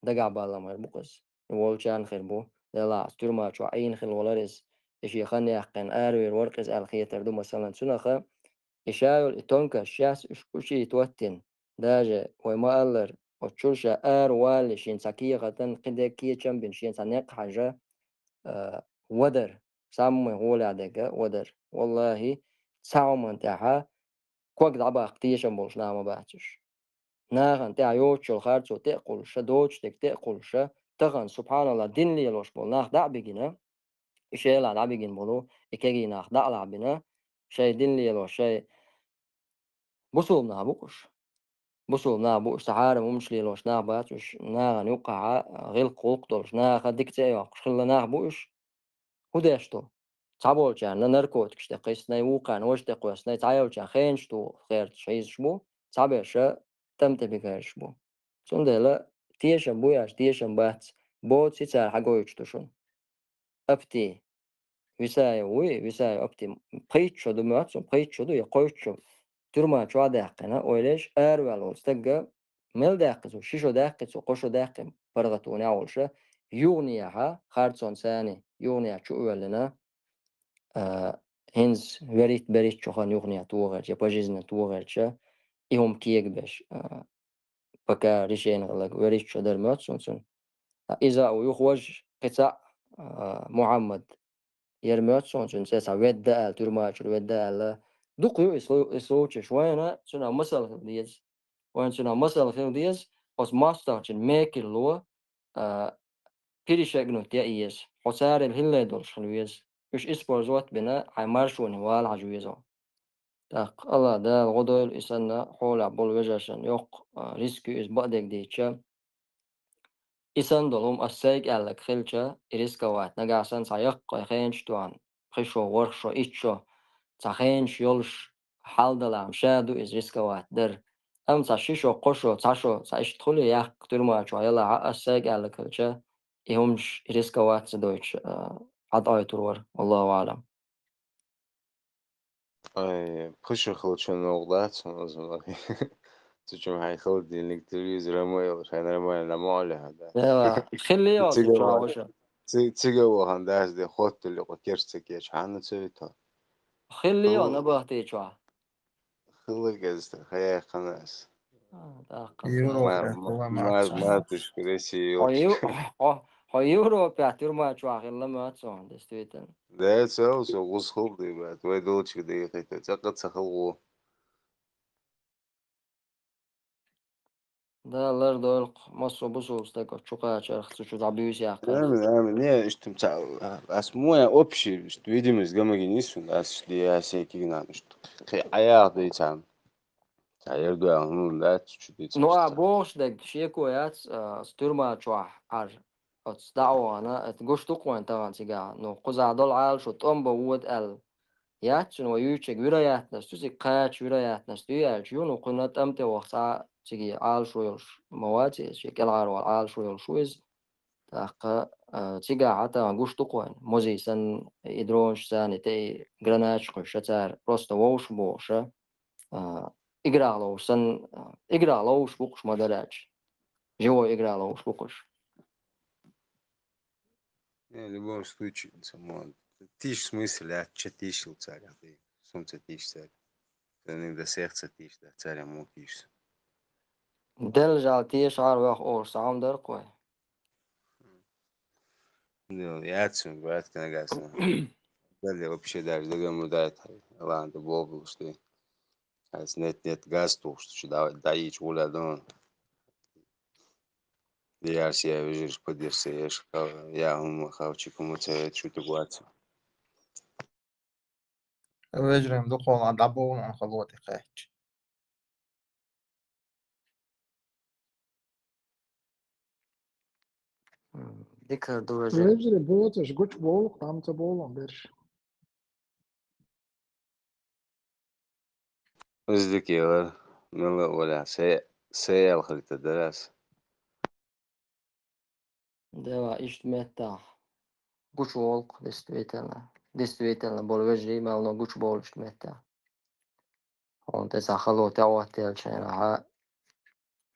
дагахь баллам хир бу-кх иза. И волчарна хир бу, делахь, тюрьма чохь Ӏийна хилла валара иза. И шен хан яьккхина аравер вара-кх иза аьлла хетар ду, масалан, цунаха, и ша йолу и тонкость шаьш уьш учуьйтта ваттина. Даже вай ма-аллара, оцу чуьра ша ара валле, шена цхьа кехатан, кхидерг кечам бина, шена цхьа некъ хьажа, а, вадар, самый гӀолехь дерг а вадар. Валлахи, цхьа хӀуманна тӀехьа ког дӀабаккха тешам болуш нах ма бац уьш. Нахана тӀехь йоцуш йолу харцо тӀе а кхуллуша, доцуш дерг тӀе а кхуллуша, тахана, субхьаналлахӀ, дин лелош болу нах дӀа а бигина, и шелахь дӀабигина болу, и кегий нах дӀа а лахьбина, шайн дин лелош, шайн бусулба нах бу-кх уьш. Бусулба нах бу уьш, цхьа хьарам хӀумнаш лелош нах бац уьш, нахана юккъехьа гӀиллакх-гӀуллакх долуш, наха дика цӀе а йоккхуш хилла нах бу уьш. ХӀун деш ду? Цхьаболчарна наркотикаш тӀе кхиссинай, вукхарна важа тӀе кхоьссинай, цхьайолчарна хенаш туху гӀерташ хьийзаш бу, цхьаберша тӀам тӀе бигайраш бу. Цундела тешам бу аьлча тешам бац, боций цара хьагойтуш ду шуна. Апти. Висаев вуй, Висаев Апти. Пхийтта шо ду моьтту суна, пхийтта шо ду я кхойтта шо. Тюрьма чохь даьккхина, ойла еш, араваьлла волу стагга, мел даьккхи цо, ши шо даьккхи цо, кхо шо даьккхи паргӀатонехь волуша, юханехьа, харцонца юханехьа чу а воьллина, а, хӀинца веритт-беритт шо хан юханехьа тохарча, я пожизненно тохарча, и хӀума кегабеш, а, пока решение хиларг веритт шо дара моьтту суна цуьнан. А, иза а ву юха важа кхин цхьаъ, а, Мухьаммад. Яра моьтту суна цуьнан цӀе цхьа ведда аьлла, тюрьма чуьра ведда аьлла. Дукха ю и слу-, и случайш. Вайна цуьнан масал хила деза. Вайна цуьнан масал хила деза, оцу мостагӀчун мекарло, а, перешагнуть ян еза. Хьо царел хӀиллай долуш хила веза. Уьш использовать а бина, хьайн маршоне вала хьажа веза хьо. ТӀаккха АллахӀ Дала гӀо дойла и санна хьолехь болу вежаршна йоккха, а, риск ю иза бакъдерг дийча. И санна долу хӀума ас сайга аьлларг хилча, и рисковать, нагахь санна цхьа яккхий хенаш тоьхна, пхи шо, ворхӀ шо, итт шо, цхьа хенаш йолуш хьал далахь, ша ду иза рисковать дар. Амма цхьа ши шо, кхо шо, цхьа шо, цхьа иштта хуьлий яккха тюрьма чохь ялахь, ас сайга аьлларг хилча, и хӀуманаш рисковать ца дойтуш, а, хьатӀаойтур вара, валлаху аӀлам. Ай, пхи шо хилча вогӀу дац хьуна иза ма. Цу чу хьайн холодильник, телевизор а ма йолуш, хьайн нормально ма Ӏалехьа дац. Эва, хилли йо, цига чохь ваха. Ци-, цига вахана дац де хоттули кхо керс ца кеча, хьанна ца витал? Хилли йо, хилла, набахти чохь. Хилла геза, хаяьккхана ас. А, тӀаккха. Европа, ма-, ма-, ма-, матушка Россия. Хьо йолчу. Ю-, хьо, хьо Европа тюрьма чохь хилла моьтту суна, действительно. Да, цо, со гӀуз хилла ду бац, вай долчуьра дехийта, цӀаккха ца хилла ву. Дала лардойла массо бусулба стаг оцу чу кхачарх, цу чу дӀабуьйса яккхар. Амин, амин. Не, иштта ца, ас мо я общий, иштта видимость гамагин йисун, ас иштта я секигнан иштта. Кхе, Ӏаяха дийцан. Ца ярдуьйла, ну, да, цу чу дийцан. Ну, а, иштта. Бохуш дерг шеко яц, а, с тюрьма чохь Ӏар. Оцу даӀвана, это гуш ду-кх вайн тахана цигахь. Ну, кхузахь долу Ӏалашо тӀом бан вода аьлла. Яц цуьнан вай юьйцург вероятность ю, цига кхача вероятность ю аьлча, ю, ну, кхуьнан тӀам тӀе вахча цхьа цига Ӏалашо йолуш ма вац иза, шен кӀелхьара волу Ӏалашо йолуш ву иза. ТӀаккха, а, цигахь а тахана гуш ду-кх вайн. Музей санна, и дронаш санна, и тӀе и гранаташ кхуьссуш цара, просто вовшах бохуш, а, играх ловш санна, а, играх ловш бу-кх уьш ма-дарра аьлча. Живой играх ловш бу-кх уьш. Не, в любом случае, само, тийша смысл яц, ча тийшал царех, да и сум ца тийша царех. Ца иногда сех ца тийша, да, царех мо тийша. Делла жал тешахьара вех олуш ца хьуна дара-кх вай. Ну, яц, брат, нагаса. Далее вообще даже дагаму дайт, ладно, бобулуш ты. Ас нет-нет газ тухуш, что давай, даича гуля дон. Дияр сия вижирш подерсе, еш, я хумма хавчи куму цевет, шу ты гуаца. Вежарийн дукхахула дӀабовлу хӀун хало тӀе кхаьчча. М, дика ду, вежарий. Вежарий боцуш гучу бовлу, там ца бовлу берш. Иза дика елар, мила а валя, се, се ял хилита дарас. Дела, иштта меттахь гучу волу-кх, действительно. Действительно, болу вежарий мел но гучу болу иштта меттахь. Хьуна тӀе цхьа хало тӀе Ӏоттаелча хьенахьа,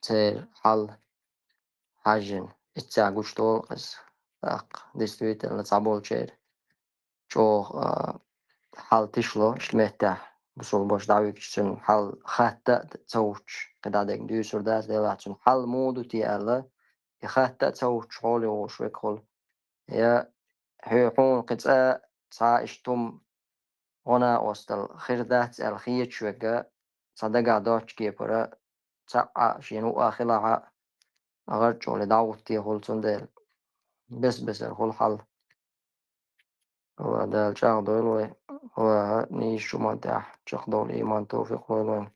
церан хьал хьаьжжина, иццехь гучу долу иза. ТӀаккха, действительно, цхьаболчеран чӀогӀа, а, хьал тишло, иштта меттехь, бусулба баш дӀавигча, цуьнан хьал хатта а ца хӀуттуш, кхидӀа дерг дуьйцур дац, делахь цуьнан хьал муха ду те аьлла, и хатта а ца хӀуттуш хьоле волуш векхула. Я хьо-, хьуна кхин цкъа цхьа иштта хӀума гӀо-накъосталла хир дац аьлла хеташ верг, цхьа дагахь доцчу кепара, цхьаъ а шена вуа хилахь а, гӀарчӀоле дӀахӀуттехула, цундела бес-бесара хуьлу хьал. Ва Дала чӀагӀдойла вай, ва нийса чумантехь чекхдовла иман, товфикъ лойла вайна.